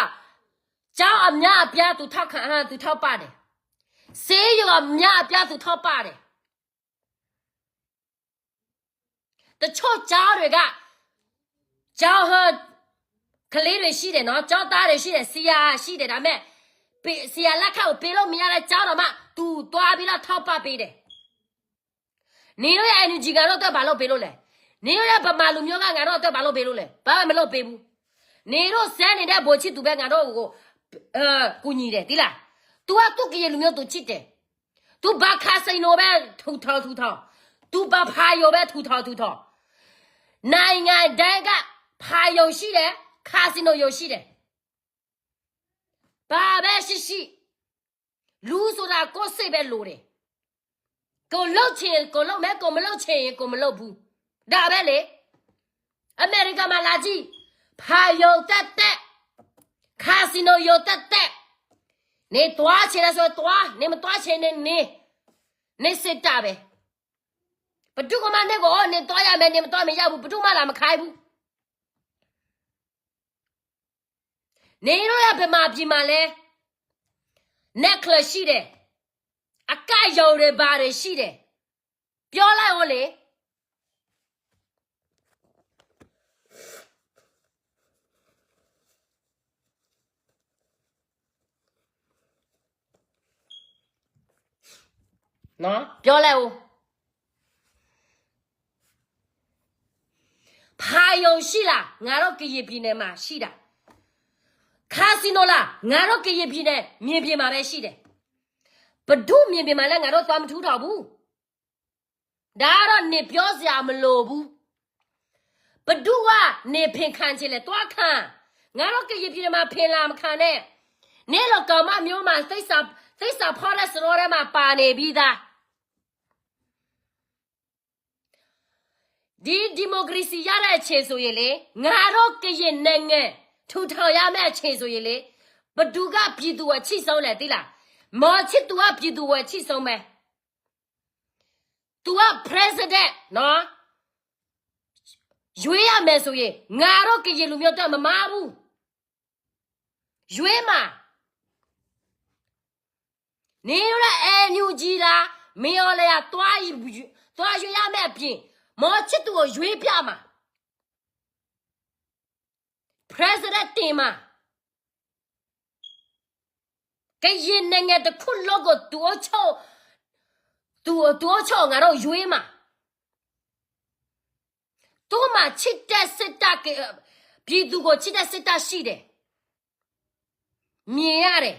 ကျောင်းအများအပြား သူထောက်ခံ, သူထောက်ပံ့တယ်. ဆေးရုံအများအပြား သူထောက်ပံ့တယ်. တချို့ကျောင်းတွေက ကျောင်းဟို ကလေးတွေရှိတယ်နော်, ကျောင်းသားတွေရှိတယ်, ဆရာရှိတယ်, ဒါပေမဲ့ ဆရာလက်ခတ်ကို ပေးလို့မရတဲ့ကျောင်းတောင်မှ သူသွားပြီးတော့ ထောက်ပံ့ပေးတယ်. နင်တို့ရဲ့ NUG ငါတို့အတွက် ဘာလုပ်ပေးလို့လဲ? နင်တို့ရဲ့ ဗမာလူမျိုးက ငါတို့အတွက် ဘာလုပ်ပေးလို့လဲ? ဘာမှမလုပ်ပေးဘူး. နင်တို့စဲနေတဲ့ ဗိုလ်ချစ်သူပဲ ငါတို့ကို ကူညီတယ် သိလား? သူကသူ့ကရင်လူမျိုးသူချစ်တယ်, သူဘာခါစံနိပဲထူထောင်ထူထောင်, သူဘာဖာယိုပဲထူထောင်ထူထောင်, နိုင်ငံတိုင်းက ဖာရုံရှိတယ်, ခါစံနိရုံရှိတယ်. ဘာပဲရှိရှိ, လူဆိုတာကိုယ့်စိတ်ပဲလိုတယ်. ကိုယ်လုပ်ချင်ကိုယ်လုပ်မယ်, ကိုယ်မလုပ်ချင်ရင်ကိုယ်မလုပ်ဘူး, ဒါပဲလေ. အမေရိကမှာလာကြည့်, ဖာရုံသက်သက်, ခါစံနိရုံသက်သက်, နင်သွားချင်တယ်ဆိုသွား, နင်မသွားချင်နဲ့နေ, နင်စစ်တပ်ပဲ. ဘယ်သူကမှနင့်ကို နင်သွားရမယ်, နင်မသွားမရဘူး, ဘယ်သူမှလာမခိုင်းဘူး. နင်တို့ရဲ့ဗမာပြည်မှာလည်း necklace ရှိတယ်, အကတ်ရုံတွေဘာတွေရှိတယ်, ပြောလိုက်ဦးလေ. နော်, ပြောလိုက်ဦး. ဖာရုံရှိလား? ငါတို့ကရင်ပြည်နယ်မှာရှိတာ. ခါစံနိလား? ငါတို့ကရင်ပြည်နယ် မြေပြင်မှာပဲရှိတယ်. ဘယ်သူမြေပြင်မှာလဲ? ငါတို့သွားမထူးတော့ဘူး. ဒါကတော့နင်ပြောစရာမလိုဘူး. ဘယ်သူကနင်ဖင်ခံချင်လဲ? သွားခံ. ငါတို့ကရင်ပြည်နယ်မှာ ဖင်လာမခံနဲ့. နင်လိုကောင်မမျိုးမှာ သစ္စာ, သစ္စာဖောက်တဲ့စရိုထဲမှာပါနေပြီးသား. ဒီ democracy ရတဲ့အချိန်ဆိုရင်လေ, ငါတို့ကရင်နိုင်ငံ ထူထောင်ရမယ့်အချိန်ဆိုရင်လေ, ဘယ်သူကပြည်သူကိုအချစ်ဆုံးလဲ သိလား? မောင်ချစ်သူကပြည်သူကိုအချစ်ဆုံးပဲ. သူက president နော်, ရွေးရမယ်ဆိုရင် ငါတို့ကရင်လူမျိုးအတွက်မမဘူး. ရွေးမှာ. နင်တို့လည်း NUG လား, မင်းအောင်လှိုင်က သွား, သွားရွေးရမယ့်အပြင်, မောင်ချစ်သူကိုရွေးပြမှာ. president တင်မှာ. ကရင်နိုင်ငံတစ်ခုလုံးကို သူအုပ်ချုပ်, သူ, သူအုပ်ချုပ် ငါတို့ရွေးမှာ. သူ့မှာချစ်တဲ့စိတ်ဓာတ်က, ပြည်သူကိုချစ်တဲ့စိတ်ဓာတ်ရှိတယ်. မြင်ရတယ်.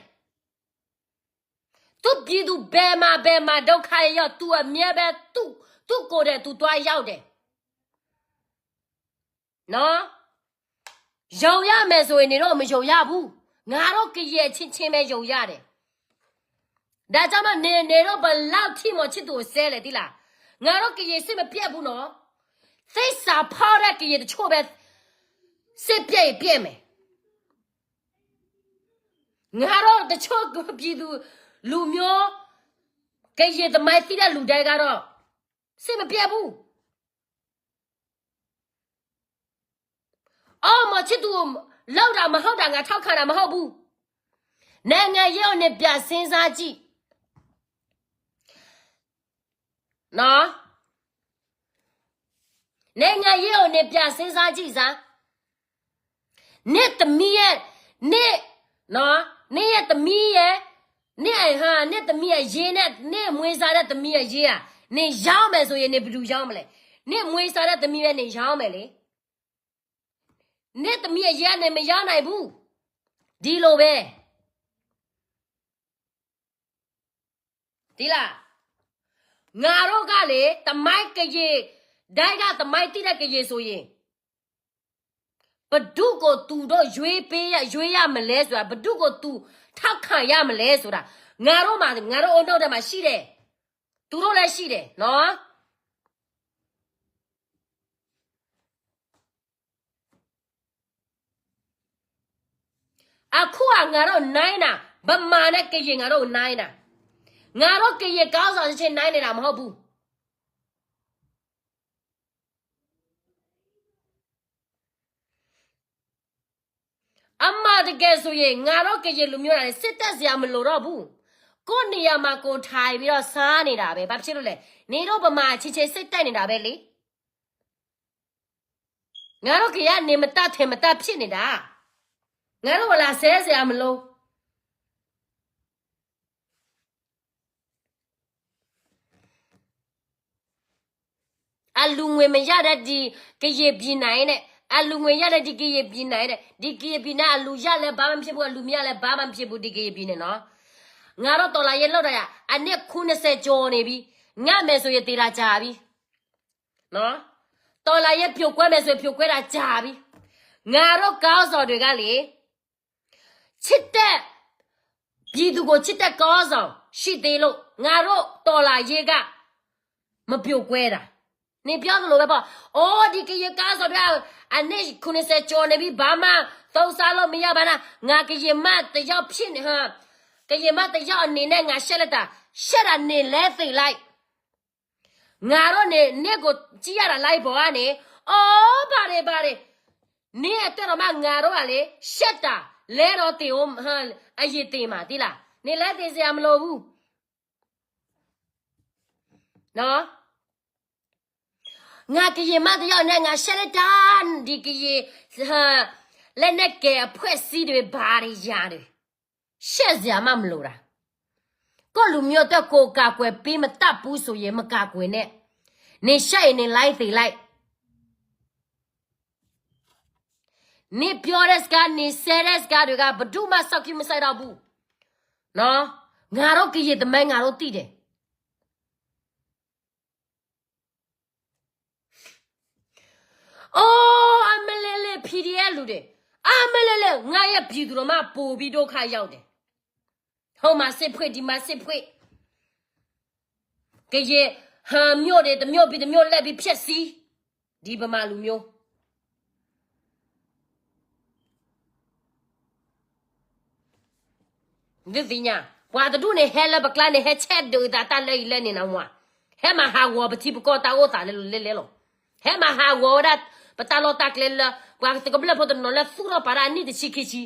သူ့ပြည်သူဘယ်မှာ, ဘယ်မှာဒုက္ခရောက်, သူအမြဲပဲ, သူ့, သူ့ကိုယ်တိုင် သူသွားရောက်တယ်. နော်, ယုံရမယ်ဆိုရင် နင်တို့မယုံရဘူး. ငါတို့ကရင်အချင်းချင်းပဲယုံရတယ်. ဒါကြောင့်မို့ နင်, နင်တို့ဘယ်လောက်ထိ မောင်ချစ်သူကိုစဲလဲ သိလား? ငါတို့ကရင်စိတ်မပျက်ဘူးနော်. သစ္စာဖောက်တဲ့ကရင်တချို့ပဲ စိတ်ပျက်ရင်ပျက်မယ်. ငါတို့တချို့ ပြည်သူလူမျိုး, ကရင်သမိုင်းသိတဲ့လူတိုင်းကတော့ စိတ်မပျက်ဘူး. အော်, မောင်ချစ်သူ လုပ်တာမဟုတ်တာ ငါထောက်ခံတာမဟုတ်ဘူး. နိုင်ငံရေးကို နင်ပြန်စဉ်းစားကြည့်. နော်, နိုင်ငံရေးကို နင်ပြန်စဉ်းစားကြည့်စမ်း. နင့်သမီးရဲ့, နင့်, နော်, နင့်ရဲ့သမီးရဲ့, နင့်အ, နင့်သမီးအရေးနဲ့ နင့်မွေးစားတဲ့သမီးအရေးอ่ะ, နင်ရောင်းမယ်ဆိုရင် နင်ဘယ်သူရောင်းမလဲ? နင့်မွေးစားတဲ့သမီးပဲ နင်ရောင်းမယ်လေ. နင့်သမီးအရေး နင်မရောင်းနိုင်ဘူး. ဒီလိုပဲ. သိလား? ငါတို့ကလေ, သမိုင်းကရင်, ဒဲက သမိုင်းသိတဲ့ကရင်ဆိုရင်, ဘယ်သူကို သူတို့ရွေးပေးရ, ရွေးရမလဲဆိုတာ, ဘယ်သူကို သူထောက်ခံရမလဲဆိုတာ, ငါတို့မှာ, ငါတို့အုံနောက်ထဲမှာရှိတယ်. သူတို့လည်းရှိတယ်နော်. အခုက ငါတို့နိုင်တာ, ဗမာနဲ့ကရင် ငါတို့နိုင်တာ. ငါတို့ကရင်ခေါင်းဆောင်ချင်း နိုင်နေတာမဟုတ်ဘူး. အမှန်တကယ်ဆိုရင် ငါတို့ကရင်လူမျိုးတိုင်း စစ်တပ်စရာမလိုတော့ဘူး. ကိုယ့်နေရာမှာ ကိုယ်ထိုင်ပြီးတော့ စားနေတာပဲ. ဘာဖြစ်လို့လဲ? နင်တို့ဗမာအချင်းချင်း စိတ်တိုက်နေတာပဲလေ. ငါတို့ကရင်က နေမတတ် ထိုင်မတတ် ဖြစ်နေတာ. ငါတို့ကို လာစဲစရာမလို. အလှူငွေမရတဲ့ ဒီကရင်ပြည်နယ်နဲ့, အလှူငွေရတဲ့ ဒီကရင်ပြည်နယ်နဲ့, ဒီကရင်ပြည်နယ် အလှူရလည်း ဘာမှမဖြစ်ဘူး, အလှူမရလည်း ဘာမှမဖြစ်ဘူး, ဒီကရင်ပြည်နယ်နော်. ငါတို့တော်လှန်ရေးလုပ်တာ အနှစ်ခုနှစ်ဆယ်ကျော်နေပြီ. ငတ်မယ်ဆိုရင်သေတာကြာပြီ. တော်လှန်ရေးဖြိုခွဲမယ်ဆိုရင်ဖြိုခွဲတာကြာပြီ. ငါတို့ခေါင်းဆောင်တွေကလေ ချစ်တဲ့ ပြည်သူကိုချစ်တဲ့ခေါင်းဆောင်ရှိသေးလို့ ငါတို့တော်လှန်ရေးက မပြိုကွဲတာ. နပြောသလိုပဲပေါ့. အိုး ဒီကရင်ခေါင်းဆောင်တွေ အနှစ်ခုနှစ်ဆယ်ကျော်နေပြီ ဘာမှသုံးစားလို့မရပါနဲ့. ငါကရင်မတစ်ယောက်ဖြစ်နေ ဟမ် ကရင်မတစ်ယောက်အနေနဲ့ ငါရှက်လက်တာ ရှက်တာနေလဲသေလိုက်. ငါတို့နေ နေ့ကိုကြည့်ရတာ live ပေါ်ကနေ အိုး ဘာတွေဘာတွေ နင်းအတွက်တော့မှ ငါတို့ကလေ ရှက်တာ လဲတော့သေဦး ဟမ် အရင်သေမှာ သိလား. နင်းလဲသေစရာမလိုဘူး နော်. ငါကရင်မတစ်ယောက်နဲ့ ငါရှက်လက်တာ ဒီကရင် ဟမ် လက်နက်ကိုင်အဖွဲ့အစည်းတွေ ဘာတွေရာတွေ ရှက်စရာမှမလိုတာ. ကိုယ့်လူမျိုးအတွက် ကိုယ်ကာကွယ်ပေးမတတ်ဘူးဆိုရင် မကာကွယ်နဲ့. နင်ရှက်ရင် နင်လဲသေလိုက်. နင်ပြောတဲ့စကား နင်ဆဲတဲ့စကားတွေက ဘယ်သူမှ စောင့်ကြည့်မစိုက်တော့ဘူး. နော်. ငါတို့ကရင်သမိုင်း ငါတို့သိတယ်. အိုး အမလဲလဲ PDF လူတွေ အမလဲလဲ ငါရဲ့ပြည်သူတော်မှ ပိုပြီးဒုက္ခရောက်တယ်. ဟိုမှာစစ်ဖွင့် ဒီမှာစစ်ဖွင့် ကရင် ဟမ် မြို့တွေ တစ်မြို့ပြီးတစ်မြို့ လိုက်ပြီးဖျက်ဆီး ဒီဗမာလူမျိုး ဒုးသ့ၣ်ညါ ပှၤတဒူၣ်န့ၣ် ဟဲလၢပကျါန့ၣ် ဟဲဆဲးဒုးသးတၢ်လၢအံၤလၢန့ၣ်နမ့ၢ် ဟဲမၤဟးဂီၤပထံပကီၢ်တၢ်အိၣ်သးလၢလဲလဲလီၤ. ဟဲမၤဟးဂီၤဝဲဒၣ် ပတၢ်လီၢ်တၢ်ကျဲလၢ ပှၤတကမျၢၢ်ဖိတနီၤလၢသူၣ်ထီၣ်ပာ်တၢ်အနံၣ်တဆံခံဆံ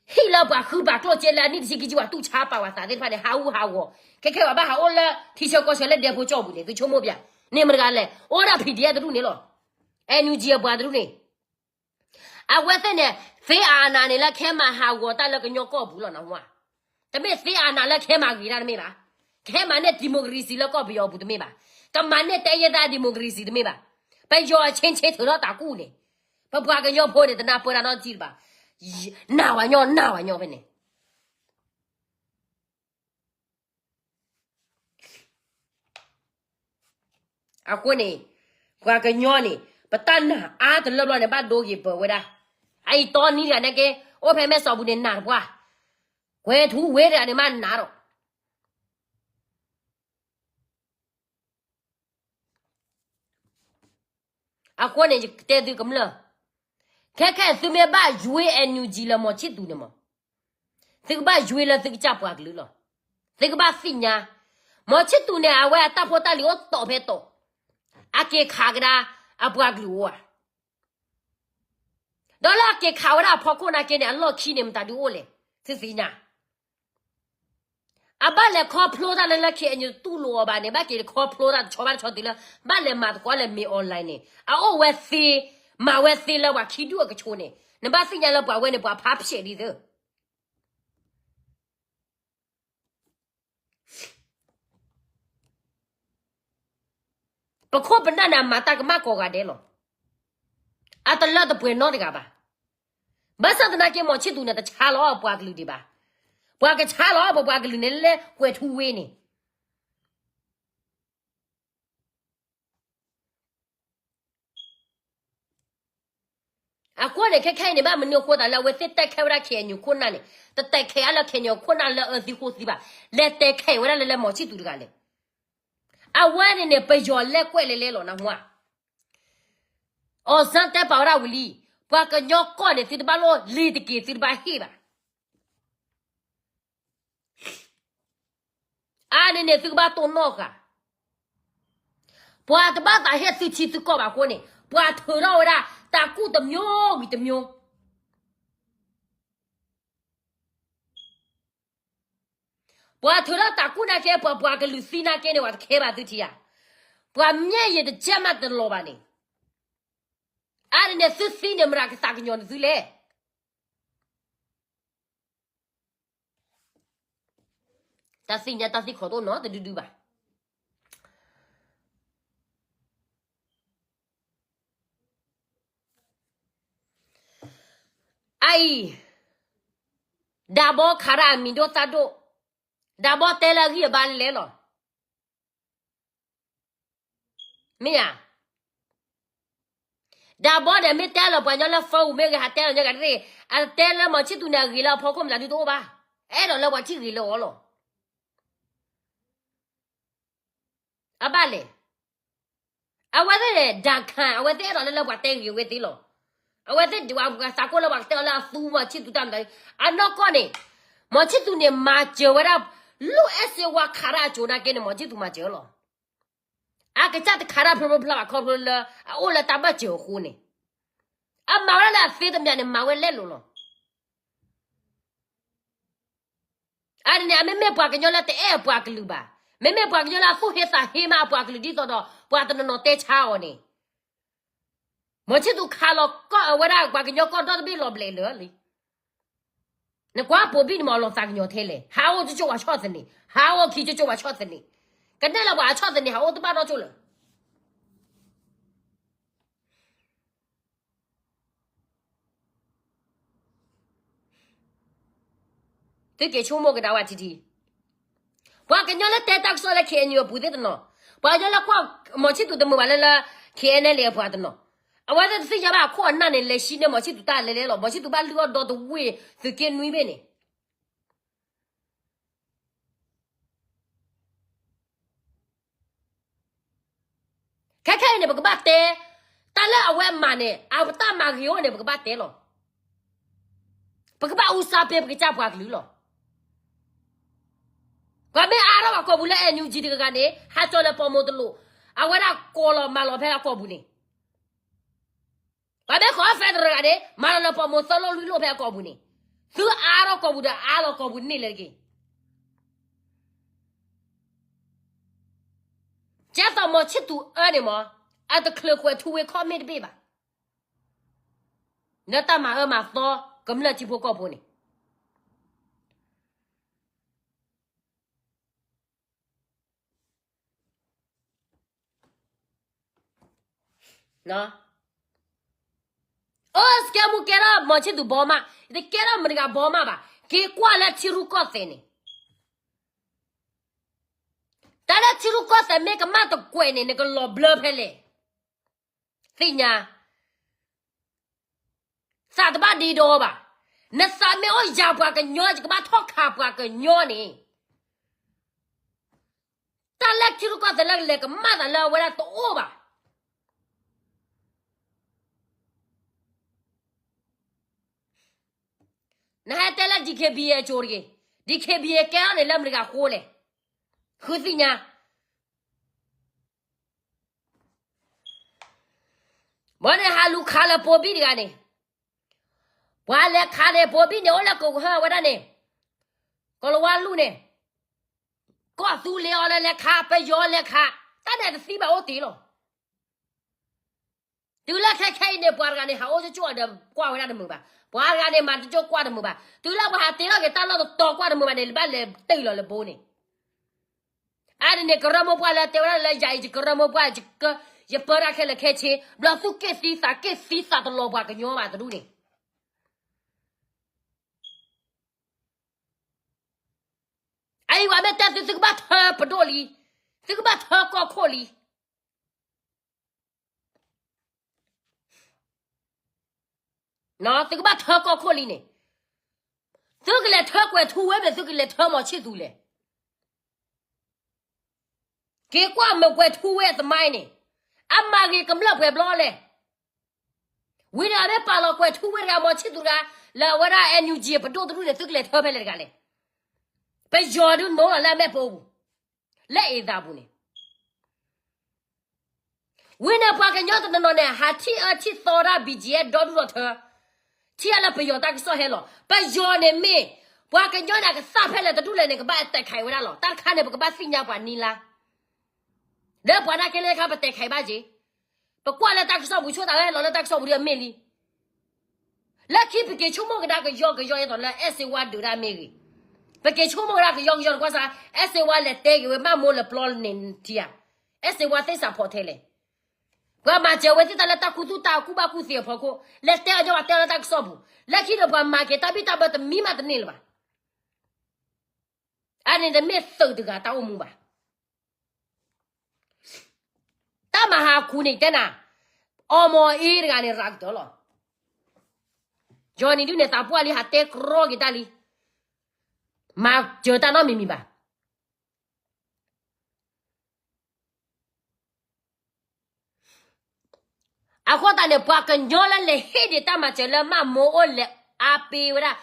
ဟံၣ်လၢပှၤဃုဘၣ်ကျိၣ်စ့လၢအနံၣ်တဆံခံဆံ ပှၤတူၢ်ဆါပာ်ဝဲသးသ့ၣ်တဖၣ်န့ၣ် ဟးအူဟးဂီၤ ခဲခဲပှၤဘၣ်ဟးအိၣ်လၢထံဆၢကီၢ်ဆၢလၢဒဲဖိကၠီပူၤန့ၣ် သုဆိကမိၣ်ပျၢ် န့ၣ်မတၤတဂၤလဲၣ် အိၣ်ဝဲဒၣ် PDF တဒူၣ်န့ၣ်လီၤ. NUG အပှၤတဒူၣ်န့ၣ် အဝဲသ့ၣ်န့ၣ် သ့အနၤန့ၣ်လၢခဲမၤဟးဂီၤတၢ်လၢကညီကီၢ်ပူၤလီၤနဟါ. တမ့ၢ်သ့အနၤလၢခဲမၤဂ့ၤတၢ်တမ့ၢ်ဘၣ်. ခဲမၤန့ၢ် democracy လၢကီၢ်ပယီၤပူၤတမ့ၢ်ဘၣ်. ကမၤန့ၢ်တဲယဲၢ်တၢ် democracy တမ့ၢ်ဘၣ်. ပယီၤအချင်းချင်းထုးထီၣ်သးကူၣ်န့ၣ် ပပှၤကညီဖိန့ၣ် တနၢ်ပၢၢ်တၢ်နီတစံးတဘၣ်. နၢ်ဝဲညီ နၢ်ဝဲညီဖဲန့ၣ် အဃိန့ၣ် ပှၤကညီန့ၣ် ပတၢ်နာ်အါတလၢဘျီန့ၣ် ဘၣ်ဒိဂ့ၤပၢၤဝဲဒၣ်. အအံၤတီနံၤတဂၤန့ၣ်က့ အိၣ်ဖဲမဲၢ်စီၤပူၤန့ၣ် နာ်တပှၢ်, ကွဲၤထူဝ့တဂၤန့ၣ်မးနာ်ဒီး အဃိန့ၣ် ယတဲသုကမျၢၢ်, ခဲခဲသုမ့ၢ်ဘၣ်ယွ့ NUG လၢမောင်ချစ်သူန့ၣ်မး, သုကဘၣ်ယွ့လၢသုကစၢ်ပှၤကလုာ်လီၤ. သုကဘၣ်သ့ၣ်ညါ, မောင်ချစ်သူန့ၣ် အဝဲအတၢ်ဖိတၢ်လံၤအိၣ်တီၢ်ဖဲတီၢ်, အက့ၤခးကဒါအပှၤကလုာ်အိၣ်ဧါ. ဒီးလၢအက့ၤခးဝဲဒၣ်အဖီခိၣ်နာ်က့န့ၣ် အလီၢ်ခံန့ၣ် မတၤဒုးအိၣ်လဲၣ်, သုသ့ၣ်ညါ. အဘၣ်လဲၤခီဖျိတၢ်လၢလၢ KNU တူၢ်လိာ်အီၤဘၣ်န့ၣ် ဘၣ်က့ၤခီဖျိတၢ်တဆီဘၣ်တဆီတုၤလၢ ဘၣ်လဲၤမၤသကိးလၢ မင်းအောင်လှိုင် န့ၣ် အအိၣ်ဝဲသ့, မၤဝဲသ့လၢပှၤခံဒူၣ်အကဆိးန့ၣ်, နဘၣ်သ့ၣ်ညါလၢပှၤဝဲန့ၣ် ပှၤဖးဖျဲးဒ်သိး ပခိၣ်ပနၢ်န့ၣ် အမၤတၢ်ကမၣ်ကိးဂၤဒဲးလီၤ. အတလၢတပှဲၤနီတဂၤဘၣ်. ဘၣ်ဆၣ်သနာ်က့ မောင်ချစ်သူန့ၣ် တဆါလီၤပှၤကလုာ်ဒံးဘၣ်. ပှၤကဆါလီၤပပှၤကလုာ်န့ၣ်လၢကွဲၤထူဝ့န့ၣ် အဃိန့ၣ် ခဲခဲအံၤန့ၣ် ဘၣ်မနုၤအဃိသးလၢအဝဲသ့ၣ်တဲခဲဝဲဒၣ် KNU ခိၣ်နၢ်န့ၣ်, တတဲခဲအါလၢ KNU ခိၣ်နၢ်လၢအၢသံဃိသံဘၣ်, လဲၤတဲခဲဝဲဒၣ်လၢ လၢမောင်ချစ်သူ တဂၤလဲၣ်. အဝဲန့ၣ်န့ၣ် ပယီၤလဲၤကွဲးလဲၤလဲၤလီၤနဟါ. အီစၣ်တဲပာ်ဝဲဒၣ်ဝံၤလံ, ပှၤကညီကီၢ်န့ၣ် သုတဘၣ်လိၣ်လ့ၤတက့ၤ သုတဘၣ်ဟ့ၣ်ဘၣ်. အါန့ၣ်န့ၣ် သုကဘၣ်တိၢ်နီၣ်ဃာ်, ပှၤတဘၣ်သးဟ့ၣ်သုထံသုကီၢ်ဘၣ်အဃိန့ၣ် ပှၤထုးထီၣ်ဝဲဒၣ်တၢ်ကူၣ်တမျိုးဝံၤတမျိုး. ပှၤထုးထီၣ်တၢ်ကူၣ်နာ်က့ ပှၤပှၤကလုာ်သံနာ်က့န့ၣ် ပှၤတခဲဘၣ်သုထံဧါ. ပှၤမျက်ရည်တစ်စက်မှတလီၤဘၣ်န့ၣ်, အါန့ၣ်န့ၣ် သုသံန့ၣ် မတၤကသးကညီၤန့ၣ်သုလဲၣ်. တၢ်သ့ၣ်ညါတၢ်သံခိၣ်တအိၣ်နီတဒုဒုဘၣ်. အအံၤ ဒၣ်ဘီခးရၣ်အမံၤဒိၣ်သၣ်ဒိၣ် ဒၣ်ဘီတဲလၢအဂံၢ်အဘါလဲၣ်လီၤ. မ့ၢ်ဧါ. ဒၣ်ဘီဒီးမ့ၢ်တဲလီၤပှၤကညီလၢ phone မ့ၢ်ဂ့ၤ ဟးတဲလီၤညီဂၤတသ့ၣ်, အတဲလၢမီၤဆံၣ်သူးန့ၣ် အဂ့ၤလၢအဖီခိၣ်မတၤဒုတအိၣ်ဘၣ်. အဲၣ်ဒိးလၢပှၤထံၣ်ဂ့ၤလၢအီၤလီၤ. အဘၣ်လဲၣ်. အဝဲသ့ၣ်န့ၣ် ဒၣ်ခါ အဝဲသ့ၣ်အဲၣ်ဒိးလၢလၢပှၤတဲဂ့ၤဝဲသ့ၣ်လီၤ. အဝဲသ့ၣ်ဒုးပှၤသးကိၢ်လၢပှၤကတဲအီၤလၢအသူမီၤဆံၣ်သူးတၢ်မတၤ, အနီၢ်ကီၢ်န့ၣ် မီၤဆံၣ်သူးန့ၣ် မၤစၢၤဝဲဒၣ် လၢအဲၣ်စ့ဝါခးတၢ်အစိၤနာ်က့န့ၣ် မီၤဆံၣ်သူးမၤစၢၤလီၤ. အကစၢ်တခးတၢ်ဖျိဖျိဖျါဘၣ်ခီဖျိလၢ အအိၣ်လၢတၢ်ဘၢၣ်စၢၤအဃိန့ၣ်, အမၤဝဲဒၣ်လၢအသ့တမံၤန့ၣ် မၤဝဲလဲၣ်လိၤလီၤ. အန့ၣ်န့ၣ် အမ့မ့ၢ်ပှၤကညီလၢတအဲၣ်အပှၤကလုာ်ဘၣ်, မ့မ့ၢ်ပှၤကညီလၢအသူၣ်ဟ့သးဟ့မးအပှၤကလုာ် ဒ်သိးဒီးပှၤတနီၤနီၤတဲဆါအီၤန့ၣ်, မီၤဆံၣ်သူးခးလီၤကီၢ်အဝဲဒၣ်ပှၤကညီကီၢ်ဒီတဘ့ၣ်လီၤဘျဲးလၢာ်လံ. နကွၢ်ပိာ်ဘံၣ်န့ၣ်မ့ၢ်အလီၤသးကညီၤထဲလဲၣ်, ဟးအိၣ်ကၠိကၠိဝဲဆီၣ်သနံး, ဟးအိၣ်ခံကၠိကၠိဝဲဆီၣ်သနံး, ကနဲၣ်လၢပှၤအဆီၣ်သနံး ဟးအိၣ်တဘၣ်နီတကၠိလၢာ်. သုက့ၤဆိကမိၣ်ကဒါဝဲထံထံ, ပှၤကညီလၢတဲတၢ်ကစီၣ်လၢ K N U အပူၤသ့ၣ်တနီၤ, ပှၤကညီလၢကွၢ်မီၤဆံၣ်သူးတမုာ်ဘၣ်လၢလၢ K N L A အပှၤတနီၤ, အဝဲသ့ၣ်တသ့ၣ်ညါဘၣ်အခိၣ်အနၢ်န့ၣ် လဲၤဆှံန့ၢ်မီၤဆံၣ်သူးတၢ်လဲၤလဲၤလီၤ, မီၤဆံၣ်သူးဘၣ်လုၢ်အီၣ်ဒီတဝ့ၢ်သုးက့နွံဘ့ၣ်န့ၣ် ခဲခဲအံၤန့ၣ် ပကဘၣ်တဲ, တၢ်လၢအဝဲမၤန့ၣ် အတၢ်မၤဂ့ၤအိၣ်န့ၣ် ပကဘၣ်တဲလီၤ. ပကဘၣ်အူစၢ်ပ့ၤပကစၢ်ပှၤကလုာ်လီၤ. ပှၤမ့ၢ်အါထီၣ်ပှၤကိာ်ပူၤလၢ N U G တဂၤဂၤန့ၣ် ဟးကၠီၤလၢပိာ်မိၢ်တလိၣ်, အဝဲဒၣ်ကိးလီၤမၤလီၤဖဲအကိာ်ပူၤန့ၣ် ပှၤမ့ၢ်ဃီဖဲတရၢဂၤန့ၣ် မၤလီၤလၢပိာ်မိၢ်သၢလိၣ်လွံၢ်လိၣ်ဖဲအကိာ်ပူၤန့ၣ်, သုအါထီၣ်ကိာ်ပူၤဒီးအါလီၤကိာ်ပူၤန့ၣ်လၢတက့ၢ်. ကဲသိးမီၤဆံၣ်သူးအၢန့ၣ်မး, အတချုးကွဲးထူဝ့ခီၣ်မ့ၣ်တဘ့ၣ်ဘၣ်. လၢတၢ်မၤအၢမၤသီကမျၢၢ်ထံဖိကီၢ်ဖိန့ၣ် အိၣ်စကဲမူကဲထီၣ်မီၤဆံၣ်သူးဘီမး, တကဲထီၣ်မတၤတဂၤဘီမးဘၣ်. က့ၤကွၢ်လၢထံရူၢ်ကီၢ်သဲးန့ၣ်, တၢ်လၢထံရူၢ်ကီၢ်သဲးမ့ၢ်ကမၣ်တကွဲးန့ၣ် နကလီၤဘျၢဖဲလဲၣ်. သ့ၣ်ညါ သးတဘၣ်ဒ့ဒီဘၣ်. နသးမ့ၢ်အိၣ်ယၤပှၤကညီ ယကဘၣ်ထီၣ်ခးပှၤကညီန့ၣ်, တၢ်လၢထံရူၢ်ကီၢ်သဲးလၢကလဲၤကမၣ်သးလၢအဝဲဒၣ်တအိၣ်ဘၣ်. နဟဲတဲလၢ D K B A အကၠိတဂ့ၤ, D K B A ကဲထီၣ်န့ၣ်လၢမတၤတဂၤဃိလဲၣ်. ဃုသ့ၣ်ညါ ဘီန့ၣ်ဟးလူၤခးလၢပိာ်ဘံၣ်တဂၤန့ၣ်, ပှၤလဲၤခးန့ၣ် ပိာ်ဘံၣ်န့ၣ် အိၣ်လၢကိးကဟၢဝဲဒၣ်န့ၣ်, ကီၤလၤဝါလူၢ်န့ၣ်, ကီၢ်သူလ့ၤအီၤလၢလဲၤခး ပယီၤလဲၤခး, တၢ်န့ၣ်တသံဘၣ်အိၣ်တ့ၢ်လီၤ. တုၤလၢခဲခဲအံၤန့ၣ် ပှၤတဂၤန့ၣ် ဟးအိၣ်ကၠိကၠိအီၤဒီးကွၢ်ဝဲဒၣ်တမုာ်ဘၣ်, ပှၤတဂၤန့ၣ် မၤတကၠိကွၢ်တမုာ်ဘၣ်, တုၤလၢပှၤဟးတ့ထီၣ်က့ၤတၢ်လီၢ်တတီၤကွၢ်တမုာ်ဘၣ်န့ၣ် ဘၣ်လဲၤတ့ၢ်လီၤလၢဘိန့ၣ် အါန့ၣ်န့ၣ် ကရၢမိၢ်ပှၢ်လၢတဲဝဲဒၣ်လၢယၤအံၤ ယကရၢမိၢ်ပှၢ် ယက, ယပၢတၢ်ခဲလၢာ်ခဲဆ့, ဘျီသူၣ်က့ၣ်သံသးက့ၣ်သံသးတလီၤပှၤကညီဘၣ်တဒူၣ်န့ၣ်, အအံၤပှၤမ့ၢ်တဲသု သုကဘၣ်ထၢပဒိၣ်လံ, သုကဘၣ်ထၢကီၢ်ခိၣ်လံ. သုကဘၣ်ထၢကီၢ်ခိၣ်လံန့ၣ်, သုကလဲၤထၢကွဲၤထူဝ့မ့ၢ် သုကလဲၤထၢမီၤဆံၣ်သူးလဲၣ်. က့ၤကွၢ်မုာ်ကွဲၤထူဝ့အသမိုင်းန့ၣ်, အမၤဂ့ၤကမျၢၢ်ပှဲၤဘျီလဲၣ်. ဝံၤန့ၣ် အမ့ၢ်ပာ်လီၤကွဲၤထူဝ့တဂၤ မီၤဆံၣ်သူးတဂၤ လၢအဝဲဒၣ် N U G ပဒိၣ်တဒူၣ်န့ၣ် သုကလဲၤထၢဖဲလဲၣ်တဂၤလဲၣ်. ပယီၤဒုးနိလီၤလၢအမဲာ်ပိာ်ပူၤ, လၢအ့ၣ်သးပူၤန့ၣ် ဝံၤန့ၣ် ပှၤကညီတနီၤနီၤန့ၣ် ဟးထံၣ်အၢထံၣ်သီဒၣ် B G F ဒီဒူၣ်ဒီထၢ, ထံၣ်အါလၢပယီၤတၢ်ကစီၣ်ဟဲလီၤ. ပယီၤန့ၣ်မ့ၢ် ပှၤကညီန့ၣ် အကစၢ်ဖဲလဲၣ်တဒူၣ်လဲၣ်န့ၣ် ကဘၣ်အတဲာ်ခးဝဲဒၣ်လီၤ. တၢ်တခါန့ၣ် ပကဘၣ်သ့ၣ်ညါပှၤနံၤလါ ဒီးပှၤနာ်က့လၢခါ ပတဲာ်ခးဘၣ်က့ၤ, ပကွၢ်လၢတၢ်ကစီၣ်ပူၤ ဆိသးဝဲလီၤလၢတၢ်ကစီၣ်ပူၤဒီးအမ့ၢ်လံ. လၢခံပက့ၤဆိကမိၣ်ကဒါကယီကယီအသိးလၢ အဲၣ်စ့ဝါဒုးတၢ်မ့ၢ်ဂ့ၤ, ပက့ၤဆိကမိၣ်ကဒါကယီကယီတကွၢ်စ့ၢ် အဲၣ်စ့ဝါလဲၤတဲက့ၤဝဲ ဘၣ်မိၢ်လဲၤပျီန့ၣ်ထံဧါ, အဲၣ်စ့ဝါသ့ၣ်စးဖီထဲလဲၣ်. ပှၤမၤစၢၤဝဲသ့ၣ်တၢ်လၢတၢ်ခူသူၣ်တၢ်ကူၣ်ဘၣ်ကူၣ်သ့အဖီခိၣ်, လဲၤတဲအီၤညီဘၣ်တဲအီၤလၢတၢ်ကစီၣ်ပူၤ, လၢခံဒီးပှၤမၤက့ၤတၢ်ဘံၣ်တၢ်ဘၢတမံၤမးတန့ၢ်လၢၤဘၣ်. န့ၣ်တမ့ၢ်သုးတဂၤတၢ်အိၣ်မူဘၣ်. တၢ်မၤဟးခူန့ၣ်တဲနၤ, အီမီၤအ့တဂၤန့ၣ်ရၤကတၢၢ်လီၤ. ယီၤနံၤဒုန့ၣ် သးပှၢ်လံ ဟးတဲကြီက့ၤတၢ်လံ, မၤစၢၤတၢ်နီတမံၤမံၤဘၣ်. အဃိသတးန့ၣ် ပှၤကညီလၢလဲၤဟ့ၣ်ဒံးတၢ်မၤစၢၤလၢမးမိၢ်အိၣ်လဲၤအါပ့ၤဝဲဒၣ်,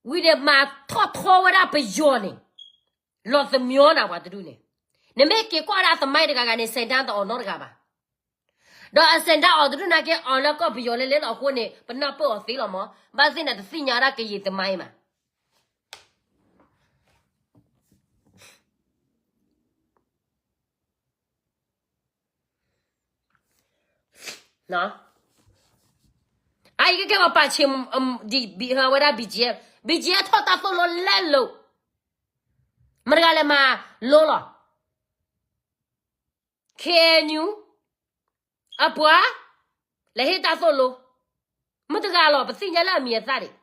ဝံၤန့ၣ်မၤထီၣ်ထီဝဲဒၣ်ပယီၤန့ၣ်, လီၤသမီနၤပှၤတဒူၣ်န့ၣ်, နမ့ၢ်က့ၤကွၢ်ဒၣ်သမိုင်းတဂၤဂၤန့ၣ် စဲးဒၣ်တအီၣ်နီတဂၤဘၣ်. ဒီးအစဲးဒၣ်အီၣ်တဒူၣ်နာ်က့ အီၣ်လၢကီၢ်ပယီၤလဲၤလဲၤလီၤအဃိန့ၣ် ပနၢ်ပၢၢ်အီၤသ့လီၤမး, ဘၣ်သ့ၣ်န့ၣ်တသ့ၣ်ညါဒၣ်ကယံာ်သမိုင်းမး. အအံၤကကဲပှၤပာ်ဆံး, ဒ်ဝဲဒၣ် ဘံၣ်ကၠံ, ဘံၣ်ကၠံထီၣ်တၢ်သိၣ်လိလဲလိာ်, မတၤတဂၤလဲၤမၤလိလီၤ. ခ့ၣ်အဲၣ်ယူၣ် အပှၤ လဲၤဟ့ၣ်တၢ်သိၣ်လိ, မတၤတဂၤလီၤ ပသ့ၣ်ညါလၢအမံၤအသၣ်ဒံး.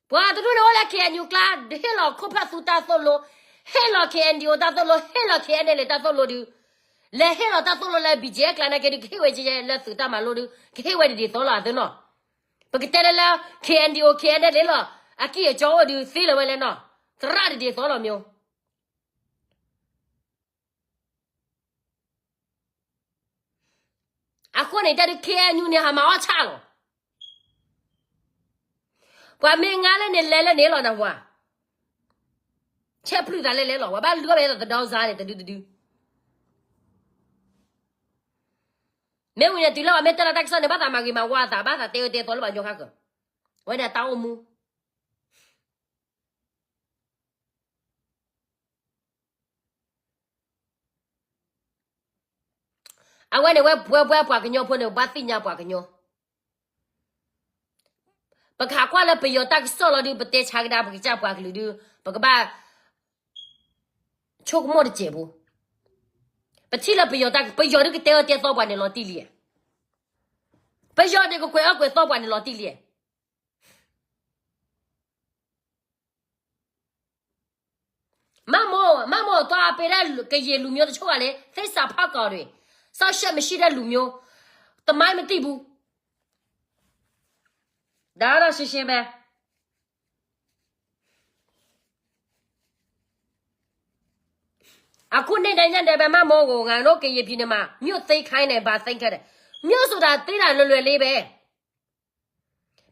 ပှၤတဒူၣ်န့ၣ်အိၣ်လၢ ခ့ၣ်အဲၣ်ယူၣ် ကျါ, ဟ့ၣ်လီၤခိၣ်ဖၢၣ်သူတၢ်သိၣ်လိ, ဟ့ၣ်လီၤ ခ့ၣ်အဲၣ်ယူၣ် တၢ်သိၣ်လိ, ဟ့ၣ်လီၤ ခ့ၣ်အဲၣ်ယူၣ် တၢ်သိၣ်လိဒုး, လဲၤဟ့ၣ်လီၤတၢ်သိၣ်လိလၢ ဘံၣ်ကၠံ ကျါနာ်က့ဒုး ကဟ့ၣ်ဝဲကဲလၢသုးတၢ်မၤလိဒုး ကဟ့ၣ်ဝဲဒ်သိးလီၤအသးနီၤ. ပကတဲလၢလၢ ခ့ၣ်အဲၣ်ယူၣ် ခ့ၣ်အဲၣ်ယူၣ် လီၤ, အကံၢ်အစီအိၣ်ဒုး သ့လၢၤဝဲလဲၣ်နီၤ, သရၣ်ဒ်သိးလီၤမ့ၢ် အဃိန့ၣ် တၢ်ဒုး ခ့ၣ်အဲၣ်ယူၣ် န့ၣ် ဟးမၤအီၣ်ဆၣ်လီၤ. ပှၤမ့ၢ်ငါလၢန့ၣ်လဲၤလၢန့ၣ်လီၤနၢ်ဟူဧါ, ဆဲးပျုၢ်သးလဲၤလဲၤလီၤ, ပှၤဘၣ်လူၤအီၣ်ဘၣ်ယဲသိးသဒီစါန့ၣ် တဒုတဒု. မ့ၢ်ဝံၤန့ၣ် တုၤလၢပှၤမ့ၢ်တဲလီၤတၢ်ကစီၣ်န့ၣ် ဘၣ်သးမၤဂ့ၤမၤဝါအသး, ဘၣ်သးတဲအၢတဲသီလၢပှၤကညီဃၣ်ကၢၤ, အဝဲန့ၣ်အတၢ်အိၣ်မူ အဝဲန့ၣ်ဝဲပှဲၤပှဲၤပှၤကညီဖိန့ၣ် ဘၣ်သ့ၣ်ညါပှၤကညီ, ပကဟးကွၢ်လၢပယီၤတၢ်ကစီၣ်လီၤဒုး ပတဲဆါကဒါပကစၢ်ပှၤကလုာ်ဒုး ပကဘၣ် ဆိကမိၣ်တစဲးဖိ, ပထံၣ်လၢပယီၤတၢ် ပယီၤဒုးကတဲအၢတဲသီပှၤန့ၣ်လီၤတံၢ်လံဧါ, ပယီၤန့ၣ်ကကွဲးအၢကွဲးသီပှၤန့ၣ်လီၤတံၢ်လံဧါ. မးမိၢ်, မးမိၢ်အတီအပ့ၤဒၣ်ကယံာ်လူၤမျိုးတဆိၣ်ဂၤလၢ သစ္စာဖောက်ကောင်တွေ, စောင့်ရှက်မရှိတဲ့လူမျိုး, သမိုင်းမသိဘူး, ဒါတော့ရှင်းရှင်းပဲ. အခုနေ့တိုင်းညနေပဲ မးမိၢ်ကို ငါတို့ကရင်ပြည်နယ်မှာ မြို့သိမ်းခိုင်းတယ် ဘာသိမ်းခဲ့တယ်, မြို့ဆိုတာသိမ်းတာလွယ်လွယ်လေးပဲ.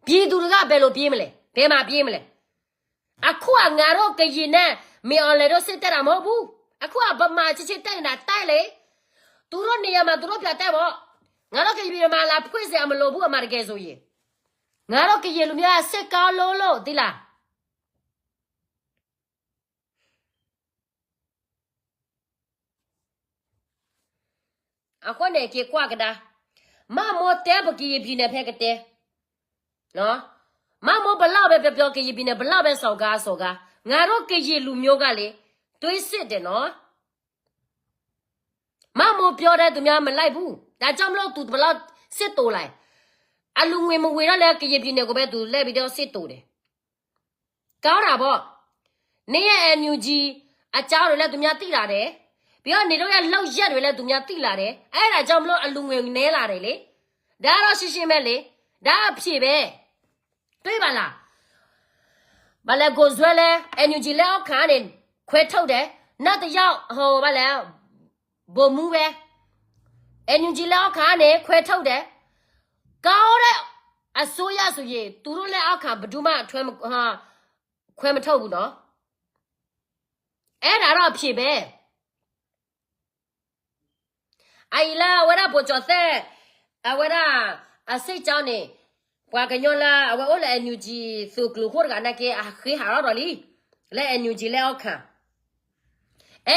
ပြည်သူတွေက ဘယ်လိုပြေးမလဲ, ဘယ်မှာပြေးမလဲ. အခုက ငါတို့ကရင်နဲ့ မင်းအောင်လှိုင်တို့ စစ်တပ်တာ မဟုတ်ဘူး. အခုက ဗမာစစ်စစ် တိုက်နေတာ တိုက်လေ. သူတို့နေရာမှာ သူတို့ ပြန်တိုက်ပေါ့. ငါတို့ကရင်ပြည်မှာ လာဖွင့်စရာ မလိုဘူး, အမှန်တကယ်ဆိုရင်. ငါတို့ကရင်လူမျိုးက စိတ်ကောင်းလို့လို့ သိလား. အဃိန့ၣ် က့ၤကွၢ်ကဒါ, မးမိၢ်တဲပကရင်ပြည်နယ် ဖဲကတဲ, မးမိၢ်ဘယ်လောက်ပဲပြောပြော ကရင်ပြည်နယ် ဘယ်လောက်ပဲစော်ကားစော်ကား, ငါတို့ကရင်လူမျိုးကလေ, သွေးစစ်တယ်နော်. မးမိၢ်ပြောတဲ့ သူများမလိုက်ဘူး, ဒါကြောင့်မလို့ သူဘယ်လောက် စစ်တိုလဲ. အလူငွေမဝေတော့လည်း ကရင်ပြည်နယ်ကိုပဲ သူလဲပြီးတော့ စစ်တိုတယ်. ကောင်းတာပေါ့. နင်ရဲ့ NUG အကြောင်းတွေလည်း သူများသိလာတယ်. ပြီးတော့ နင်တို့ရဲ့ လုပ်ရပ်တွေလည်း သူများသိလာတယ်. အဲ့ဒါကြောင့်မလို့ အလူငွေနည်းလာတယ်လေ. ဒါကတော့ ရှင်းရှင်းပဲလေ. ဒါအဖြေပဲ. တွေ့ပါလား. ဘာလဲ ကိုယ်စွဲလဲ NUG လက်အောက်ခံကနေ ခွဲထုတ်တယ်. နောက်တစ်ယောက် ဟို ဘာလဲ ဗိုလ်မှူးပဲ NUG လက်အောက်ခံကနေ ခွဲထုတ်တယ်. ကောင်းတဲ့အစိုးရဆိုရင် သူတို့လက်အောက်ခံ ဘယ်သူမှ ခွဲမထုတ်ဘူးနော်. အဲ့ဒါတော့ အဖြေပဲ. အအံၤလၢအဝဲဒၣ် ဗိုလ်ကျော်သန်း အဝဲဒၣ် အစစ်ကြောင်းန့ၣ် ပှၤကညီလၢအဝဲအိၣ်လၢ NUG သုးကျိၤခိၣ်တဂၤနာ်က့ အဃ့ဟးထီၣ်ဒီးလံ လၢ NUG လက်အောက်ခံ.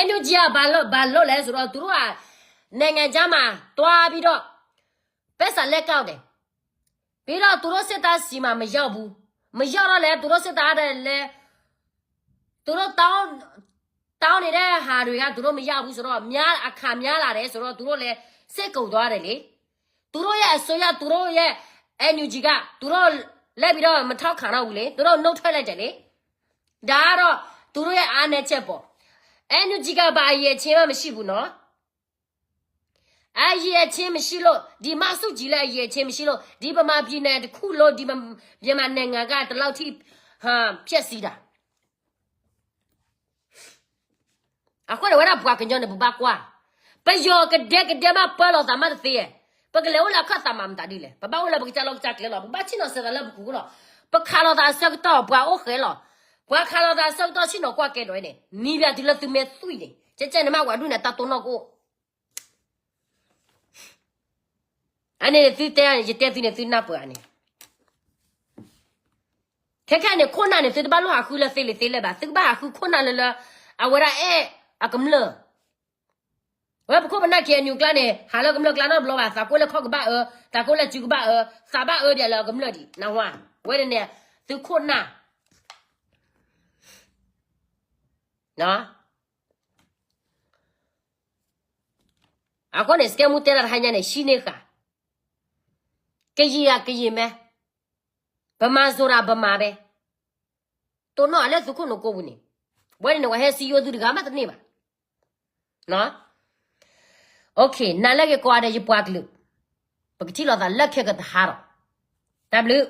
NUG က ဘာလုပ်လဲဆိုတော့ သူတို့က နိုင်ငံခြားမှာ သွားပြီးတော့ ပိုက်ဆံလဲကောက်တယ်. ပြီးတော့ သူတို့စစ်သားဆီမှာ မရောက်ဘူး. မရောက်တော့လည်း သူတို့စစ်သားတွေလည်း သူတို့တောင်း တောင်းနေတဲ့ဟာတွေက သူတို့မရဘူးဆိုတော့ များ အခါများလာတယ်ဆိုတော့ သူတို့လည်း စိတ်ကုန်သွားတယ်လေ. သူတို့ရဲ့အစိုးရ သူတို့ရဲ့ NUG က သူတို့ လဲၤဘံၤဒီးမထီၣ်ခးနီၣ်ဝံၤလံ သူတို့နုတ်ထွက်လိုက်တယ်လေ. ဒါကတော့ သူတို့ရဲ့အားနည်းချက်ပေါ့. အဲနုကြီးကပါ အရည်အချင်းမှမရှိဘူးနော်. အရည်အချင်းမရှိလို့ ဒီမဆုကြည်လည်း အရည်အချင်းမရှိလို့ ဒီဗမာပြည်နယ်တစ်ခုလုံး ဒီဗ- မြန်မာနိုင်ငံက ဒီလောက်ထိ ဟမ် ဖျက်ဆီးတာ. အဃိန့ၣ် ဝဲဒၣ်ပှၤကညီန့ၣ် ပဘၣ်ကွၢ်, ပယီၤကဒဲကဒဲမး ပၢလီၤသးမးတသ့, ပကလဲၤအိၣ်လၢအခၢၣ်သးမၤမတၤဒ်လဲၣ်, ပဘၣ်အိၣ်လၢပကစၢ်လီၢ်ကစၢ်ကျဲလီၤ, ပဘၣ်ဆ့ၣ်နီၤစၢၤသးလၢပပူၤလီၤ. ပခးလိာ်သးအဆၢကတီၢ် ပှၤအိၣ်ဃဲလီၤ, ပှၤခးလိာ်သးအဆၢကတီၢ် ဆ့ၣ်နီၤကွၢ်ကဲဒိးန့ၣ် နံၤဘၣ်တုၤလၢသုမဲာ်သွံၣ်န့ၣ် ကဲကဲန့ၣ်မး ဝဲဒၣ်န့ၣ် တၢ်တိၢ်နီၣ်ကအိၣ် အန့ၣ်န့ၣ် သုတဲန့ၣ် ယတဲသုန့ၣ် သုနၢ်ပၢၢ်ဧါန့ၣ်, ခဲခဲန့ၣ် ခိၣ်နၢ်န့ၣ် သုတဘၣ်လိၣ်ဟးဃုလၢသ့လံၤသ့လဲၢ်ဘၣ်, သုကဘၣ်ဟးဃုခိၣ်နၢ်လၢလၢ အဝဲဒၣ်အဲၣ်အကမျၢၢ်, ဝဲပခိၣ်ပနၢ် KNU ကျါန့ၣ် ဟးလၢကမျၢၢ်ကျါနီတဘျီဘၣ်, သးကိၢ်လၢခီၣ်ကဘၣ်အၢ, သးကိၢ်လၢစုကဘၣ်အၢ, သးဘၣ်အၢဒံးလၢကမျၢၢ်ဒံး နၢ်ဟူဧါ, ဝဲန့ၣ်န့ၣ် သုခိၣ်နၢ် အဃိန့ၣ် စကဲမူတဲဒၣ်တဟါညါန့ၣ် ဟံးန့ၢ်ဃာ်, ကယံာ်ဧါကယံာ်မဲ, ဗမာဆိုတာဗမာပဲ, တိၢ်နီၣ်အလၢသုခိၣ်နူာ်ကိးပူၤန့ၣ်, ဝဲန့ၣ်န့ၣ် ပှၤဟဲစံယိၣ်သုတဂၤမးတန့ၢ်ဘၣ်. နၤလၢက့ၤကိးဂၤဒဲး ယပှၤကလုာ်, ပကထံၣ်လိာ်သးလၢခဲကတဟါဒီး, တၢ်ဘျုး